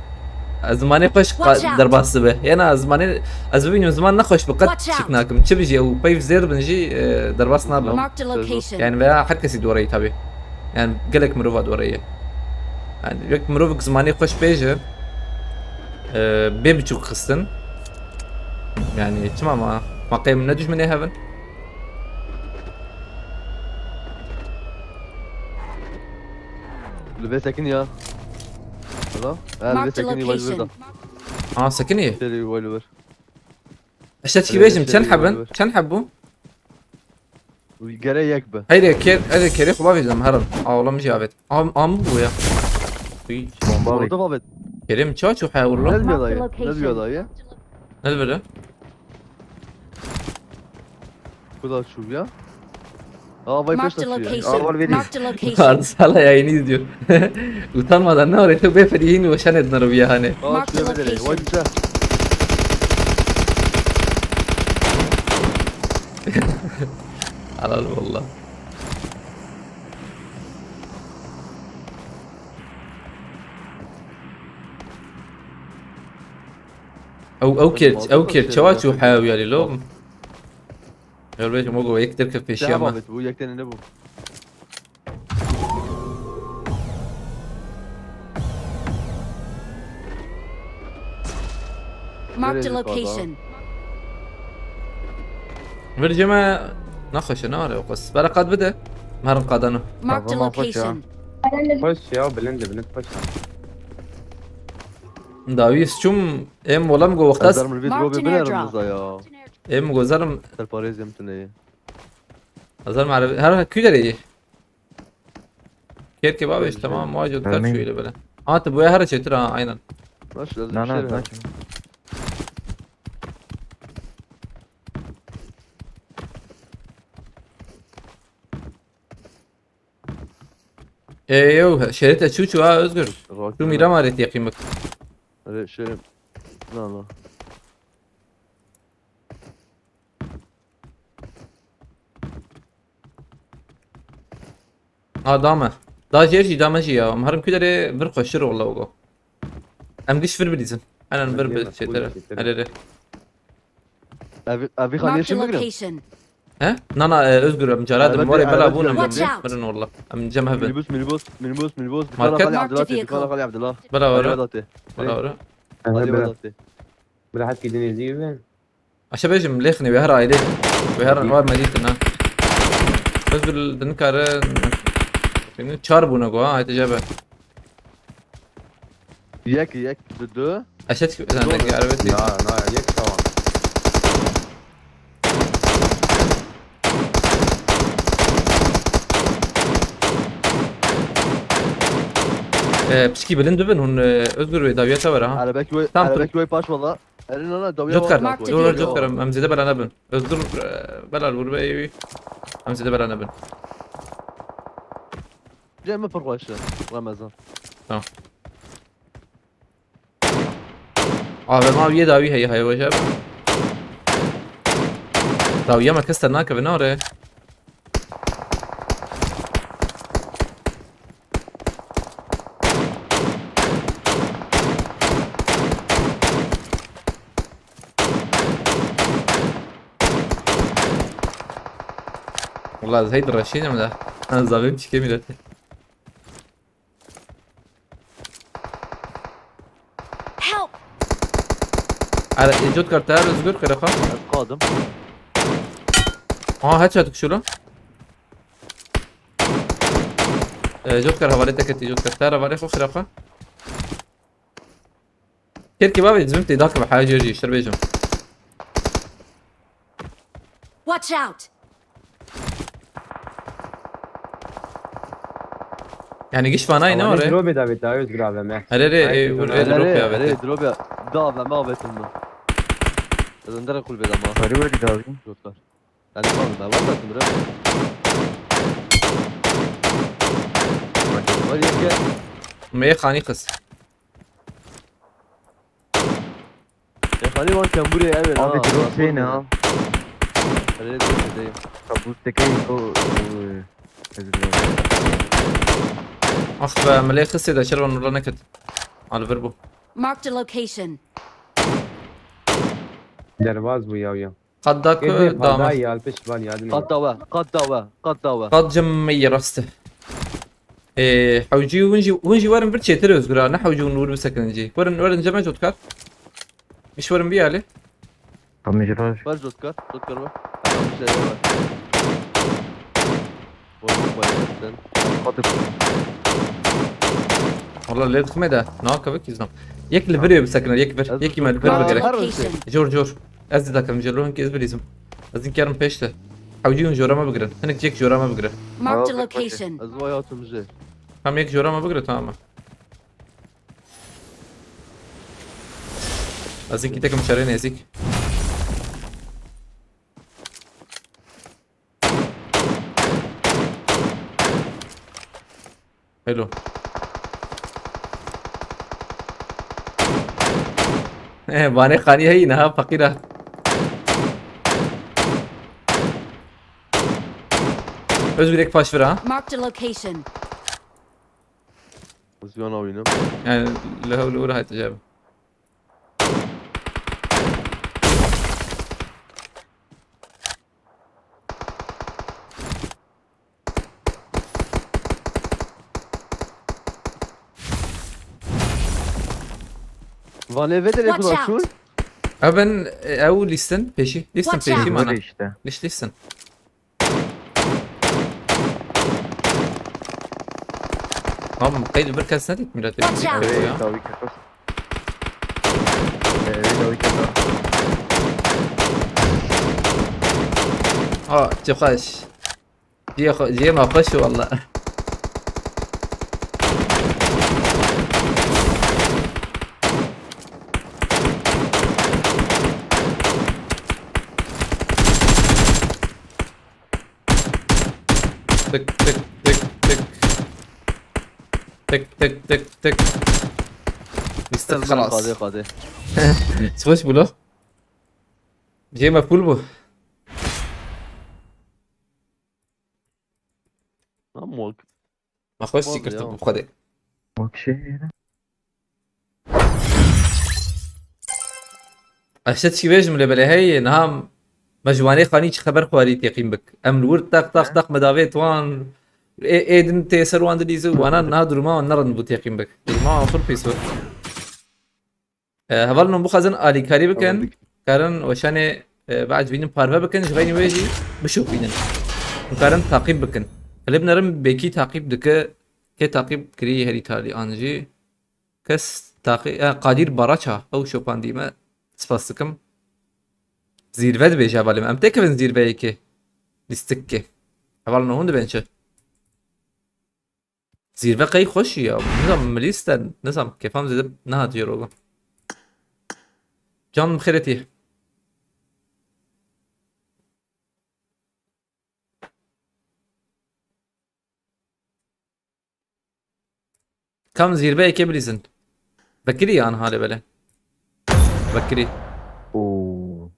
Ez zimanê xweş qa-, Watch out! Derbas dibe. Yena zimanê, ez bibînim ziman nexweş bi qet Watch out! Şik nakim. Çi bijî ew peyv zêr bin jî, e, derbas nabe. Marked a location. Yani veya her kesî doreyî tabi. Yani gelek mirova doreye. Yani wek mirovik zimanê xweş bêje, e, bê biçûk xistin. Yani çima ma, ma qey min ne dijminê hevin? Li vê sekinî ya. Hala? Ha, li vê Marked a sekinî, wayli vir da. Location. Ha, sekinî? Serî wayli vir. Eşte çi bêjim, çend hebin? Çend heb bû? Gere yek be. Heyre, ker, heyre, kerê xwe bavêjim, herin. Awlam jî avêt. Am, am bû ya. Uy. Bomba avêt. Orada avêt. Kerê min çawa çû haya urlo? Ne diyor dayı? Ne diyor dayı? Ne diyor? Bu da çubuğa. Aa, vay, Marked a peşte çubuğa. Location. Aa, var vereyim. Marked a location. Kardeş hala yayını izliyor. Utanmadan ne oraya beyefendi yayını boşan edin arabaya hani. Aa, Marked a çubuğa verelim. Vay location. Güzel. Alalım valla. Ew, ew kêr, ew kêr çawa çû heya wî alî lo? Yor bêjim, o go yek derkef pêşiya me. Devam et, bu yek tane ne bu? Marked a location. Vir ceme naxweşe, nare o qas. Bere qad bide. Merin qadano. Marked a location. Xweş ya, bilind, bilind xweş ya. Dawî çûm, em wolam go wextas. Ezar min vî robê binerim ya. Em go zalim. Serparêz yem tune. Ezar min her kü derê. Kêrkê bavêj, tamam, ma jot kar şöyle böyle. Ha, tu bu her çetir ha, aynen. Nasıl? Na, na, na. Ê, yew, şerê te çû çû ha, Özgür. Rock. Tu mîra ma rê têqîmik. Öyle şey. Na, na. Ha, dame. Da jêr jî, dame jî ya. Em herim ku derê vir xweştir ola ogo. Em giş vir bilîzin. Aynen, vir bi çêtir. Erê, erê. Evi, evi xaniyê çi bigrin? He? Na, na, e, Özgür, em cara dim. Warê bela bûn em. Watch out! Mirin walla. Em cem hev bin. Minibus, minibus, minibus, minibus. Market. Dükkan Xalî Abdullah. Bela wara. Bela wara. Xalî Abdullah. Bela hetkî dinê zî bin. Aşa bêjim, lêxinê wê her ailê. Wê her wa medîtin ha. Özgür dinikare. Çar bûne go ha, hayte cebe. Yek, yek, bi du. Eşet ki, sen de ki arabeti. Na, na, yek tamam. Ee, pişkî bilind bibin, hûn, e, Özgür Bey, dawiyete ver ha. Arabek wê, tam arabek wê paş valla. Erê, na, na, dawiya. Jot kar. Dur, dur, jot kar. Em zêde bela nebin. Özgür, e, bela vur be evi. Em zêde bela nebin. Cem mi pir xweş e, Remezan. Tamam. Abi, ma yê dawî heye, heye weje. Dawiya me kes te nakeve, nare. Wala ez hey direşînim de. Ez zavêm çikê mîrete. Help! Ara, e, Cotkar, te Özgür, qerexa. Ez qadim. Aha, headshot kişilo. E, Cotkar, hevalê te ketî, Cotkar. Te hevalê xwe, qerexa. Kêrkê bavê, dizim tê dakeve, haya cêr jî, şer bêjim. Watch out! Yani giş fanayî ne var, e? Dropê davêt, dayê Özgür abi me. Herê, herê, e, vur, e, drop ya, herê, drop ya. Da, ben mi avetim mi? Dedim, direkt kulübe dama. Sarı var bir daha. Yoklar. Yani kaldı, ben var mı, bre? Var, yok ya. Me xanî qis. E, xanî wan kembûrê ev e. Abi, ha, drop sêne ha. Erê, drop sêne. Kabûs tekey ko, ko, e, ez bilmiyorum. Ax be, milê xisê de şervan nurla neket. Al vir bu. Marked a location. Derbaz bu ya, ya. Qat da ku dame. Ya, pişt van ya. Qat da we, qat da we, qat da we. Qat cem me rast. Ee, hewcî hûn jî, hûn jî werin vir çêtir Özgür ha. Ne hewcî hûn wir bisekinin jî. Werin, werin cem me Cotkar. Miş werin bir hali. Tamam, jira. Ver Cotkar, Cotkar ver. Tamam, bir şey ver. Boşluk var sen. Katık. Valla lê dixime de. Ne kadar kizdim. Yek li vir bisekinin, yek vir. Yek me li vir gerek. Jor, jor. Ez de dakim jor, hinkî ez bilîzim. Ez inkerim peşte. Hewcî hûn jora me bigirin. Hinek yek jora me bigire. Marked a location. Ez vay hatım jê. Tam yek jora me bigire, tamam mı? Ez ê kî tekim şerê nêzîk. Hello. Eh, vanê xanî heyî niha feqîr e. Özgür ek paş vir ha. Marked a location. Ez yana wînim. Yani, li hewl û rahat cevap. Van eve de lê Watch xuda out! Çûn. Ew ben, e, ew lîstin pêşî. Lîstin Watch pêşî out! Mana. Böyle işte. Lîş lîstin. Tamam, qeyd bir kes ne dît millet Watch out! Ev ya. Dawi kefas. Ev dawi kefas. Ha, çok hoş. Ciyê xwe, ciyê me xweş e walla. Tık, tık, tık, tık. Tık, tık, tık, tık. Lîstik xelas. Xwedê, xwedê. Xweş bû lo. Ciyê me full bû. Amok. Ma xweş Bol sikirtin ya. Bi xwedê. Okey. Ez te çi bêjim lê belê hey, niha me ji wanê xanî çi xeber xwarî teqîm bik. Em li wir teq, teq, He? Teq me davêt wan. Ê, ê din tê ser wan dilîze û wana niha duruma wan nerin bû teqîm bik. Duruma wan pir pîs bû. E, hevalno bixwazin alîkarî bikin, Alîk- karin weşanê, e, biecibînin parve bikin, ji xeynî wê jî bişopînin. Hûn karin taqîb bikin. Filip nerim bêkî taqîb dike, kê taqîb kirî herî talî an jî. Kes taqî-, e, Qadîr Baraça, ew şopandî me. Spas dikim. Zîrve dibêje hevalê me. Em têkevin zîrveyekê. Lîstikê. Hevalno hûn dibên çi? Zîrve qey xweş ya. Nizam milîs de, nizam kêfam zêde nehatiye rola. Can bi xêretî. Kam zîrveyekê bilîzin. Vekirî yan halê bele. Vekirî. Oo.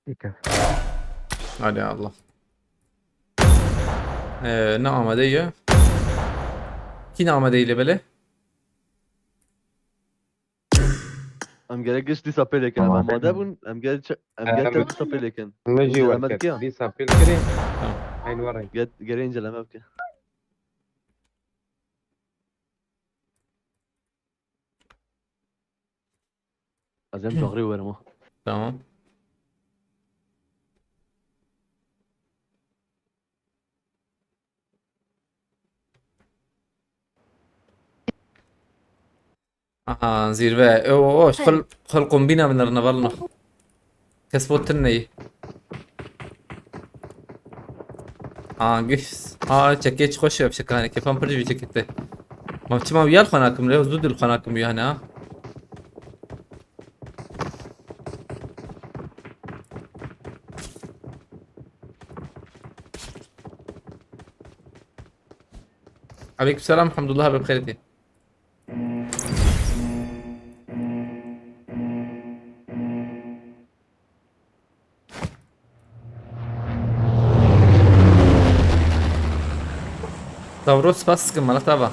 Dikkat. Hadi Allah. Ee, ne amade ye? Kî ne amade ile bele? Em gerek giş dîsa pêlêkin. Em Amade. Amade bûn, em gerek ç-, em gerek Em, dîsa pêlêkin. Min jî Înceleme werket. Dike ya. Dîsa pêl kirî. Tamam. Eyn werê. Get-, gerek înceleme bike. Ez ê em çaxirê werim ha. Tamam. Aha, zîrve. O, o, o, xil, xil kombîna binirine, valno. Kes bot tune yî. Aa, giş. Aa, çekê çi xweş e, fişekanê. Kêfan pir ji vî çekê te. Ma çima wî ya li xwe nakim lê, zû dil xwe nakim wî ya ne, ha? Aleyküm selam, Hamdullah abi, bi xêr tê. Davro, spas dikim, mala te ava.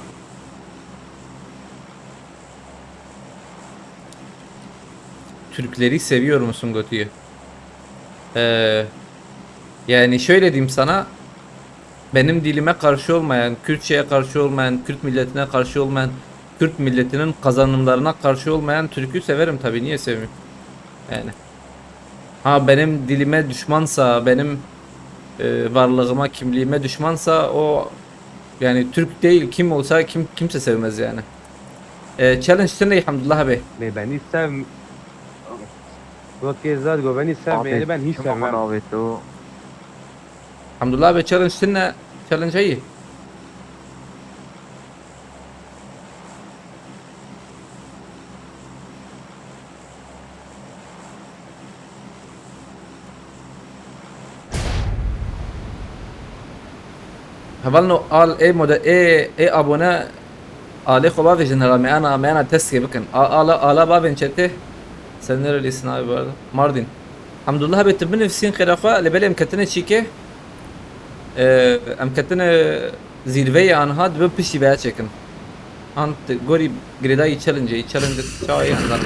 Türkleri seviyor musun, gotiye? Ee, yani şöyle diyeyim sana, benim dilime karşı olmayan, Kürtçe'ye karşı olmayan, Kürt milletine karşı olmayan, Kürt milletinin kazanımlarına karşı olmayan Türk'ü severim tabii, niye sevmeyeyim? Yani. Ha, benim dilime düşmansa, benim, e, varlığıma, kimliğime düşmansa o, yani Türk değil, kim olsa kim, kimse sevmez yani. E, challenge tune, Hamdullah abi. Lê benî sev-, wekî Zad got, benî sevmeyeni ben hiç sevmem. Hamdullah abi, challenge tune, challenge heye. Hevalno al ê mode-, ê, ê abone alê xwe bavêjin hela me ana, me ana testê bikin. A-, ala, ala bavên çetê. Sen nerelisin abi bu arada? Mardin. Hamdullah abi, tu binivîsîn xêra xwe, lê belê em ketine çîkê. Ee, em ketine zîrveyê anha, dibe piştî veya çêkin. An tu gorî girêdayî challenge, challenge çawa ye anha.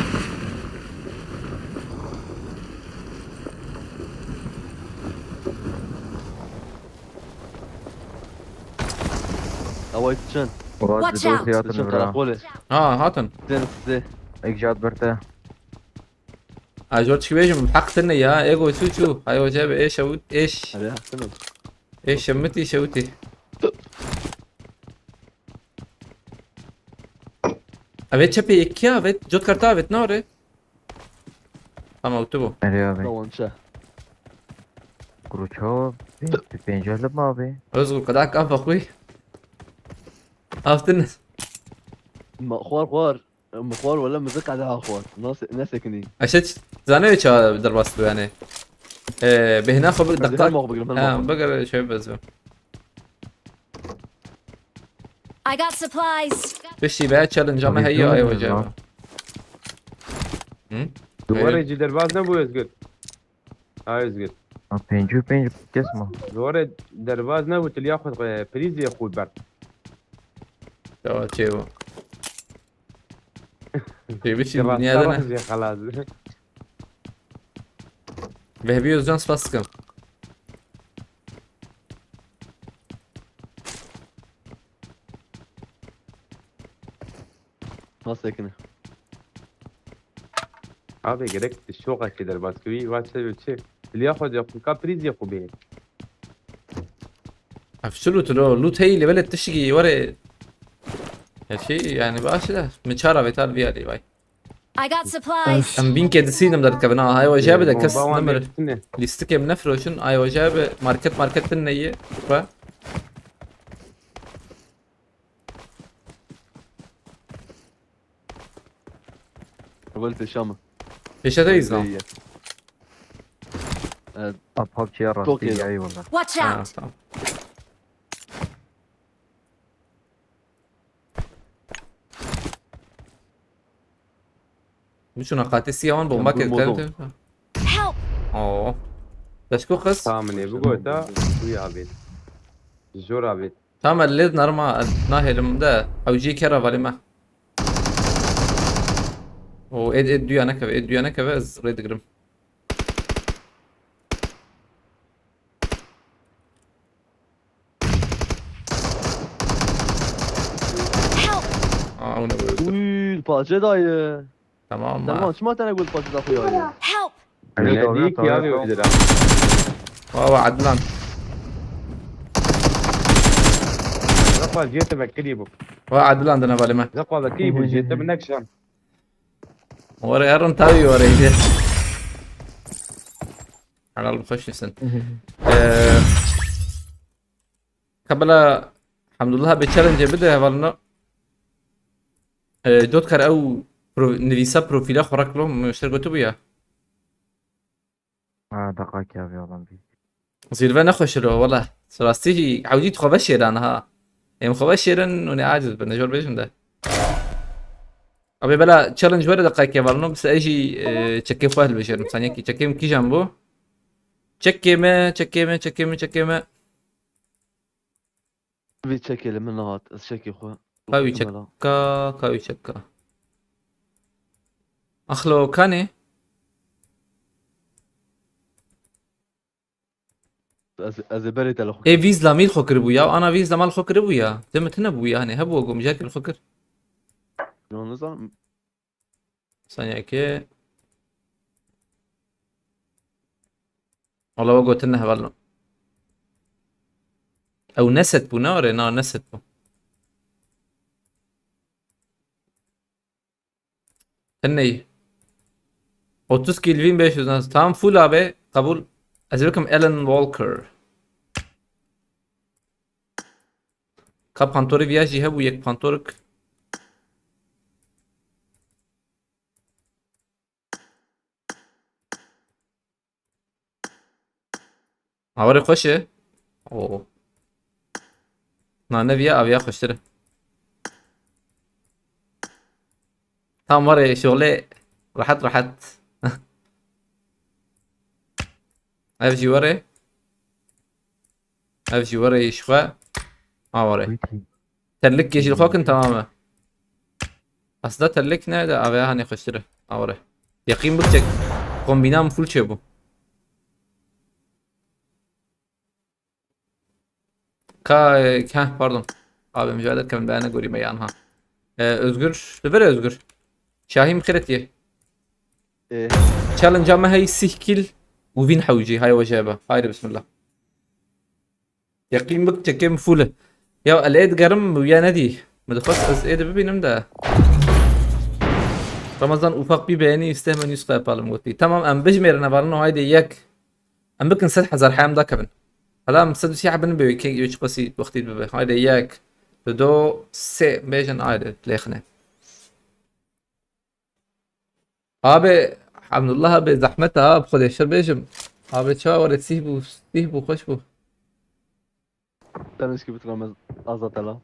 Away çin. Watch out! Diçin karakolê. Ha, hatin. Sen size. Ek jat berte. Ha, jor çi bêjim, heq tine ya. Ego çû çû. Hay hoca be, eş şewit, eş. Hadi hakkını. Eş şemitî şewitî. Evet, çepê yek ya, evet. Cot karta, evet, ne ore? Tamam, tu bu. Nereye abi? Tamam ça. Kuruço. Pêncî lib mi abi? Özgür, kadar kafa koy. Aftin. Ma xwar xwar. Ma xwar wala mizik ada xwar. Nasıl ne sekini? Eşe zane ça derbas bu yani. Ee, bêhna xwe bir Hadi dakika. her mah bigrim her Ha, mah. bigir şey bezim. I got supplies. Piştî be challenge ama Tabii heyi ki ay oğlum hoca. Ya. Hı? Duvarê jî derbaz nebû Özgür. Ha Özgür. Ha, pêncî û pênc kes mi? Duvarê derbaz nebû, tu liya xwe, e, prîzê xwe ber. Tamam, çê bu. Çê biçim Derbaz dünyada ne? Derbaz jê xelas. Vehbi Özcan, spas dikim. Nasıl sekini? Abi gerek şoka ki derbaz ki va çe çi. Liya xwe de xwe ka prîzê xwe bê. Ev çi loot lo? Loot hey level tiştî were. Ya şey yani baş da. Min çara vetal bir ali vay. I got supplies. Em bin kedisiydim der kevin ha. Hay hoca be de kes Bomba wan nemir. lêstine. Lîstikê min nefroşin. Ay hoca be market market din neyi. Ba. Evvel peşama. Peşeteyiz lan. İyi. Evet. Ha, PUBG'ye Çok iyi rastî lan. Eyvallah. Watch Ha, out! tamam. Biçûna qatî siya wan bomba Kem kir. bomba Kem dom. Help! Oo. Beşko qis. Tamam ne bu gota. Bu ya abi. Jor abi. Tamam, lê nerma nahêlim de. Ew jî kera valî me. O ê, ê duya nekeve, ê duya nekeve, ez rê digirim. Help! Aa, o ne böyle? Uy, paçe dayı. Tamam Tamam, mı? Çima tane gol paçe da koyuyor? Help! Ne Öyle değil ki oluyor, abi tamam. öldür. Vava Adnan. Zapa jete bekliyor bu. Va Adnan dene valime. Zapa bekliyor bu jete bir nekşan. Were Aaron tabii were iyiydi. Helal hoş nesin. Eee Kabla Hamdullah be challenge bide hevalno. Eee Dotkar ew pro, nivîsa profîla xwe reklo, min şer gotibû ya. Ha, deqakê abi adam bir. Zîrve nexweş ro wala. Rastî jî hewcî xwe veşêran ha. Em xwe veşêrin û ne aciz bin, jor bêjin de. Abi bela challenge were deqakê hevalno, bi se jî, eee, çekê xwe hilbijêrim. Saniyekî çekê min kîjan bû? Çekê me, çekê me, çekê me, çekê me. Bir çekelim mi nahat? Ez çekê xwe. Ka wî çeka, ka wî çeka. Axlo kanê? Ez ez ê berê te li xwe. Ê vîz la mîl xwe kiribû ya, ana vîz la mal xwe kiribû ya. Deme tine bû ya, hani hebû gom jekir xwe kir. Yo, nizanim. Saniyekê. Wala we gotin ne hevalno. Ew neset bû ne were, na neset bû. Teney. Otuz kill win beş yüz nas. Tamam full abi. Kabul. Ez ê bikim Alan Walker. Ka pantorê viya jî hebû yek pantorik. Awarê xweş e. Oo. Na ne viya aviya xweştir e. Tam warê şoxlê rehet rehet. Ev jî warê. Ev jî warê ji xwe. A warê. Terlik yeşil xwe kin tamam e. Aslında terlik ne de aviya hani xweştir e. A warê. Yaqîn bik çek. Kombînam full çê bû. Ka, ka, pardon. Abi, em ji we derkevin, beyane gorî me yan ha. Ee, Özgür, li vir Özgür. Şahî, min xêret ye. Ee. Challenge-a me hey sih kill û vîn hewcî, hay we jê be. Haydi bismillah. Yeqîn bik çekê min full e. Ya, el ê digerim, ya nedî. Min dixwest ez ê de bibînim de. Ramazan ufak bir beğeni istedim, yüz kalp alım gotî. Tamam, em bijmêrin hevalino, haydi yek. Em bikin sed hezar heyam dakevin. Hala em sed û sî hebin be, kê çi qasî wextî bibe. Haydi yek, du, sê, bêjin haydi, lêxine. Abi, Hamdullah abi, zehmet ha, bi Xwedê şer bêjim. Abi, çawa were sîh bû, sîh bû, xweş bû. Temiz gibi duramaz Azat Ela.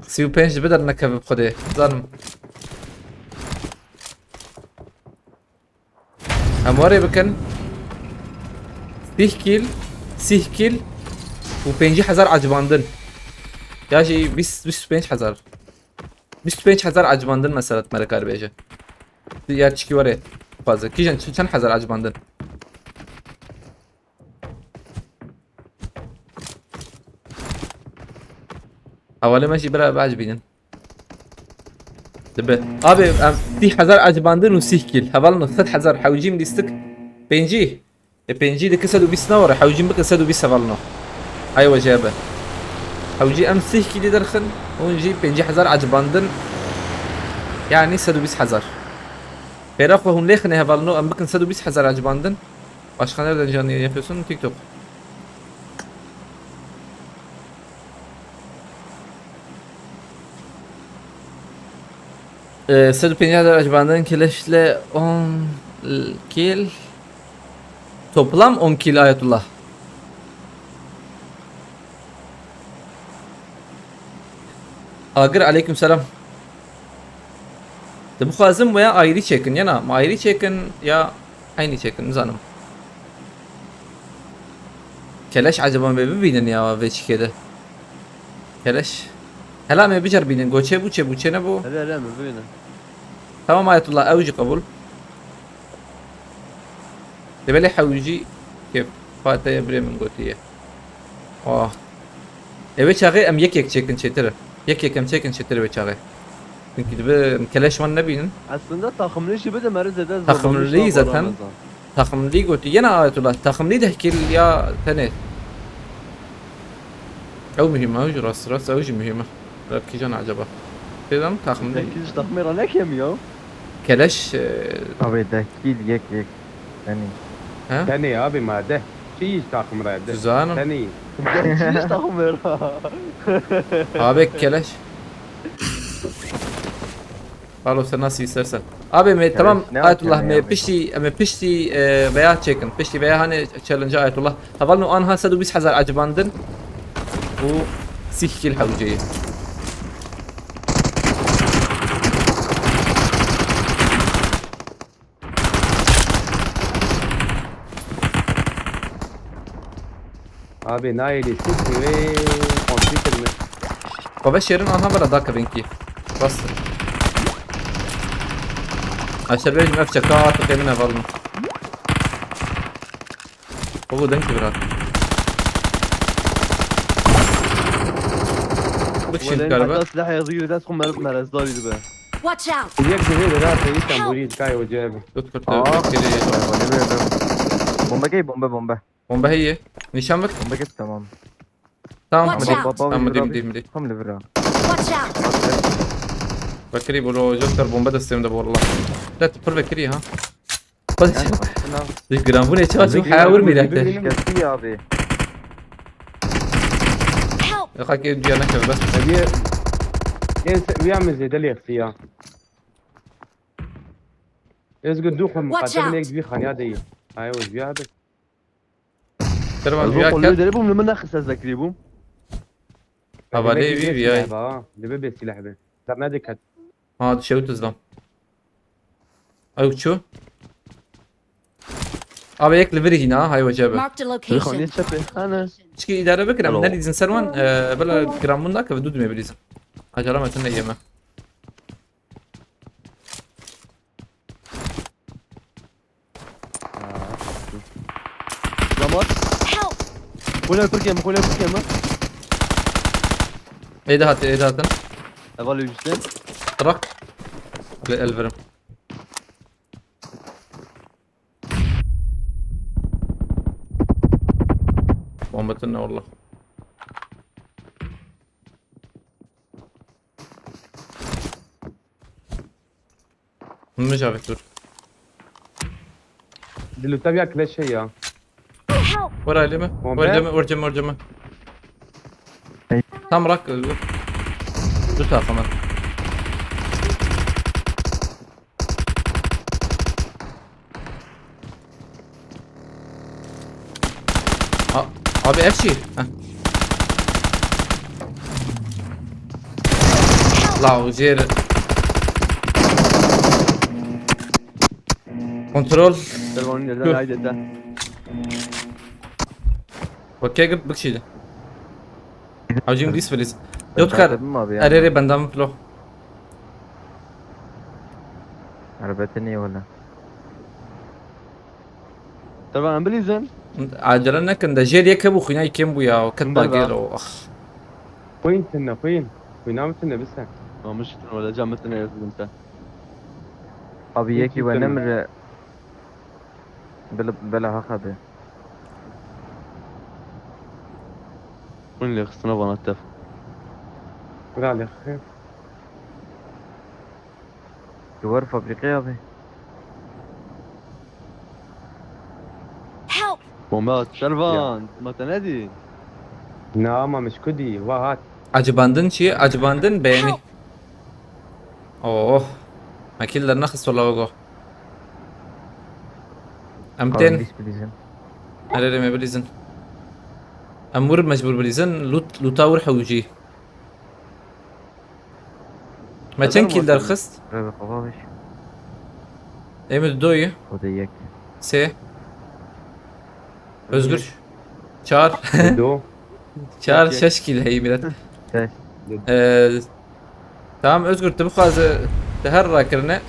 Sî û pênc dibe dernekeve bi Xwedê, zanim. Em warê bikin. Sîh kîl, sîh kîl û pêncî hezar acibandin. Ya jî bîst, bîst û pênc hezar. Bîst û pênc hezar acibandin mesela, me re kar bêje. Ya çikî were. Xwaze. Kîjan çi-, çend hezar acibandin? Hevalê me jî bira biecibînin. Dibe. Abi, em sîh hezar acibandin û sîh kîl. Hevalno sed hezar hewcîm lîstik. Pêncî. E, pêncî dike sed û bîst nawere. Hewcîm bike sed û bîst hevalno. Ay we jê be. Hewcî em sîh kîlî derxin. Hûn jî pêncî hezar acibandin. Yani sed û bîst hezar. Fêra xwe hûn lêxine hevalno, em bikin sed û bîst hezar acibandin. Başka nereden canlı yayın yapıyorsun? TikTok. Ee, sed û pêncî hezar acibandin keleşle on kill. Toplam on kill Ayetullah. Agir, aleyküm selam. Dibixwazim waya ayrî çêkin, yana ma ayrî çêkin ya eynî çêkin, nizanim. Keleş, eceba me bibînin ya vê çikê de. Keleş. Hela me bicer bînin, goçê bû, çê bû, çê nebû. Hele hele me bibînin. Tamam Ayetullah, ew jî qebûl. Dibelê hewcî kêf. Fateye birê min gotiye. Oh. Ê wê çaxê em yek yek çêkin çêtir e. Yek yek em çêkin çêtir ê wê çaxê. Çünkü dibe em keleş wan nebînin. Aslında takımlı jî bide meriz ede zor. Takımlı zaten. Takımlı gotiye. Yine Ayetullah. Takımlı deh kill ya tenê. Ew muhîm e, ew jî rast rast, ew jî muhîm e. Kîjan acaba? Pêdam takımlı. Kîj takımê ra nekem ya. Keleş, e, Abi deh kill yek yek. Tenî. He? Tenî abi ma deh. Çi iş takım ra de? Zanim. Tenî. Çi iş takım ra? Abi keleş. Alo, sen nasıl istersen. Abi me, keleş tamam, ne Ayetullah, yapıyorsun me ya? Piştî, me piştî, e, veya çekin. Piştî veya hani challenge Ayetullah. Hevalno anha sed û bîst hezar acibandin û sîh kîl hewceyî. Abi nayê lîstik wê komplî kirine. Xwe veşêrin anha vira dakevin kî. Rast. Aşer bêjim ev çeka tiqê min e valin. Baba, denk bira. Bikşin Welen galiba. Hatta silah yazı yürü dest kum merez merez dar yürü be. Watch out! Yek de hê de rahat evi sen burayı kay ocağı be. Dut kırtı. Aa, kiri. Bombe gel, bombe, bombe. Bombe heye. Nişan ver. Bombe gel, tamam. Tamam. Watch out! Tamam, tamam, tamam. Tam da bir. Tam da bir ha. Watch out! Bakri bro, Joker bombe de sistemde bu arada. Lat pır Bakri ha. Di giranbûnê çawa çû heya wir mîrek de. Şikestî ya abi. Help! Xakê diya nekeve bes. Eviye. Ên se uya min zêde lêxtî ya. Ez gu du xwe muqaddem lêk dibî xaniya de yî. Ay o diya de. Servan diya ket. Dere bûm li min nexist ez vekirî bûm. Havalê wî viyay. Dibe bê silah be. Ser nediket. Ha, dişewit izlam. Ew çû? Abi yek li vir hîna, hay wece be. Marked a location. Xaniyê çepê. Hane. Çikî îdare bikin, em nelîzin ser wan, e, bila giranbûn nake ve dû dimê bilîzin. Acele metin ne yeme. Damat. Help! Xulê pirkê min, xulê pirkê min. Êdî hatin, êdî hatin. Eva li üstte. Trak. Li elverim. Bombetin ne wallah. Min jî avêt dur. Di lûta viya kileşe ya. Help! Were ailê me. Bombe. Were cem, were cem, were cem. Hey. Tam rak, e, du tarafa me. A-, abi ev çi? Heh. La o jêr. Kontrol. Telefonu nereden Dur. Haydi de. Okey, git bık şeydi. Hacım dis feliz. Yok kar. Dedim abi ya. Erere benden flo. Arabete niye wala? Tamam, em bilîzin. Acele nekin de, jêr yek hebû xwîna yekêm bû ya, ket Bunda da da. Gêr o, ax. Xwîn tine, xwîn. Xwîna min tine bise. Mamiş tine wala, cam tine yazdım sen. Abi, yekî we nemire. Bela, bela haqa be. Xwîn lê xistine vana tev. Bira lê xwe. Duvar fabrikaya be. Help! Bombe at. Şervan, ma te nedî? Na, ma mişkudî, va hat. Acibandin çi? Acibandin beğeni. Help! Oh. Makil dernexist wala wego. Em tên. Biz bilizin. Her erê me bilîzin. Em wir mecbur bilîzin. Lut, luta wir hewcî. Me çend kîl derxist? Rebe xebabiş. Ê min doyê. O da yek. Sê. Özgür. Çar. Do. Çar, şeş kîl heyî milet. Şeş. Ee, tamam Özgür, tu bixwaze te her rakirine.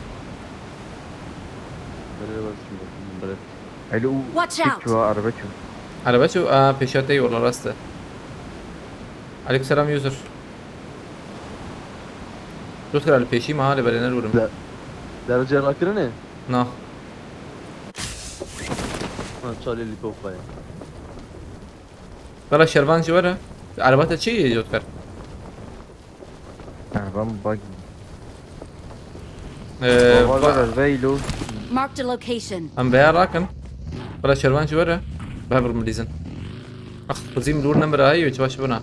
Elo. Watch out! Çuva araba çu. Araba çu, aa, pêşiya te yê wala rast e. Aleyküm selam user. Dost kira li pêşî me ha, lê belê nerûrim. De-, derece rakirinê? Na. Ha, çalê lî pop ye. Bela Şervan jî were. Araba te çi yê, Jotkar? Arabam buggy. Ee, Baba ba- ver veylo. Marked a location. Em veya rakin. Bela Şervan jî were. Behev rim bilîzin. Ax, xuzîm lûr nemira hey, çi baş buna.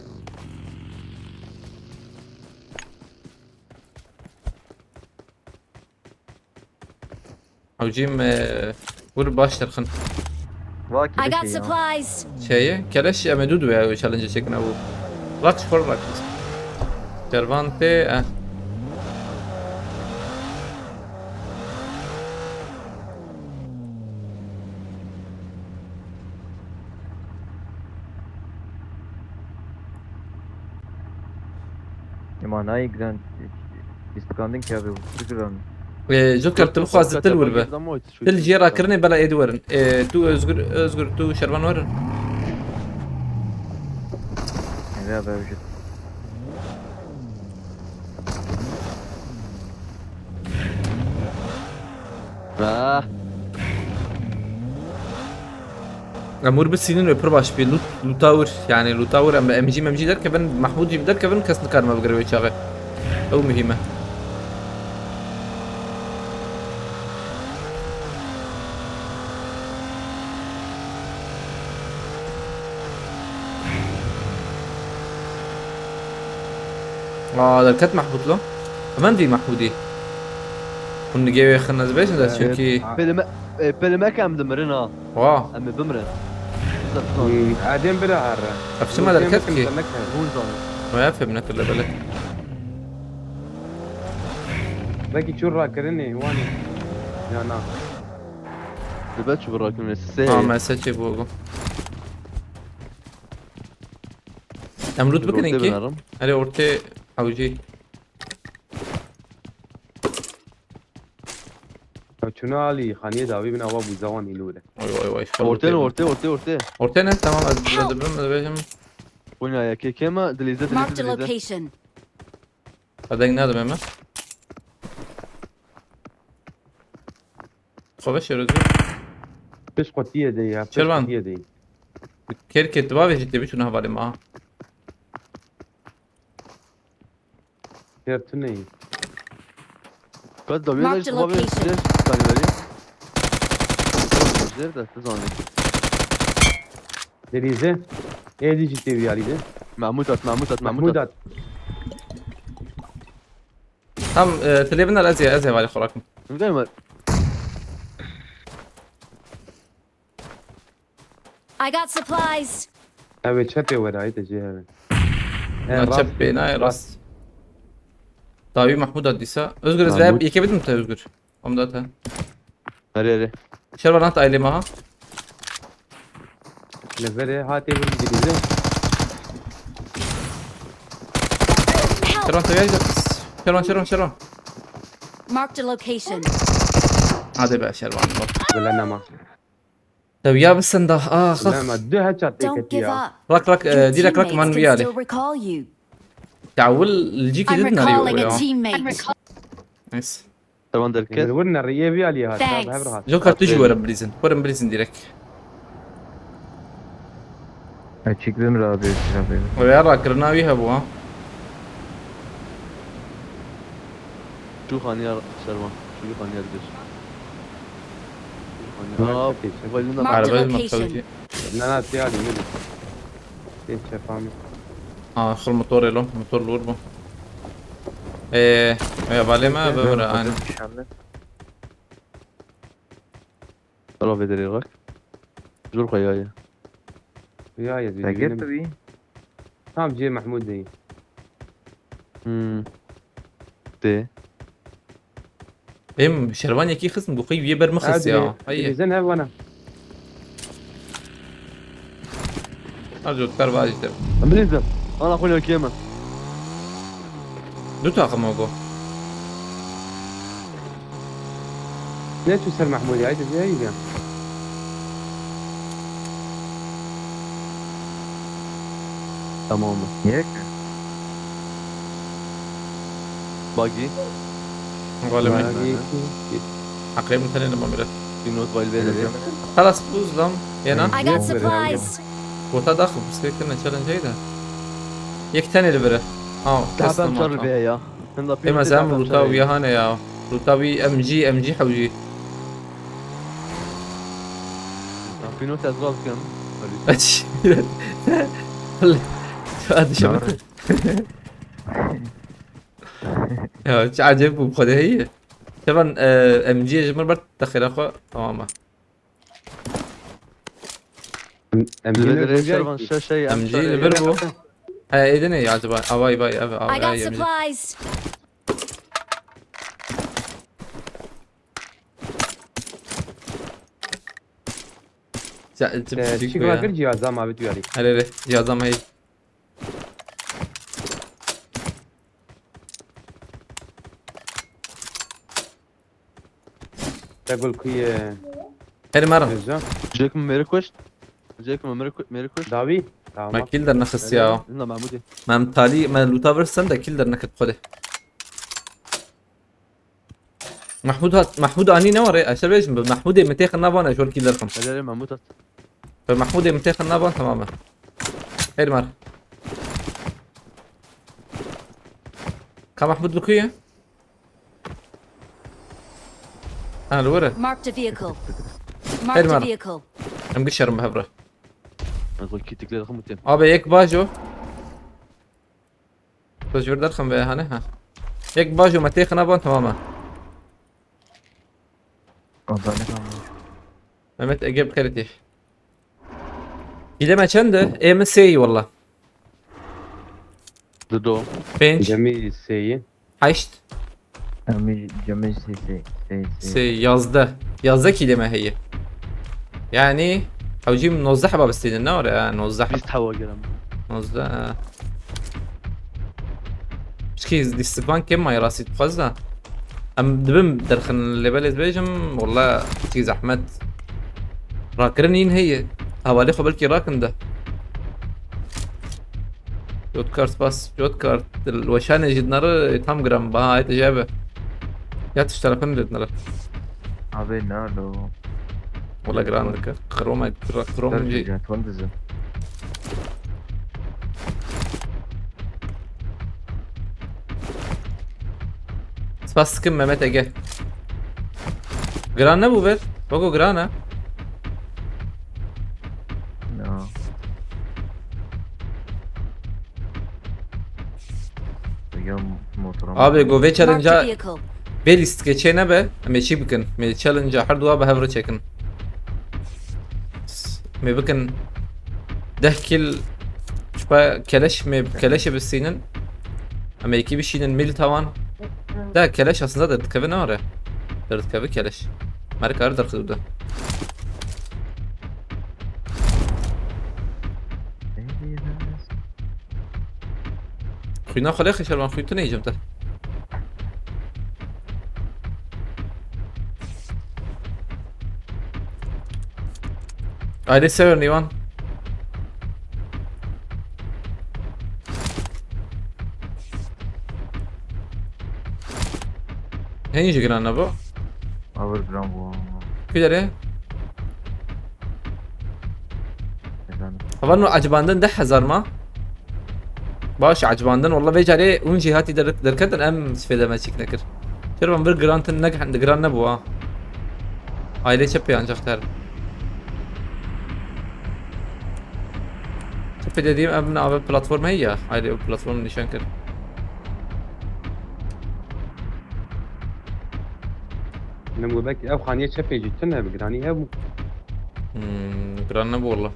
Hewcîm, e, wir baş derxin. I got supplies. Şeyi, keleş em ê dû dû ya challenge çekin ew. Raç xwe raç. Cervan tê, eh. Ema nayê giran, dîstikandin ke abi, pir giran. Ee, Joker, tu bixwazî til wir be. Til jê rakirinê bela êdî werin. Ee, tu Özgür, Özgür, tu Şervan werin. Eve abi, abi. Ah. Em wir bisînin wê pir baş bî. Lut, luta wir, yani luta wir em, em jî, em jî derkevin, Mahmûd jî bi derkevin, kes nikarime bigire wê çaxê. Ew muhîm e. Aa, derket Mahmûd lo. Hemen vî Mahmûdî. Hûn nigê wê xin ez bêjim de, çünkü pêlime, e, pêlime ke em dimirin ha. Wa. Em ê bimirin. Hmm, adem bira herre. Ev çima derket ki? Hûn zanin. Waya fêm nekirde belê. Belkî çû rakirinê, wanê. Ya na. Dibe çû rakirinê, sê. Ha, me seçê bû. Em loot bikin ki. Erê ortê hewcî. Ew çûna alî xaniyê dawî bin, awa bû zewan îlûre. Oy, oy, oy. Ortê ne, ortê, ortê, ortê. Ortê ne? Tamam, ez, ez dibim, ez dibim. Oyna ya, ke kema, dilîze, dilîze, dilîze. Marked a location. Te deng nadim eme. Xwe veşêr Özgür. Pişt qutiyê de ya, pişt Şervan. Qutiyê de. Kêrkê tu bavêjî tê biçûne hevalê me ha. Şer tu neyî. Bes da wê Marked de a ji xwe bavê location. Jêr kanî verî. Jêr de tu zanî. Denîze. Êdî jî tê wî alî de. Mahmûd at, Mahmûd at, Mahmûd Mahmûd at. At. Tam, e, tu lê biner ez ê, ez ê hevalê xwe rakim. Min ver. I got supplies. Ew ê çepê were, ayê te jê hev e. Na çep pê nayê rast. Dawî Mahmûd a dîsa. Özgür, ez Mahmûd. Veyab yekê bidim te Özgür. Am da te. Erê, erê. Şervan hat ailê maha. Li verê hatê vur dibîze. Help! Şervan te geldi. Şervan, Şervan, Şervan. Marked a location. Hadi be Şervan. Bile nema. Te wiya bisinda, ax, ax. Lema du headshot tê Don't give ketiya. Up. Rak, rak, e, Your direkt rak teammates man can wiya still recall you. Ya wil li cîkî I'm din nerî recalling a ya. Teammate. Nice. Tamam derket. Emir vur nerî ye wiya li hat. Thanks. Hev rahat. Joker tu jî werin bilîzin. Werin bilîzin direkt. Açık bin radyo abi. Oraya rak kirina wî hebû ha. Şu xaniya Şervan. Şu xaniya gidiyor. Şu xaniya. Aa, vay, Marked a location. Araba maktabı. Na, na, siyah değil, ne? Geç yapalım. Ha, xil motor elo, motor lor bu. Ee, ya balê me bimire ani. Alo, vê derê rak. Zor xwe ya ye. Ya ye. Te girtibî? Tam cê Mahmûd deyî. Hmm. Tê. Em şervan yekî xist, bu xî vîyê ber mixist ya. Hadi, hadi. Heye. Bizden hev wana. Her cot kar vajî te. Em bilîzim. Ana xwe lewkê me. Du taxim o go. Ne tu ser Mahmûdî, haydi bir haydi. Tamam mı? Niye ki? Buggy. Galiba. Buggy. Heqê min tenê nema mire. Pinot valve dedi. Xelas bû zilam. Yena. I got supplies. Bota daxil, bisiklet kirine challenge de. Yek tenê li vire. Ha, teslim çar vê ya. Ê, me zem ruta wî hane ya. Ruta wî M G, M G hewjî. Pîno te zgaz kim. Aç. Hadi şimdi. Ya, çi acayip bu, bu kadar iyi. Tevan, e, M G ji mir ber te xêra xwe, tamam mı? Em, em Li yine vê derê Şervan ki. Şaşayê em M G şaşayê li vir bû. He, êdinê ya acaba? Avay vay, ev, avay, I got M G. Supplies. Ya, tip Ee, küçük çiçek bu ya. Kir cihaza ma bit uyarı. Hele hele, cihaza ma hey. Te gul kuye. Her maram. Reza. Jack mi meri kuşt? Jack mi meri ku-, meri kuşt? Davi. Tamam. Ma kill der nexist ya. Zinda Mahmudî. Mem talî, me luta versen de kill der nekit xwedê. Mahmud hat, Mahmud anî ne were? Eşer bêjim bi Mahmudê min têxin navana jol kill der xim. Hele hele Mahmud hat. Bi Mahmudê min têxin navan tamam e. Her mar. Ka Mahmud li ku ye? Ha, li wir e. Marked a vehicle. Marked a vehicle. Em gişerim bi hev re. Ez xwe kîtikle dixim û têm. Abi yek bajo. Tu ji vir derxin vê hane ha. Yek bajo me têxine ban tamam e. Mehmet Ege bi xêrê tê. Kîleme çend e? Ê min sêyî walla. Dido. Pênc. Cemî sêyî. Heşt. Em cemê sê, sê, sê, sê. Sê, yazdeh. Yazdeh kîleme heye. Yani, hewcîm nozdeh heba bistênin, ne were? Ha, nozdeh. Bîst hewa gerem. Nozdeh, ha. Pişkî dîstivan kêm may rastî dixwaz da. Em dibim derxin lê belê dibêjim, walla çi zehmet. Rakirin în heye. Hevalê xwe belkî rakin de. Jodkar spas. Jodkar, weşanê jî dinere tam giran. Baha ayet jebe. Ya tiş tarafını dedinere. Abi nerede o? Wala giran dike. Kroma, krom Dört jî. yüz, ton dizi. Spas dikim Mehmet Ege. Giran nebû ver. Bako giran e. Ya. Ya motora. Abi go vê Marked a challenge'a vehicle. vê lîstikê çê nebe. Em ê çî bikin. Em ê challenge'a her dua bi hev re çekin. Em ê bikin deh kil çipa keleş, em ê keleşê bistînin. Em ê yekî bişînin mil tawan. Da keleş aslında derdikeve ne are? Derdikeve keleş. Merkar derxi de. Xwîna xwe lê xişer van xwîn tu neycim te. Aile sever Nivan. Hên jî giran nebû. Ağır gram bu. Kudere? Efendim. Havan o acibandin deh hezar ma? Baş acibandin, walla vê carê hûn jî hatî der-, derketin em sifêde me çîk nekir. Çervan vir girantin ne giran nebû ha. Aile çepê ancak ter. Çepê dediğim em nave platform heye ya. Aile o platformu nişan kir. Min got belkî ev xaniyê çepê jî tune bi giranî hebû. Hmm, giran nebû walla.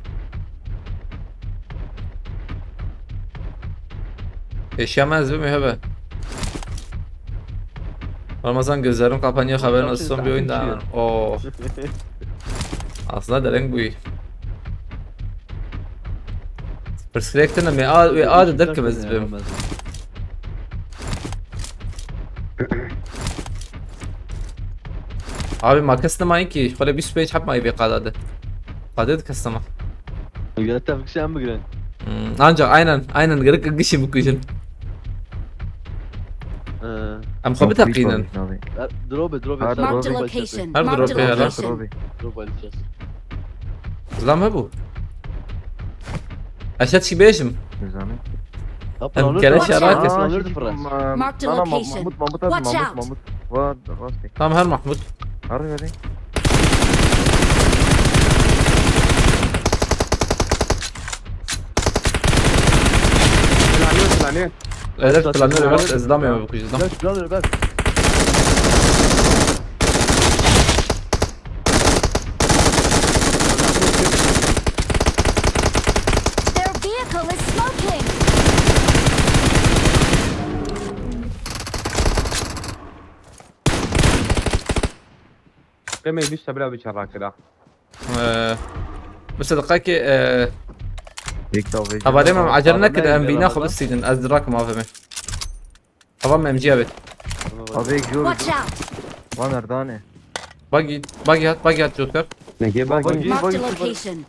Eşya me ez bim hebe. Ramazan gözlerim kapanıyor, haberin olsun, bir oyun daha. Oo. Aslında dereng bu iyi. Perspektifte me a ve a de derkeve ez bim. Abi ma kes nemayî ki, xwele bîst pênc heb mayî vê qada de. Qadê de kes nema. Ya tevkişe em bigrin. Hmm, ancak aynen, aynen gerek gişi bikujin. Ee, Em xwe biteqînin. er- Drobe, drobe. Her sen Marked a drobe location. Her Marked a drobe ya lan. location. Drobe alacağız. Zilam hebû. Eşet şi bêjim. Nizami. Em keleş Watch yarar out. kesin. Alırdı Fırat. Marked a Nana, location. Mahmut, Mahmut abi, Watch Mahmut, out. Mahmut. Var, rastgele. Tamam her Mahmut. Arı hadi. Planlıyor, planlıyor. Evet, planlıyor, evet, izlemiyorum bu kızdan. Bek, planlıyor, bek. Their vehicle is smoking. Demey düşse bile bir çarrak kira. Ee, Mesela dikkat ki, e, Yek tavayı. Hevalê me, em acele Adam nekin, em ne bîna yapıyor xwe lan? Bistînin, ez dirakim avê me. Heval me em cîya bê. Abi ek jor. Watch out. Van erdane. Bagî, bagî hat, bagî hat Jodkar. Ne ki bak. Marked a location.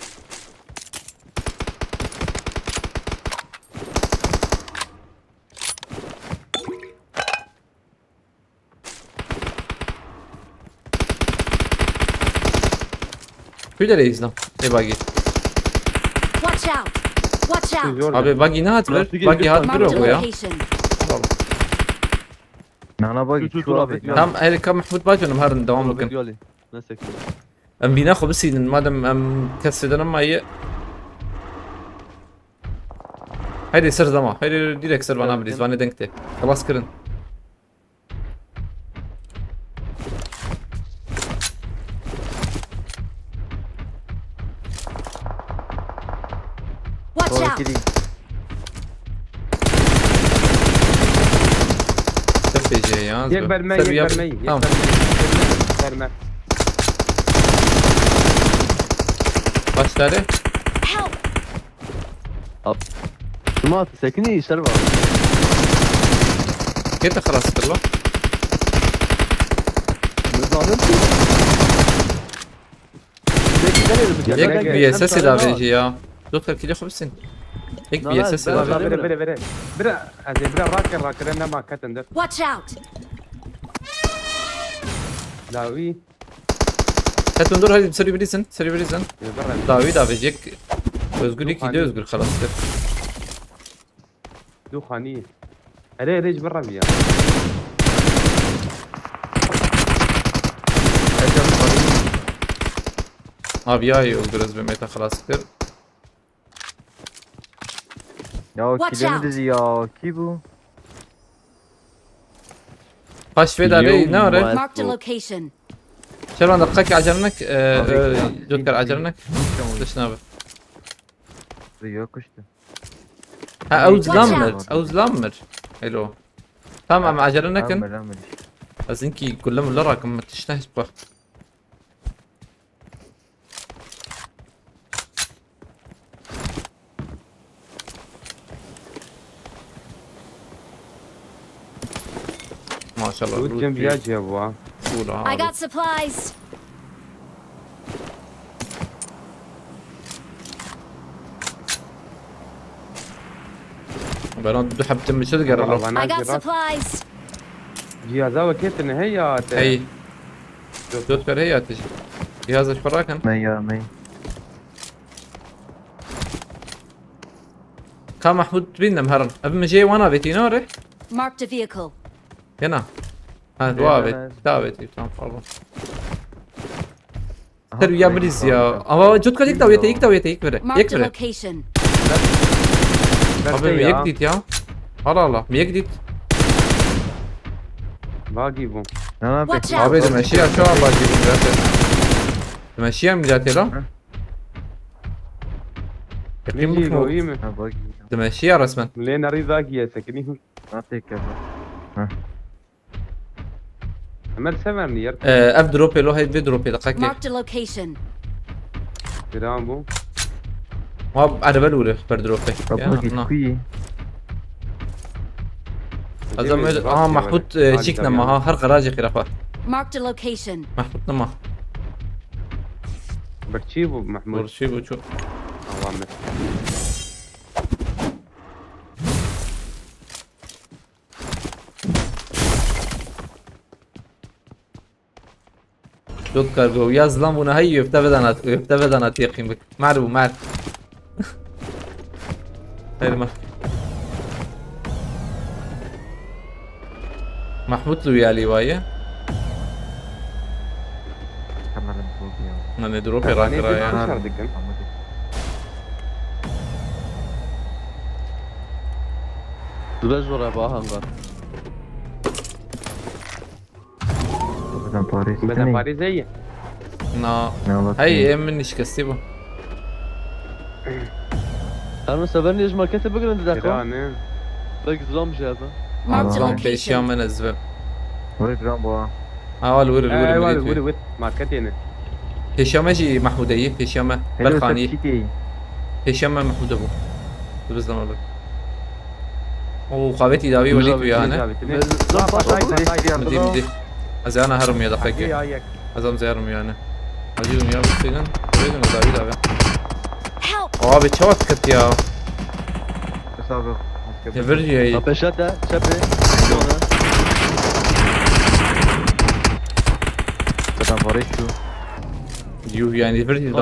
Kuy derê izlam. Ê bagî. Watch out. Watch out. Zor. Abi bagî ne hat ver? Nasıl Bagî hat geldi? bir Marked a o ya. Location. Nana bak Dur, dur, şu dur, abi. abi, dur. Tam herika Mahmut bacım herin devam Drobe bikin. yolu. Neyse ki. Em bîna xwe bisînin, madem em kes fêde nemaye. Hadi ser zama, hadi direkt ser bana Evet, bir evet. zvanê dengte. Xelas kirin. Watch Doğru out. gideyim. F P C ya. Yek verme, Tabii yek yap- verme, yek Tamam. verme. Verme. Kaç tane? Help. Smat, sekini işler var. Git de xelas kir lan. Ne zaman? Belki ben yedim. Yek Gel, gel, bir gel. S S daha verici ya. Doktor kili xubsin. Tek Na, bir na, S S ben de. Valla bire, bire, bire. Bire, ez ê bire rakir, rakire nema ketin der. Watch out! Dawî. Ketin dur, hadi, serî birizin, serî birizin. Ê, bire. Dawî, dawî, yek. Özgür, iki de Özgür, xelas kir. Du xanî. Erê, erê, ji bin re bîya. Abi ya, Özgür, ez bi me te xelas kir. Ya, Watch kilimi out. Dizî ya, kî bû? Paş vê darê, ne are? Marked a location. Şervan, deqekê acele nek, e, Abi, e, ya, Cotkar, acele nek. Dişnabe. Yok işte. Ha, ew zilam mir. Ew zilam mir. Hello. Tamam, em acele nekin. Amir, amir. Ez inkî kulle mulle rakim, min tişt ne his bixwe. Maşallah. Wî cem viya cem wa. Şûra I abi. Got supplies. Beran du heb tim çi digere lo? I got supplies. Cihaza wekê tine heye ya te. Hey. Dot kare ya te. Cihaza xwe rakin. Me ya me. Ka Mahmud bîndim herin. Ev min jê wana vêtî, ne re? Marked a vehicle. Kena. Ha, dua vet. Da vêtî, tamam, pardon. Aha, ter ya biriz ya. Ama Cotkar, yek da vêtî, yek da vêtî, yek vere. Yek vere. Abi, mi yek dît ya. Allah Allah, mi yek dît. Bagi bû. Abi, dimeşiya şu an bagi bû zaten. Dimeşiya mi zaten lan? Hı. Yakın mı? Ha, bagi. Dimeşiya resmen. Lê nerî bagi ye, sekinî. Nasıl yakın? Hı. Hemen sever niye? Ee, ev drop elo, hey, bir drop elo, kake. Marked a location. Kiran bu. Ma araba lure, bir drop. Bak, ya, bu na. Kuyu. Azam öyle, aa, Mahmut, e, çik nema ha, her garajê xirafa. Marked a location. Mahmut nema. Birçî bu Mahmut. Birçî bu çok. Awamet. Dot kargo ya zilam bûna hey, öfte vedana, öfte vedana teqîm bik. Mer bû, mer. Hayır, mer. Mahmutlu ya liwaye. Kameram bozdu ya. Nane drop ya. Dibez zor abi, hangar. Beden Paris. Beden Paris heye. Na. Ne ola? Hey, em min şikestî bû. Her min sever niye ji markete bigirin dide ko? Kira ne? Belki zilam ji eve. Marked a location. Pêşiya min ez ve. Vay, giran bu ha. Awal wir, wir, wir, wir. Marketê ne? Pêşiya me jî Mahmûdê yî, pêşiya me. Berxanî. Pêşiya me Mahmûde bû. Tu bizlama bik. Oo, xavêtî dawî welî tu ya ne? Min zaf baş oldu. Min dî, min dî. Ez ana herim ya deqeke. Ez am zerim yani. Acı dünya bittiğinden. Oraya dön, dawî dawî. Help! Abi çawa dikkat ya. Hesabı. Devir ya. Ha, peşat ha, çepe. Kadın var şu. Yuh yani devir ya.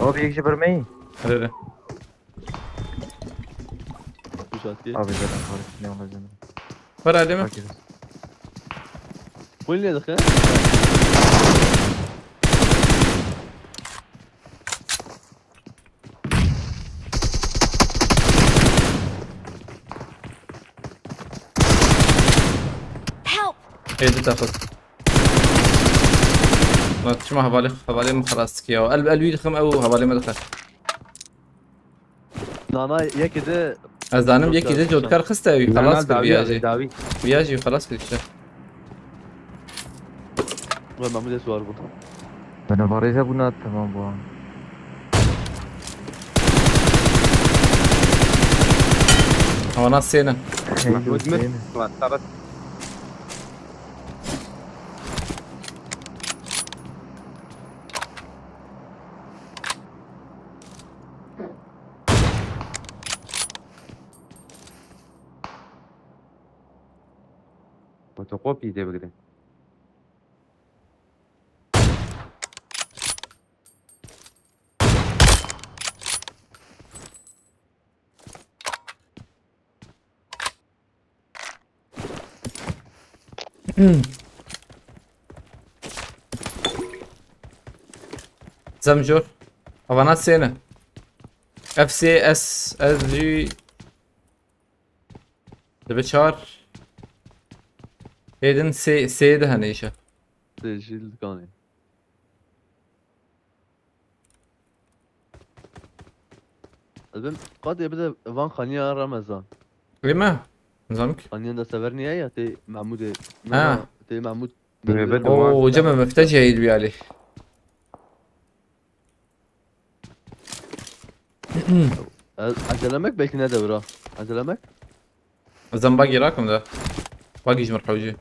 Abi yek şey vermeyin. Hadi. Abi zaten kardeşim ne olacağını. Ver Adem'e. Fakiriz. Bu ne dakika? Help! Êdî te xist. Ma çima hevalê, hevalê min xelas dikiya. El, el wî dixim ew hevalê me dixwe. Nana yekê de. Ez zanim yekê de cotkar xiste ew xelas kir viya jî. Viya jî xelas kir işte. Ve Mahmud Eswar bu. Bana varêze buna tamam bu. Wana sêne. Mahmud mi? Sêne. Scope î dê bigire. Zemjor. Havana sê ne. F C S S G. Dibe çar. Hêdin sê, sê de hene îşe. Sê jî li dikanê. Ez bim qadê bide van xaniya Ramazan. Lê me? Nizam ki. Xaniyan da sever niye ya tê Mahmudê. Ha. Na, tê Mahmud. Nêbe Oo, duman. Cem mifte cehil bir ali. Ez, ezelemek belki ne devra. Ezelemek? Zan bagî rakim de. Bagî ji min hewcî.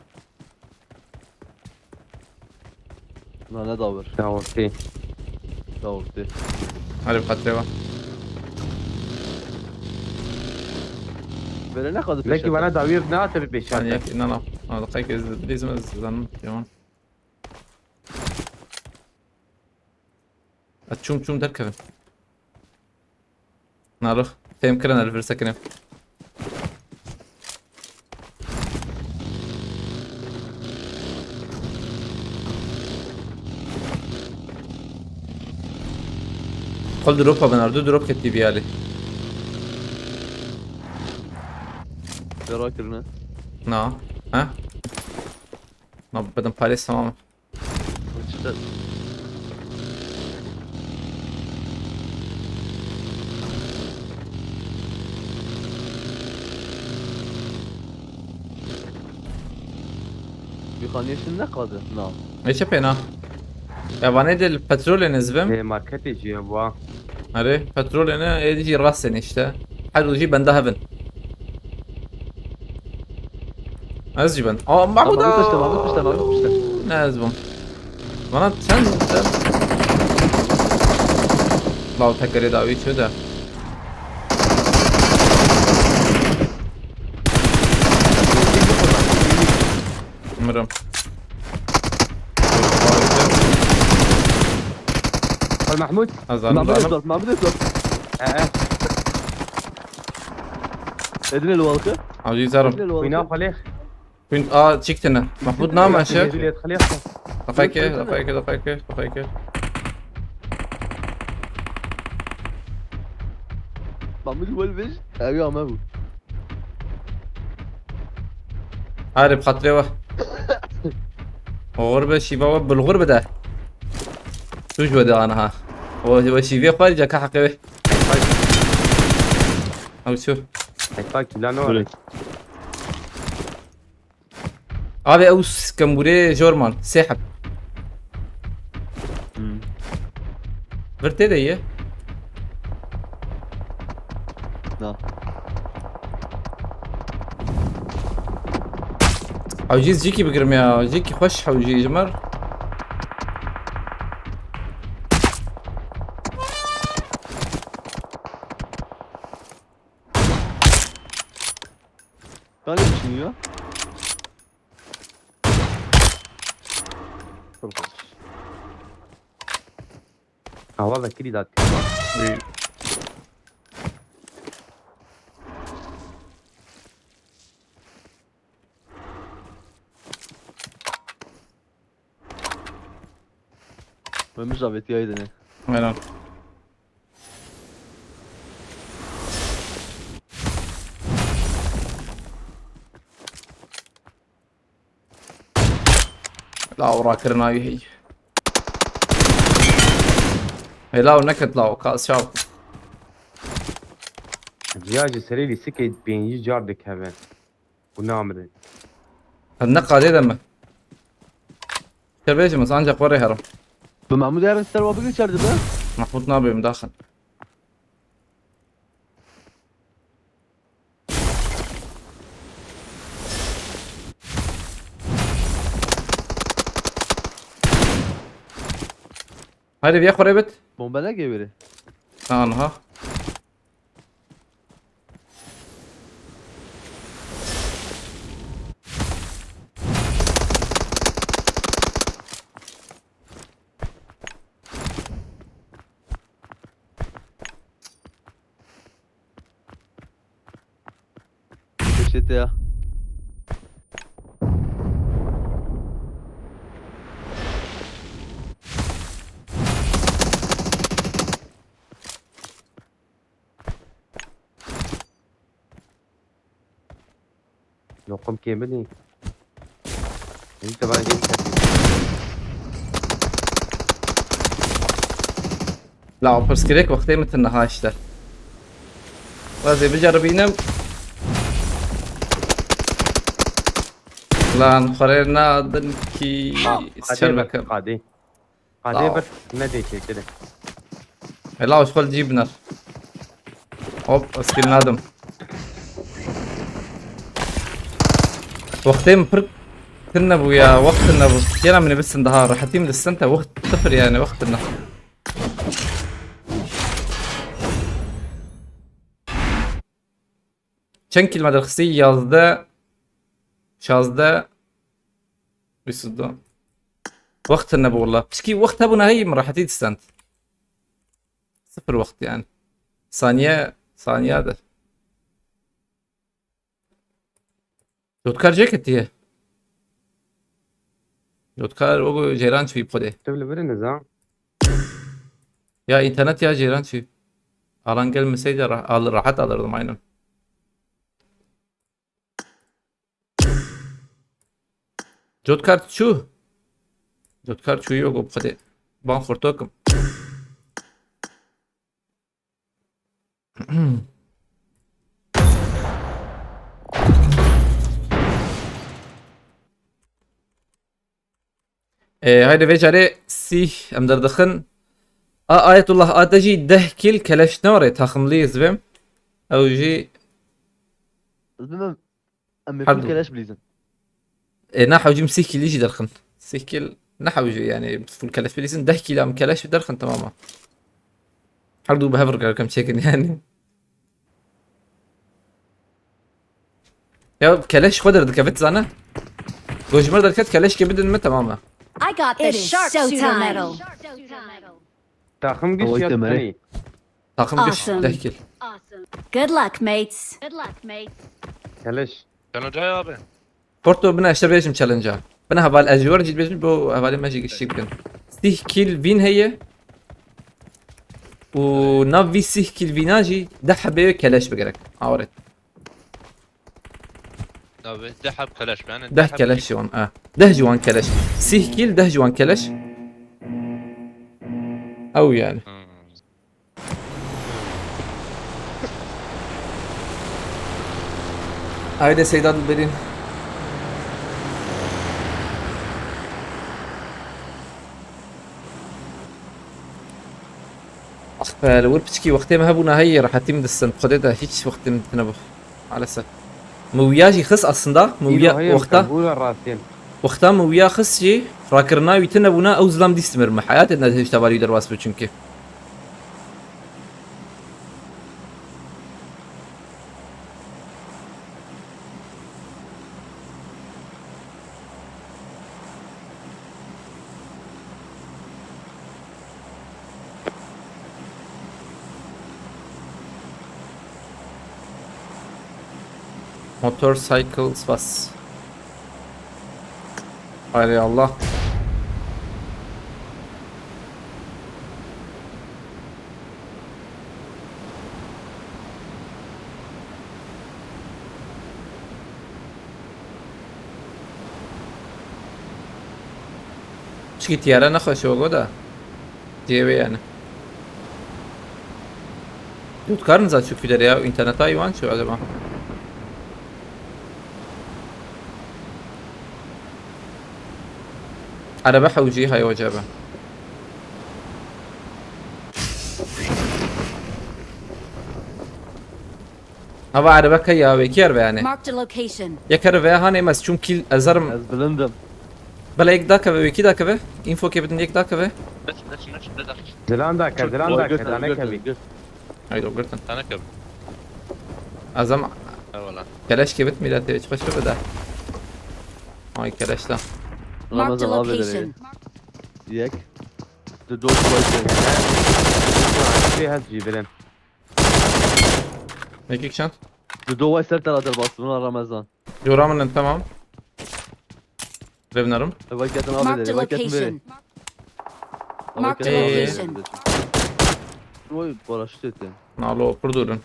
Na ne dawir. Ya okey. Dawir tê. Hadi bi xatirê we. Böyle ne kadar Belki bana dawir ne atı bir beş Sen artık. Yak, inan al. Al, kay kez dizim ez zanim. Tamam. Ez çûm çûm derkevin. Narix. Fêm kirin, ez li vir sekinim. Xul drop bin, ardu drop ketî biyalî. Dera kirine. Na. Ha? Na, bedim parês tamam. Çi te- Bir xaniyê şin ne kadı? Na. Ne çe pêna? Ya vanê de petrolê ne zibim? Ê, marketê jî ye bu ha. Erê, petrolê ne, ê jî rastên işte. Her jî benda hevin. Ez jî ben. Aa, Mahmut. Mahmut pişte, Mahmut pişte, Mahmut pişte. Ne ez bûm. Bana sen, sen. Law tekerê dawî çi de. Mirim. Al Mahmut. Azam, Mahmut azam. Esnaf, Mahmut Esnaf. Ee. Edine li walkı. Aziz Arım. Edine li walkı. Wîna xwelêx. Hûn a çiktine. Mahmut name şe. Daqayke, daqayke, daqayke, daqayke. Mahmut wel vej. Evi ame bu. Hadi bi xatirê we. Oxir be şîva we bilxur bide. Tu ji we de aniha. O we şîvê xwe ca ka heqê wê. Ew çû. Heta kîla ne were. Abi ew skembûrê jor man. Sê heb. Hmm. Vir tê de ye. Na. Hewcî zikî bigirim ya. Zikî xweş hewcî ji mer. Kanî düşünüyor? Çok hoş. Hava vekili dat. Ömür zavetiyaydın. Aynen. Law rakirina wî heyî. Hê law neket law, ka çaw. Ciya ji serê lîstikê pêncî car dikeve. Û namire. Em ne qadê de me. Te bêjim ez ancak we rê herim. Bi Mahmud yarın ser wa bigir içeride be. Mahmud nabê min daxin. Hadi bir xurê bit. Bomba ne geviri? Anha. Ya. Lokum kê bidî. Hîn te bana gelin. La, o pirsgirêk wextê min tune ha işte. Wazê biceribînim. Lan xwerê nadin ki. Qadê çer bir, bikim. Qadê. Qadê bir, ne dê çêkiri. Ela, xwe li cî binar. Hop, skill nadim. Wextê min pir tune bû ya, wext tune bû. Yena min bisin daha rehetî min distente, wext sıfır yani, wext tune. Çend kilometre xistî? Yazdeh, şazdeh, bîst û du. Wext tune bû wela. Pişkî wext hebûna heyî min rehetî distend. Sıfır wext yani. Saniye, saniye de. Cotkar ceketiye. Cotkar o ceyran çûyî xwedê. Tu li vir niza. Ya internet ya ceyran çûyî. Alan gelmeseydi rah-, al-, rahat alırdım aynen. Cotkar çû. Cotkar çûyî yok xwedê. Ban xurtokim. E, haydi vê carê sîh em derdixin. A Ayetullah a te jî deh kîl keleş ne were taximlî ez vêm. Ew jî Ez bilmem. Em ê Her full du. keleş bilîzin. E, na hewcîm sîh kîlî jî derxin. Sîh kîl ne hewcî yani full keleş bilîzin. Deh kîl em keleş derxin tamam. Her du bi hev re kem çêkin yani. Ya keleş xwe derdikevit zane. Gojmir derket keleş ke bidin me tamam e. I got the It is sharpshooter showtime. medal. Taxim giş Away ya demere. tenî. Taxim giş Awesome. deh kîl. Good luck, mates. Keleş. Challenge abi. Porto bina işte bêjim challenge-a. Bina heval ez ji wer cî bêjim bo hevalê me jî giştî bikin. Sîh kîl vîn heye. Û nav vî sîh kîl vîna jî deh hebê keleş bigerek. Awret. Abi, deh heb keleş yani. Deh keleş ji wan, a. Deh ji wan keleş. Sîh kîl, deh ji wan keleş. Ew yani. Hmm. Haydi Seyda Dilberîn. Ah be, li wir piçkî wextê me hebûna heyî rehetî min distin. Xwedê de hiç wextê min tine bû. Maalesef. Min wiya jî xist aslında. Min wiya Îro heye wexta, qebûl e rastîn. Wexta min wiya xist jî rakirina wî tine bûna ew zilam dîst mir. Min heyatê ne hişta balî derbas bû çünkü. Motorcycle spas. Haydi Allah. Çikî tiyare nexweş o goda. Cihê wê yani. Dotkarin za çû kî derê ya, interneta wan çû acaba? Araba hewcî hay acaba? Hava araba kaya wê kî araba yani? Marked a location. Yek araba hanê mez çûm kîl ezerim. Ez bilindim. Bela yek dakeve wê kî dakeve? Info ke bidin yek dakeve. Dilan dake, dilan dake, dane kevî. Haydi o girtin. Dane kevî. Azam. Eyvallah. Keleş ke bit millet hiç hoş bide. Ay keleş da. Marked a location. Yek. The door. Şey has cibrin. Mekik çant. Di do way ser te ra derbas bûn a Ramazan. Cora min in, tamam. Revnerim. Ev ketin avê Marked a derê, ev ketin verê. Location. Ev Marked a ketin avê location. Derê. Oy, paraşüt etti. Nalo, pir dûr in.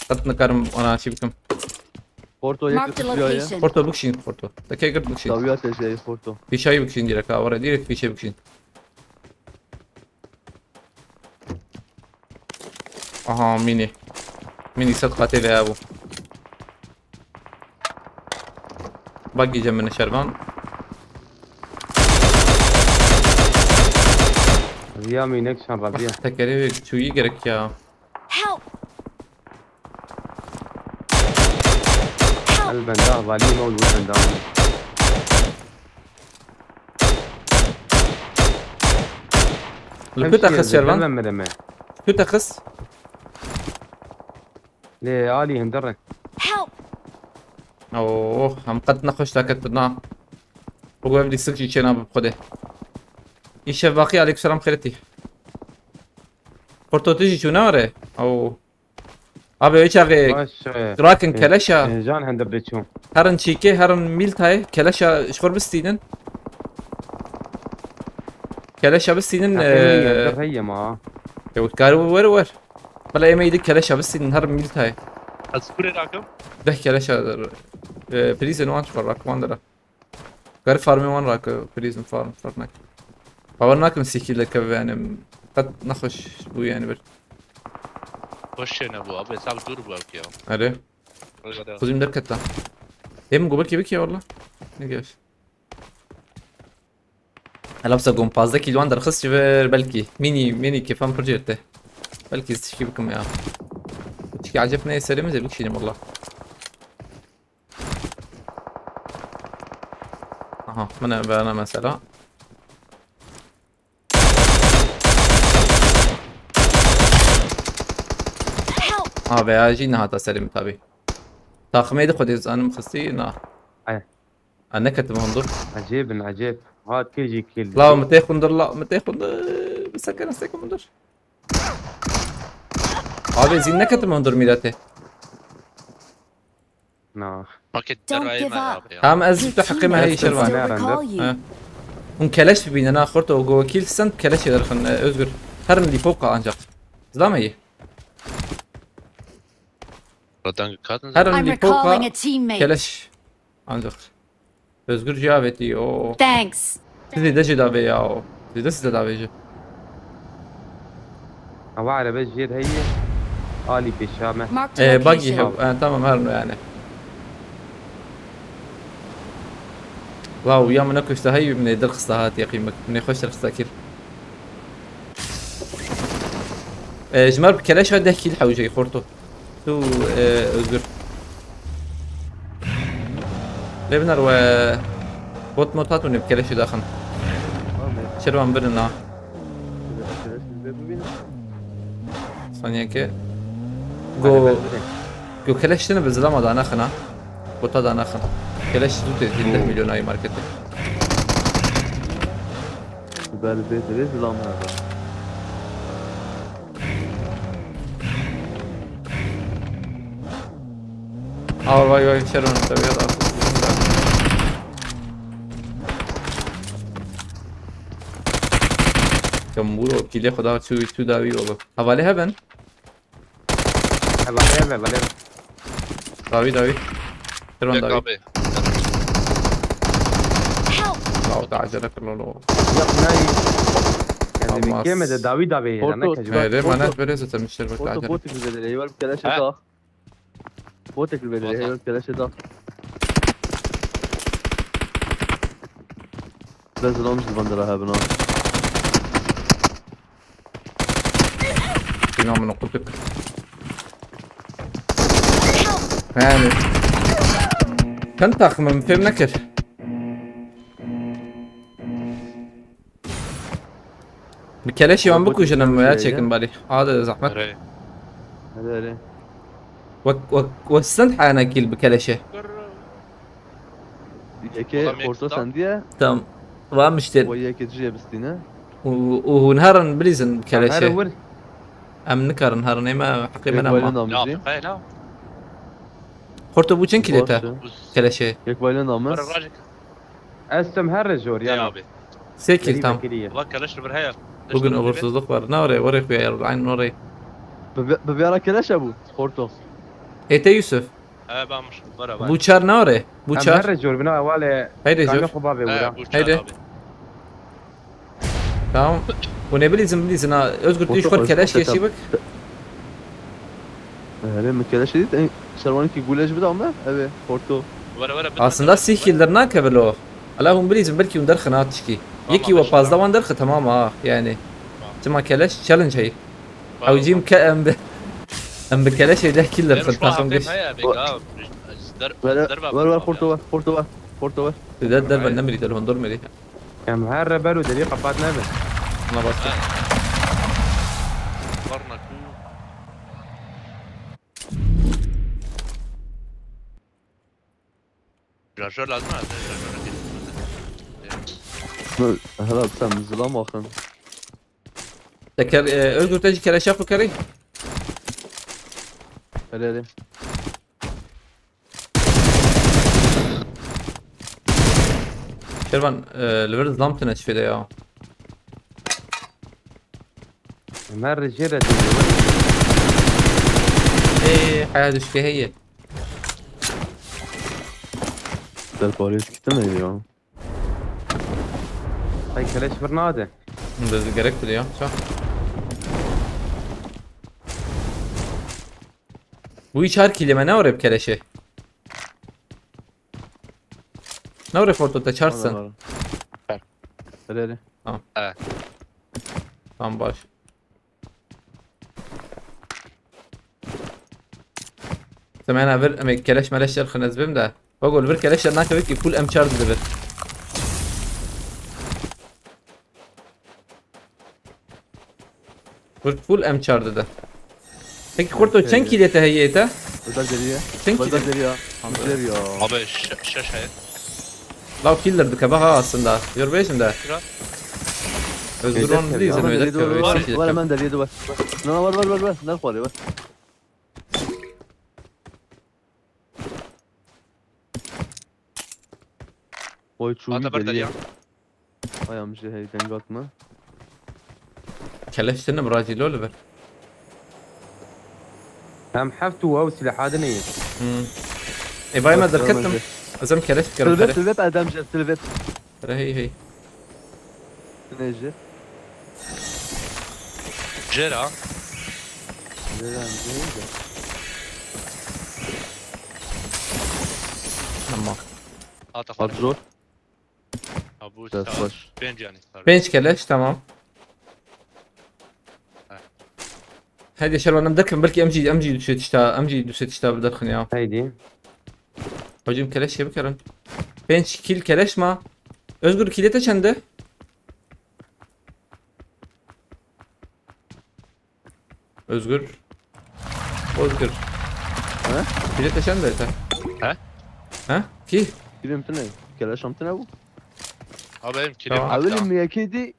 Qet nikarim ana çî bikim. Porto yek Marked a location. Porto bikşîn, Porto. Te kê girt bikşîn. Dawiya te jeyê Porto. Pîşayî bikşîn direk ha, were direk pîşê bikşîn. Aha, mini. Mini sed qatê ve ya bu. Bak gece mini şervan. Riya mînek şan rabiya. Tekerê ve çuyi gerek ya. Help! El benda valî ne olur benda. Li ku te xist şervan? Mereme. Ku te xist? Lê alî hindir re. Help! Oh, hem qet nexweş daket na. Bu ev lîstik jî çêna bi xwedê. Îşev baqî aleykum selam xêretî. Porto tu jî çûna re? Oh. Abi wê çaxê Baş. e, rakin e, keleşa. e, Jan hende biçû. Herin çîkê, herin mîltayê, keleşa ji xwe bistînin. Keleşa bistînin, e, Heye ma. Ew kar wer wer. Bela êmeyî di keleşa bistînin, herin mîltayê. Ez kurê rakim. Deh keleşa, e, prison wan çi rak wan dira. Kar farmê wan rak, prison farm, farm nak. Bawer nakim sîkî li kev yani. Qet nexweş bû yani bir. Hoş şey ne bu abi. Hesabı dur bu abi ya. Erê. Öyle de. Xuzim derketa. Ê min go belkî bikî walla. Ne geş. Helapsa gom pazdeh kîl wan derxist ji vir belkî. Mînî, mînî kêfan pir cêr te. Belkî ez tişkî bikim ya. Tişkî eceb neyê serê min zê bikişînim walla. Aha, min e bana mesela. Help! Ha, veya jî nehata serê min tabi. Taximê de xwedê zanim xistî na. Ay. Ha, neketim hundur. Ecêb in, ecêb. Ha, kê jî kil. La, min tê hundur, la, min tê hundur. Bi sekene sekim hundur. Abi, zîn neketim hundur mîratê. Na. Paket Don't derayê give me up. Abi ya. Tam ez tu heqê me heyî şervan. Still recall you. Ha. Hûn keleş bibîne, na xorto, go wekîl send keleşê derxin, e, Özgür. Herin lîpoka ancak. Zilama yî. Radan kadın. Herin I'm lîpoka recalling a teammate. keleş. Ancak. Özgür ceveti o. Thanks. Sizi de cedave ya o. Sizi de size davêje. Ava erebe jêr heye. Alî pêşa me. Marked a Ee, buggy location. hev. Ee, tamam, her ne yani. Wow, ya min kuşta hey, min dil xista hat yaqîn bik. Min xweş dil xista kir. Ee, ji me bi keleşa deh kîl hewce xorto. Tu, e, Özgür. Lê binar we bot mot hatûnê bi keleşê daxin. Şervan birin ha. Saniyeke. Go, go keleş tine bi zilama da naxin ha. Bota da naxin. Keleş zû tê deh milyon ayı markete. Bel bê dirê zilam hebe. Aa, vay vay, Şeron, tabii ya da. Ya Muro, kile xwe da çû, çû dawî oğlum. Havale heven. Hevalê heve, hevalê heve. Dawî, dawî. Şeron Tek dawî. Abi. Law da acele kir lolo. Yap nayî. Yani Olmaz. keme de davi davi ya, ne Porto. kacı. Hayır, Porto. manet böyle zaten müşteri bak Porto acele. Porto bir bedeli. Eyvallah keleşe Ha? tak. Porto bir bedeli. Porto. Eyvallah keleşe tak. Biraz zılamış bandera ha buna. Bina bunu kutuk. Yani. Sen takımım fem nekir. Bir keleşî wan bikujin em ya çekin bari. Hadi zahmet. Nereye? Hadi hadi. Wek wek wek send hana kil bi keleşe. Eke Oğlum, Porto ekran. Sendiye. Tamam. Wa miştir. O yeke cüye bistine. U u hûn herin bilîzin bi keleşe. Her vur. Em nikarin herin, ê me heqê me nema. Yek bayılın amcî. Xorto bû çend kîlê te? Keleşê. Yek bayılın amız. Estem her jor ya. Sê kîl tam. Bak keleş bir heye. Bugün olumsuzluk var. Ne oraya? Oraya koyar. Aynen oraya. Bi, bi, bi ara keleşe bu. Xorto. Ê te Yusuf. He, bamış. Bura bak. Bûçar ne orê? Bûçar. Em her jor bina wale. Heyde jor. Xwe bavê wira. Heyde. Tamam. Hûn ê bilîzin, bilîzin ha. Özgür, tu ji xwe keleş keşî bik. Erê, min keleş dît. Şerwanekî gule ji bida me. Ev ê, Porto. Were, were, bide, aslında bide, sîh kîl dernakeve lo. Ala hûn bilîzin, belkî hûn derxin ha tişkî. Yekî we pazdeh wan derxi, tamam ha, yani. Tamam. Çima keleş challenge heyî. Ew jî em ke-, em bi, em bi keleşê deh kîl derxin, taxim giş. Ver, ver, ver, Porto ver, Porto ver, Porto ver. Dide derve nemirî, telefon dur mirî. Em her re ber û derî qepat nebe. Buna bastım. Şarjör lazım ha, sen şarjör lazım. Helal, sen zilam bakın. Teker, e, Özgür te jî keleşe xwe kerî. Hele hele. Şervan, e, li vir zilam tune çi fêde ya. Mer jê re dî. Ê, heya duşke heye. Ser parê dikitin ya. Ay keleş bir nade. Gerek bile ya. Çak. Bu hiç her kelime ne oraya bir keleşi? Ne oraya Fortnite'da çarpsın? Hadi, hadi. Hadi, hadi. Tamam. Evet. Tamam, baş. Semena vir, em ê keleş meleş derxin ez bim de. Bagol vir keleş dernakeve ki full M çar dide vir. Vir full M çar dide. Peki Xorto, çend kîlê te heye te? Özel deriye. Çend kîlê? Özel deriye. Deriye. Abi şe-, şeş heye. Law killer dikeve ha aslında. Yor bêjin de. Kira? Özgür on değil, sen öyle deriye, var. Var, hemen deriye de var. Na, var, var, var, var. Ne var, var. Oy, çûyî deriye. Ay, em jî hey deng hatime. Keleş tine biracî lo li vir. Em heft û ew silaha din ê. Hmm. Ê, vay me derketim. Ez em keleş dikirim. Silvet, silvet, Erdem jî, silvet. Re hey hey. Ne jî? Jera. Jera, jera. Tamam. Hata. Hat zor. Ha, bu saat pênc yani. Pênc keleş, tamam. Ha. Hadi Şervan, em derkin belkî em jî, em jî du sed tişta, em jî du sed tişta bi derxin ya. Haydi. Hocam keleş gibi kerem. Pênc kîl keleş ma. Özgür, kîlê te çende? Özgür. Özgür. He? Kîlê te çende te? He? He? Kî? Kilim tine. Keleşam tine bu. Abi benim kilim. Tamam. Evelim yekê di.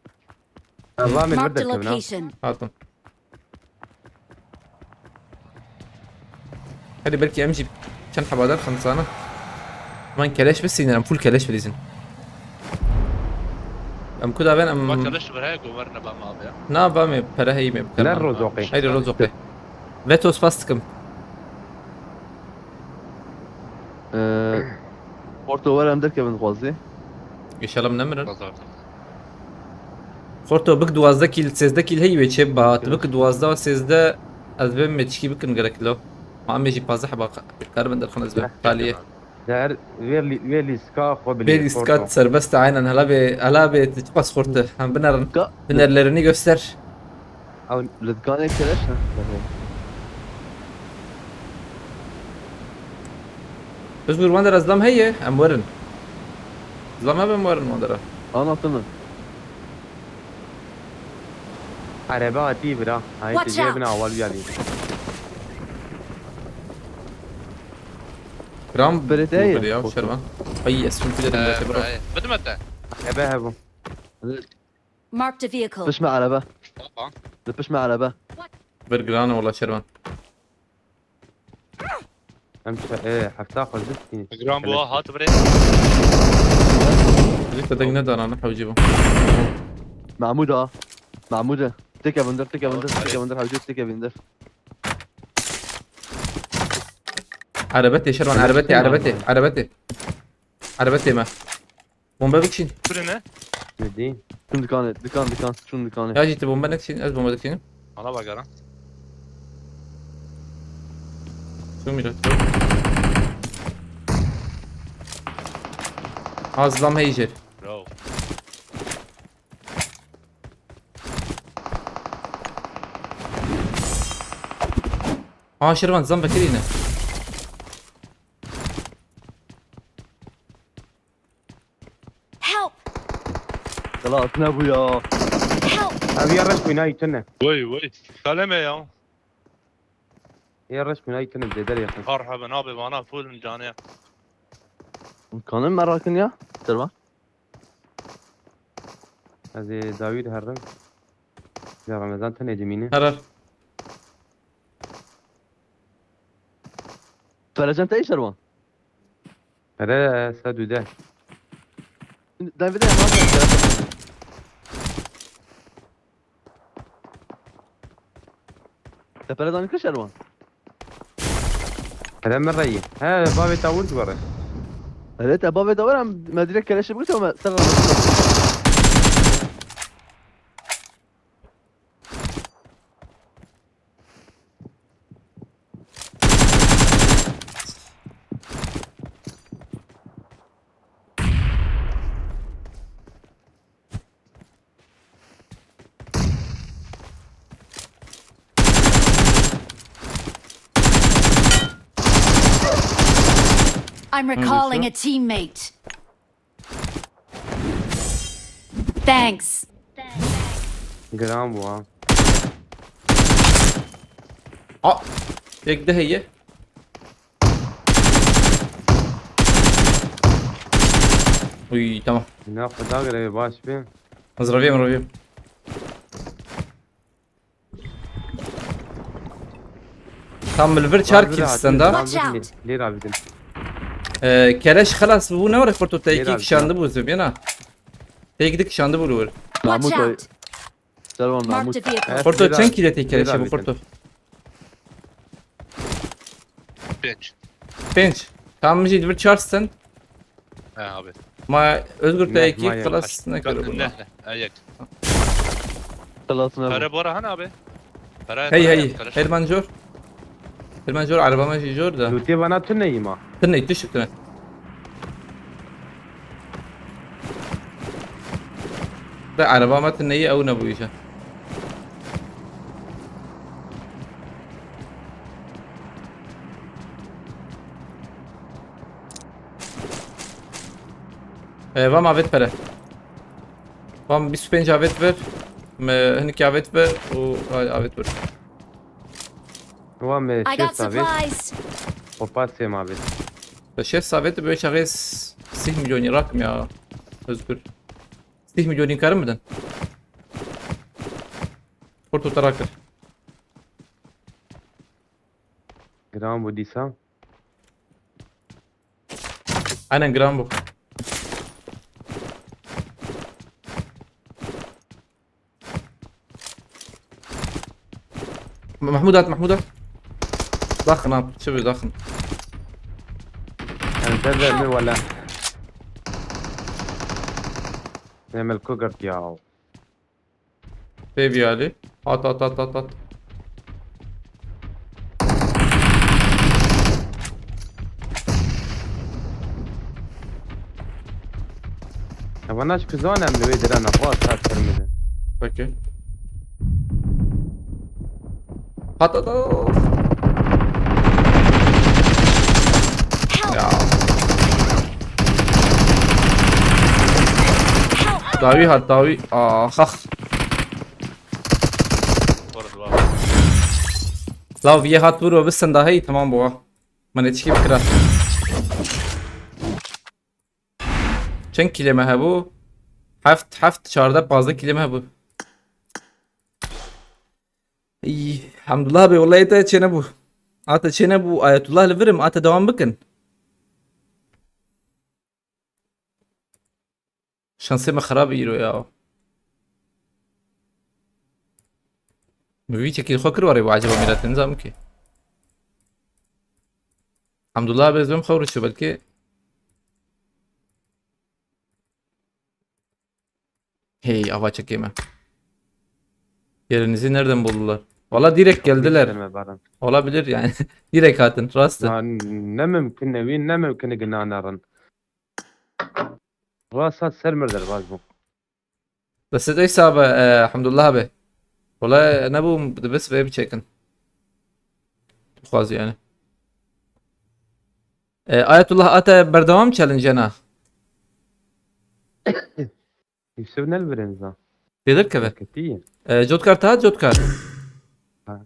Marked a location. Hatim. Hadi belkî em jî çend heba derxin zana. Van keleş bisînin, em full keleş bilîzin. Em ku daven em. Van keleş ver heye ku ver ne bam abi ya. Na bam ê, pere heyî me. Ne Rozoqê. Haydi Rozoqê. Veto spas dikim. Ee, Porto, were em derkevin xwazî. Înşallah em nemirin. Xorto, bik duwazdeh kîl, sêzdeh kîl heyî wê çê bihat. Bik duwazdeh, sêzdeh, ez bêm me tişkî bikin gerek lo. Ma em ê jî pazdeh heba ka-, karibin derxin ez bêm. Taliyê. Der, vê lî-, vê lîstika xwe bilî, vê lîstika serbest e, aynen. Hela bê, hela bê, tu çiqas xort e. Hem binerin. Binerlerini göster. Ew li dikanê keleş ne? Özgür, wan dera zilam heye, em werin. Zilam hebe em werin wan dera. Anlatın mı? Araba hatî bira. Ay, tecrübe bina awal bir alayım. Gram. Berete ya, Şervan. Ay, ez çünkü dedim, ee, bro. Bidim hatta. Araba hebu. Marked a vehicle. Pişme araba. Tamam. Li pişme araba. What? Vir giran e wala Şervan. Em çe-, e, hefta xwe zid kî. Giran bû, hat birê. Zî te deng nedarane hewcî bû. Mahmûd a. Mahmûd e. Têke vindir, têke vindir, têke vindir, hewcî têke vindir. Erebetê Şervan, erebetê, erebetê, erebetê. Erebetê me. Bombe bikişîn. Kure ne? Nedî. Çûn dikanê, dikan, dikan, çûn dikanê. Ya jî tu bombe nekişîn, ez bombe dikişînim. Ana bagara. Çûn mîra, çûn. Az lam hey jêr. Bravo. Ha, Şervan, zam vekirîne. Help! Xelas nebû ya. Help! Ev ya reş bûyna îtine. Vay, vay. Saleme ya. Ya reş bûyna îtine, zêder yakın. Marhaba, nabe bana full canı. Kanın merakin ya. Şervan. Ez ê dawî diherim. Ya Remezan tenê dimîne. Herar. Ferecan te Şervan. Here sed û deh. David, te pere danî kir Şervan? Hele min reyî. He, bavê te wir dibere. Hele te bavê te wir em me direkt keleşe bigirte me ser. I'm recalling a teammate. Thanks. Giran bû ha. A, yek de heye. Uy, tamam. Ne kadar göre baş bir. Ez raviyem, raviyem. Tam li vir çar kill stenda. Watch out. Lê rabidin. Ee, keleş xelas bû ne were Xurto te yekî kişandibû zibîna. Te yekî dikişandibû li wir. Watch out. Servan Mahmut. Marked a vehicle. Xurto çend kîle tê keleşe bû Xurto? Pênc. Pênc. Tam min jî li vir çar stend. He abi. Ma Özgür te yekî xelas nekir bû. Ne, ne, ne, yek. Xelas ne bû. Pere bora hene abi. Pere, hey, pere, hey, pere. Herman jor. Herman jor, araba me jî jor da. Lûtê bana tu neyî ma. Tu ney, tu şik tu ne. De araba me tu neyî, ew nebû îşe. Ee, vam avêt pere. Vam bîst û pênc avêt ver. Me hinek avêt ver û avêt ver. Vam, e, I got şêst avêt. Supplies. Xwe pas sêm avêt. Te şêst avêt bi çaxê s-, sih milyonî rakim ya Özgür. Sih milyonî karim bidin. Porto te rakir. Giran bû dîsa. Aynen giran bû. Mahmud at, Mahmud at. Daxin at, çi bi daxin. Em te ver mi wala. Nemel ku girt ya. Pê viyalî. At, at, at, at, at. Ev naş ku zanem li wê dirana xwe sar termide. Peki. Hat, hat, hat. Ya. Dawî hat, dawî. Ah, ah. Lav yê hat vur ve bisin daha iyi, tamam bu. Mane çi bikira. Çend kîlê me hebû? Heft, heft, çardeh, pazdeh kîlê me hebû. Î, Hamdullah bê, wellahî te çênebû. A te çênebû, Ayetullah li vir im, a te dewam bikin. Şansê me xirab îro ya. Min vî çekî xwe kir warê bu acaba mîratê nizam ki. Hamdullah bê zim xew rişo belki. Hey, ava çekê me. Yerinizi nereden buldular? Valla direkt geldiler. Gelme baran. Olabilir yani. Direkt hatin, rastı. Ya, ne mümkün evi, ne mümkün ginanerin. Rast hat ser mir derbaz bû. Bes ê sabe, e, Hamdullah abi. Wala nebû, bes vê biçekin. Dixwaz yani. E, Ayetullah, ate berdewam challenge na. Yusuf ne li vir in za? Tê derkeve. Ketî. E, Cotkar, ta Cotkar. Ha.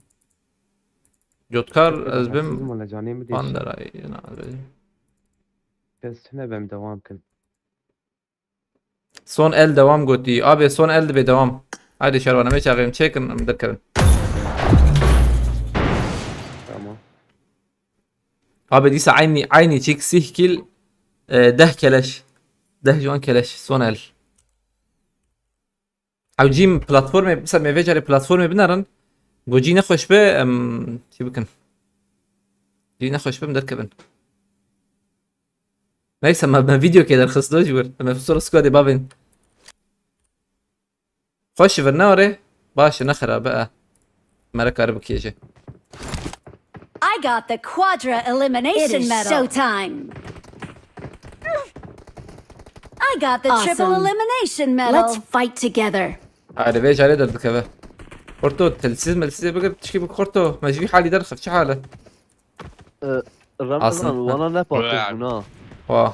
Cotkar, ez bim. Wala canê min dê. Panderay, na, Kes tune bem devam kin. Son el devam gotî. Abi son el dibe devam. Haydi şervan, em çaxê em çêkin, em derkevin. Tamam. Abi dîsa aynı, aynı çek sih kil, e, deh keleş. Deh ciwan keleş. Son el. Ew cî platformê, mesela me vê carê platformê binerin. Go cî nexweş be, em çi bikin? Cî nexweş be, em derkevin. Neyse, me, me video kê derxist, doj wir. Me sora squadê bavên. Xweş vir ne orê? Baş e, ne xirabe e. Mere kare bikêje. I got the quadra elimination medal. It is showtime. I got the triple elimination medal. Awesome. Let's fight together. Hadi vê carê derdikeve. Xorto, telsiz melsiz bigir, tişkî bi xorto. Me ji vî halî derxif, çi hal e? E, Ramazan, wana ne paqij bûn ha. Wa.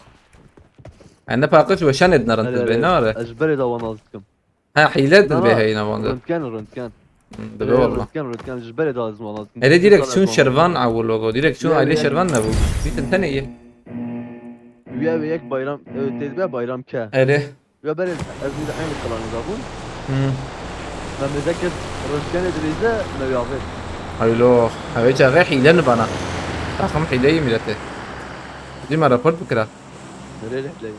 Yani ne paqij, weşanê dinerin. Hele, tizbê, hele, ne are? Ez ji berê de wana dikim. Ha, hîle dilbê heyî navanda. Röntgen, röntgen. Hı, dibe valla. Röntgen, röntgen, ji berê de ez wana dikim. Hele direkt çûn şervan a, bu logo. Direkt çûn aile şervan ne bu? Bîtin tenê ye. Üye ve yek bayram, e, tezbe bayram ke. Hele. Ya berê ez min de eynî planê de bûn. Hmm. Me mêze kir röntgenê dileyîze me wî avêt. Haylo, ew çaxê hîle nibana. Taxim hîleyî mîletê. Dî me raport bikira. Nerê lehleyin?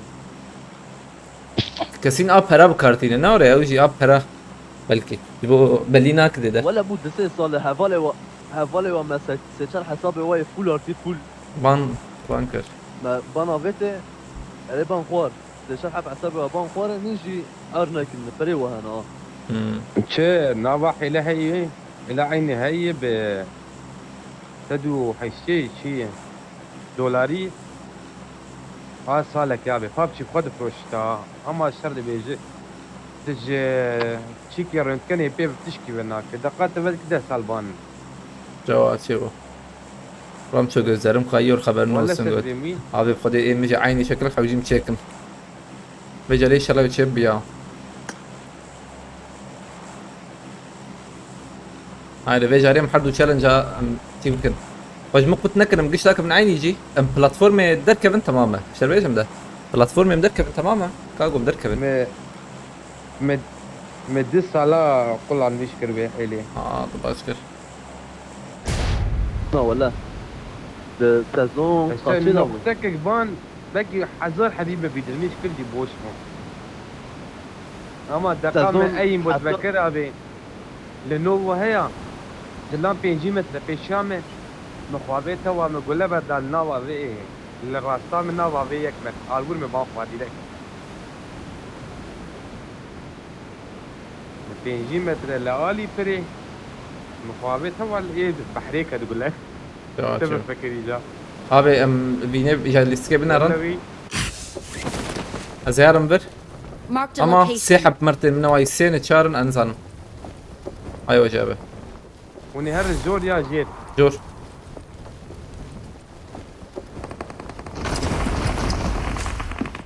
Kesîn a pera bi kar tîne, ne ore, ew jî a pera belkî. Ji bo belî nakide de. Wele bû du sê sal e, hevalê wa, hevalê wa me se-, seçer hesabê wa yê full artı full. Ban, ban kir. Me ban avêtê, erê ban xwar. Seçer hep hesabê wa ban xwar e, nîn jî er nekin, li perê wa hene ha. Hmm. Çi nava hêle heyî? Hêle eynî heyî bi sed û heştê çi ye? Dolarî. A salekê abi, PUBG xwe difiroşta, ama şer dibêje. Tu ji çîkê röntgenê pê bi tişkî ve nake. Deqa tu belkî deh sal ban. Cewatê o. Ramço gözlerim kayıyor, haberin olsun, got. Abi xwedê ê min jî eynî şekil hewcîm çêkim. Vê carê inşallah çê biya. Haydi vê carê em her du challenge-a em tî bikin. Xwe ji min qut nekin, em giş dakevin eynî jî. Em platformê derkevin, temam e. Şer bêjim de. Platformê em derkevin, temam e. Ka gom derkevin. Me, me, me du sala qulanmiş kir vê hêlê. Aa, tu baş kir. Na wele. Di sezon kaçê de bû? Noqtekek ban, belkî hezar hebî me bî, dilmîş kir jî boş bû. Ama deqa me eyîn bo dibekir abi. Lenovo heya. Dilan pêncî metre pêşiya me. Min xwe vê tewa, min gule berda li nava vê ê. Li rasta min nava vê yek met. Alwir min ban xwe dîrek. Pêncî metre li alî pirê. Min xwe avê tewa li ê behrê ke digule. Ya, te çi? Bifikirî ca. Abi, em vîne ya lîstikê binerin. Wellewî. Ez yarim vir. Marked a location. Ama sê heb mertê min wayî sê ne çar in, ez nizanim. Ay, wece abi. Hûn ê herin jor ya jêr? Jor.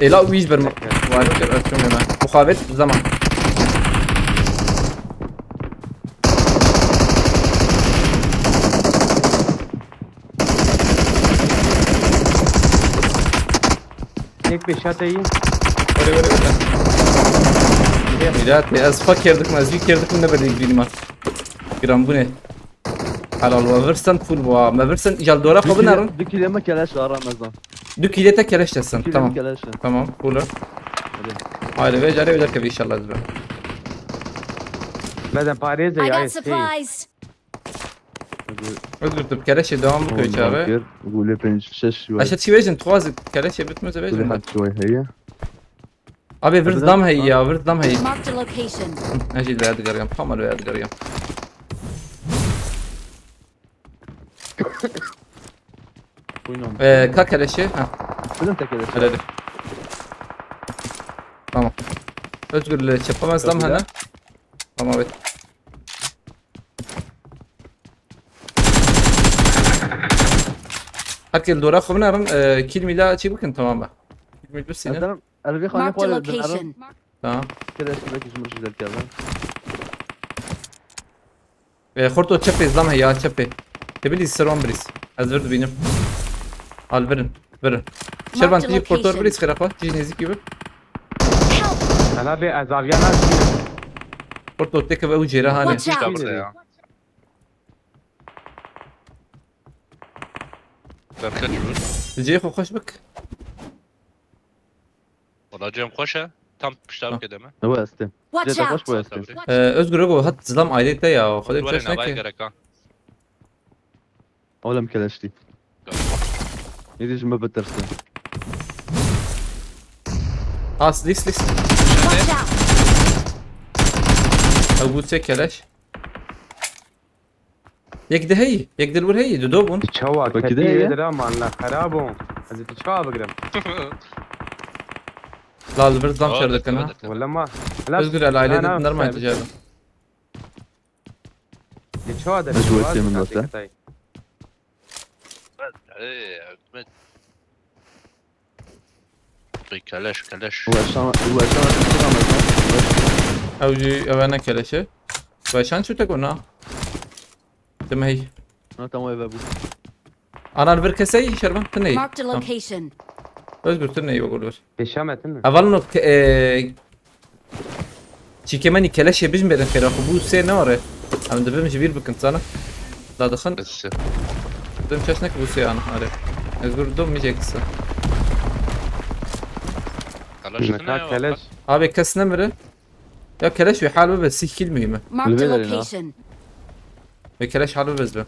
Êla wî ji ber min. Var kir, ez çûm ême. Muxabet zaman. Tek beşat eyi. Were, were, were. Mîratê, ez xwe kêr dikim, ez wî kêr dikim, ne belê bînim artık. Giran bu ne? Helal wa, virsen full wa. Me virsen îcal dora xwe binerin. Du kîlê me keleş la Ramazan. Du kîlê te keleş desin. Kîlê me Tamam. keleş e. Tamam, full. Hadi. Haydi ve carê ve derkevî inşallah ez be. Beden parêze I ya got esti. Supplies. Özgür tu keleşê devam biko çabe. Gule pênc şeş var. Aşağı çi vejin tuaz keleşê bitmez vejin. Hat çoy heye. Abi virz dam heyî ya, virz dam heyî. Marked a location. Ejî le digeriyam, tamam le digeriyam. Buyurun. Ee, ka keleşê? Ha, Bilin tek keleşê. hele de. Tamam. Özgür le çepamez dam hene. Tamam evet. Herkes dora xwe binerin, e, kill mila çi bikin tamam be. Kill mil bisînin. Ederim. Elvi xanê Marked a xwe binerim. location. Tamam. Keleş keleş jimur jidel kerdin. E, xorto çepê zam heya çepê. Te bilî ser wan birîs. Ez vir dibînim. Al virin. Virin. Şervan Marked a tijî xorto location. birîs xêra xwe. Tijî nêzîkî bi. Help! Hela bê ez aviya nas. Xorto teke ve ew cêre hanê. Watch out! Burada ya. Berke çûr. Cê xwe xweş bik. Valla cem xweş e. Tam pişta Ha. bike deme. Ne bu este? Watch Cê te xweş out! bu este. Sabri. E, Özgür Ego hat zilam ailete ya. Xwedê Were keş navay neke. Gereka. Oğlum keleşti. Ne diyeceğim ben bitirsin. As lis lis. Watch out! Ew bû sê keleş. Yek di heyî, yek di li wir heyî, dudo bûn. Çawa Peki ketî de ya. Dira man la xerab bû. Ez tu çawa bigirim? La li vir zam Aa, şer dest dikin ha. dest. Wala ma. Özgür el aile Na, na, din derman sen- ticaret. Li çawa de Ez wekî min nase. Ee, hükmet. Bey keleş keleş. Ulaşan, ulaşan, ulaşan. Ew jî ew ne keleşe. Weşan çû te gona. Demey. Ha tamam eve bu. Anan vir kesey şervan tiney. Marked a Tamam. Location. Özgür tiney o gulur. Pêşa me tune. Heval no ke- e, çîkemenî keleşê bijmerin xêra xwe bû sê ne ore. Em dibim ji bîr bikin sana. Da dixin. Esse. Dim çeşnek bû sê an are. Özgür dum mijek kısa. Keleş Ne ne ka ya? keleş. Abi kes nemire. Ya keleş ve hal ve sih kil mühim. Marked a Kulübe verin ha. location. Ve keleş hal ve bezbe.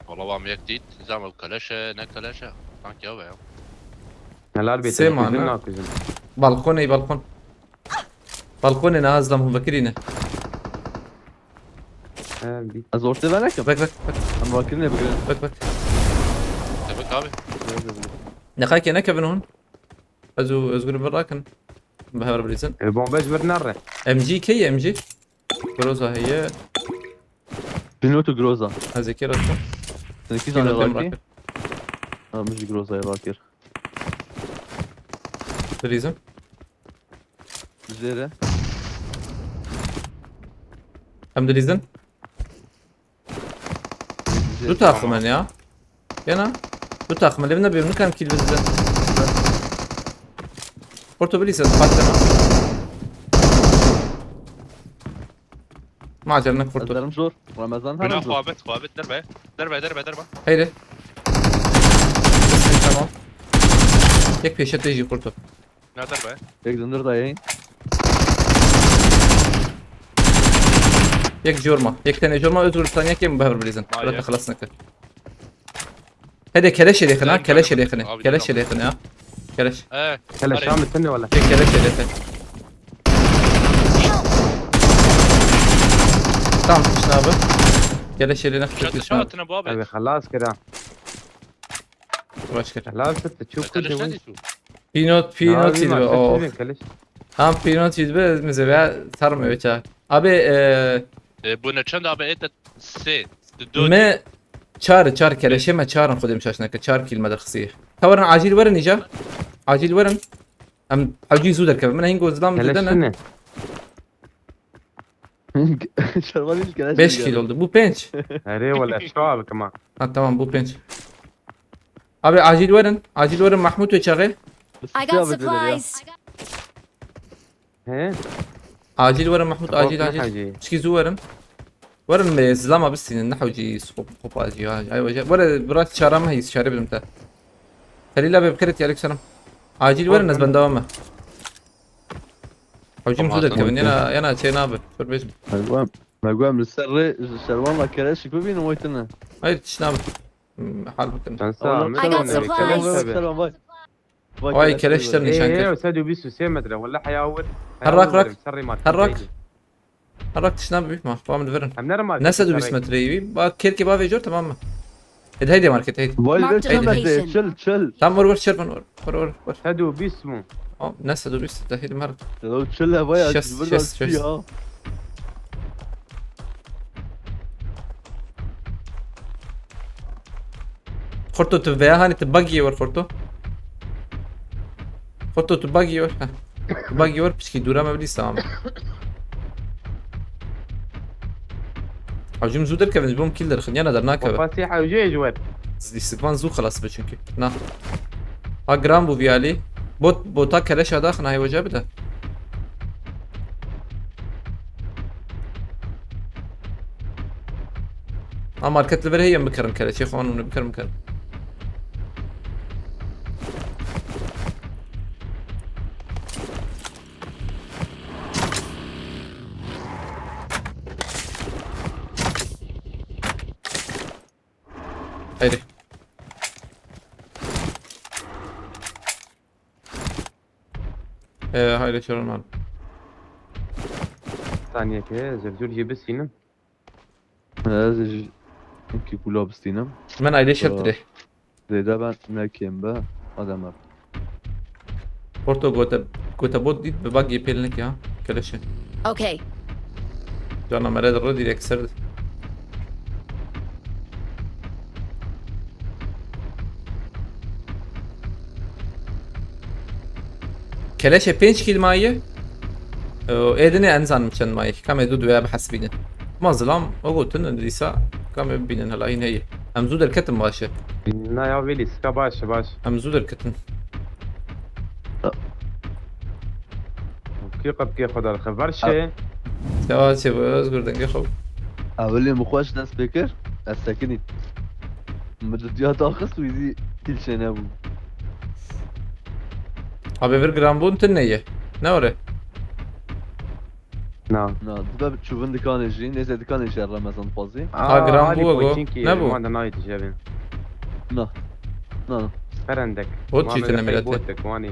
Valla vam yek dît. Zam ew keleş e, ne keleş e. Sanki ew e ya. Neler bir Sema, televizyon ne? nakuzun. Balkon ey balkon. Balkon ey ne azlam hum vekirine. He, bir Ez ortaya ben yakım. Bak bak bak. Ama bakın ne bugün. Bak bak. Demek abi. Ne kayke ne kevin hon? Ez û Özgür bir rakin. Behaver bilizin. E, bombe ji vir nere. M G key M G. Groza heye. Pinotu Groza. Ez ê kêr atim. Sen iki Pinotu tane em rakî. rakir. Almış bir Groza'ya bakır. Dilîzim. Üzeri. Em dilîzin. Du taxim in ya. Gena. Du taxim in. Lê min nebêrim nikan kîl bizde. Porto bilî ses patlama. Macer ne porto. Ezberim zor. Ramazan Bina hanım zor. xwabit xwabit derbe. Derbe derbe derbe. Heyre. Tamam. Yek pêşe têjî porto. Ne derbe. Tek zindir dayayın. Yek jorma. Yek tane jorma özgür tane yek yem behar bilizin. Vay Bırak ya. xelas neke. Hede keleş edexin ha, Abi, keleş abi, edexin. abi, Keleş abi. edexin ya. Keleş. He. Hele Are. şam bitin ne wala. Yek keleş edexin. Tamam, kişin abi. Keleş edexin. Çatı çatına bu abi. Abi halas kira. Başka. Halas bitti. Çok Keleş kötü. ne diyorsun? Pinot, pinot Abi idbe. maçta Oh. çizim keleş. Tam pinot idbe mizeve tarım öça. Abi eee E, bu ne çend abi et se. Du Me çar, çar keleşe me çarin xudem şaşneke. Çar kil me derxisiye. Tawarin acil verin ica. Acil verin. Em acil zû derkeve. Min hên gozlam Keleş didene. ne? Şervan hiç keleş Beş değil kil yani. oldu. Bu penç. Here wala şu abi kama. Ha tamam bu penç. Abi acil verin. Acil verin Mahmut ve Çağ'ı. I got supplies. He? Acil verin Mahmut Tamam, acil ne acil. hacı? Çiki zû verin. Werin me zilama bistînin, ne hewcî xop-, xopajî ha. Ay weje. Were bira çara me hîs, çare bidim te. Xelîla be bikeret ya, aleykum selam. Acil werin, ez bendava me. Hewcî min zû derkevin, yana, yana çê nabe. Dur bêjim. Me guhem, me guhem li ser rê, ji şerwan la keleşî bibînim, wê tune. Hayır, tiş nabe. Hmm, hal bikin. Sen sağ ol. I got supplies. Selam, vay. Vay, keleş ser nîşan kir. Ê, sed û bîst û sê metre, wele heya wir. Herrak, rak. Herrak. Herrak, tiş nabe, ma, ba min verin. Em nere market? Ne sed û bîst metre wî? Ba, kêrkê ba vê cor, tamam mı? Hadi, hadi market, hadi. Vay, ver çil metre, çil, çil. Tam vur, vur, çil, vur, vur, vur, vur. Sed û bîst mu? O, ne sed û bîst, de hadi, mer. Ya, çil he, vay, şest, şest, şest. Xorto, tu veya hani tu buggy wor, Xorto. Xorto, tu buggy wor. Heh. Tu buggy wor, piçkî dûra me bilî sağ. Hewcî min zû derkevin, ji bo min kîl derxin, yana dernakeve. Xwe pasê hewcê ji we. Lîstikvan zû xelas be çünkü. Na. Ha, giran bû vî alî. Bot, bota keleşa daxin, hay weca bide. Ha, market li vir heye, em bikerin keleşê xwe, hûn bikerin, bikerin. Haydi. Ee, haydi, şöyle mal. Saniyeke, zevzûr jî bistînim. Ez jî hinkî kula bistînim. Min ailê şev Aa. Dire. Zêde ben nekêm be, adem er. Porto gote, gote bot dît bi bagê pêl nekî ha. Keleşe. Okay. Cana mere de ro direkt ser. Keleşe pênc kîl maye. Ê dinê em zanim çend maye. Kamê du duya bihesibînin. Ma zilam, o gotin, dîsa kamê bibînin hela hîn heye. Em zû derketin baş e. Na ya vêlî, sika baş e, baş. Em zû derketin. Kî qepkê xwe derxe, ver şê. Sewa çê bu, ez gurdengê xwe. Ewilê min xweş dest pê kir, ez sekinî. Min didiya daxist û îdî kîl çênebû. Abi vir giranbûn tune ye. Ne ore? Na. Na, dibe çûvin dikanê jî, nêzê dikanê jî Remezan dixwazî. Ha, giran bû, ego. Nebû. Wan de nayê dijebin. Na. Na, na. Perendek. Bot çî tune milletê. Botek, wanî.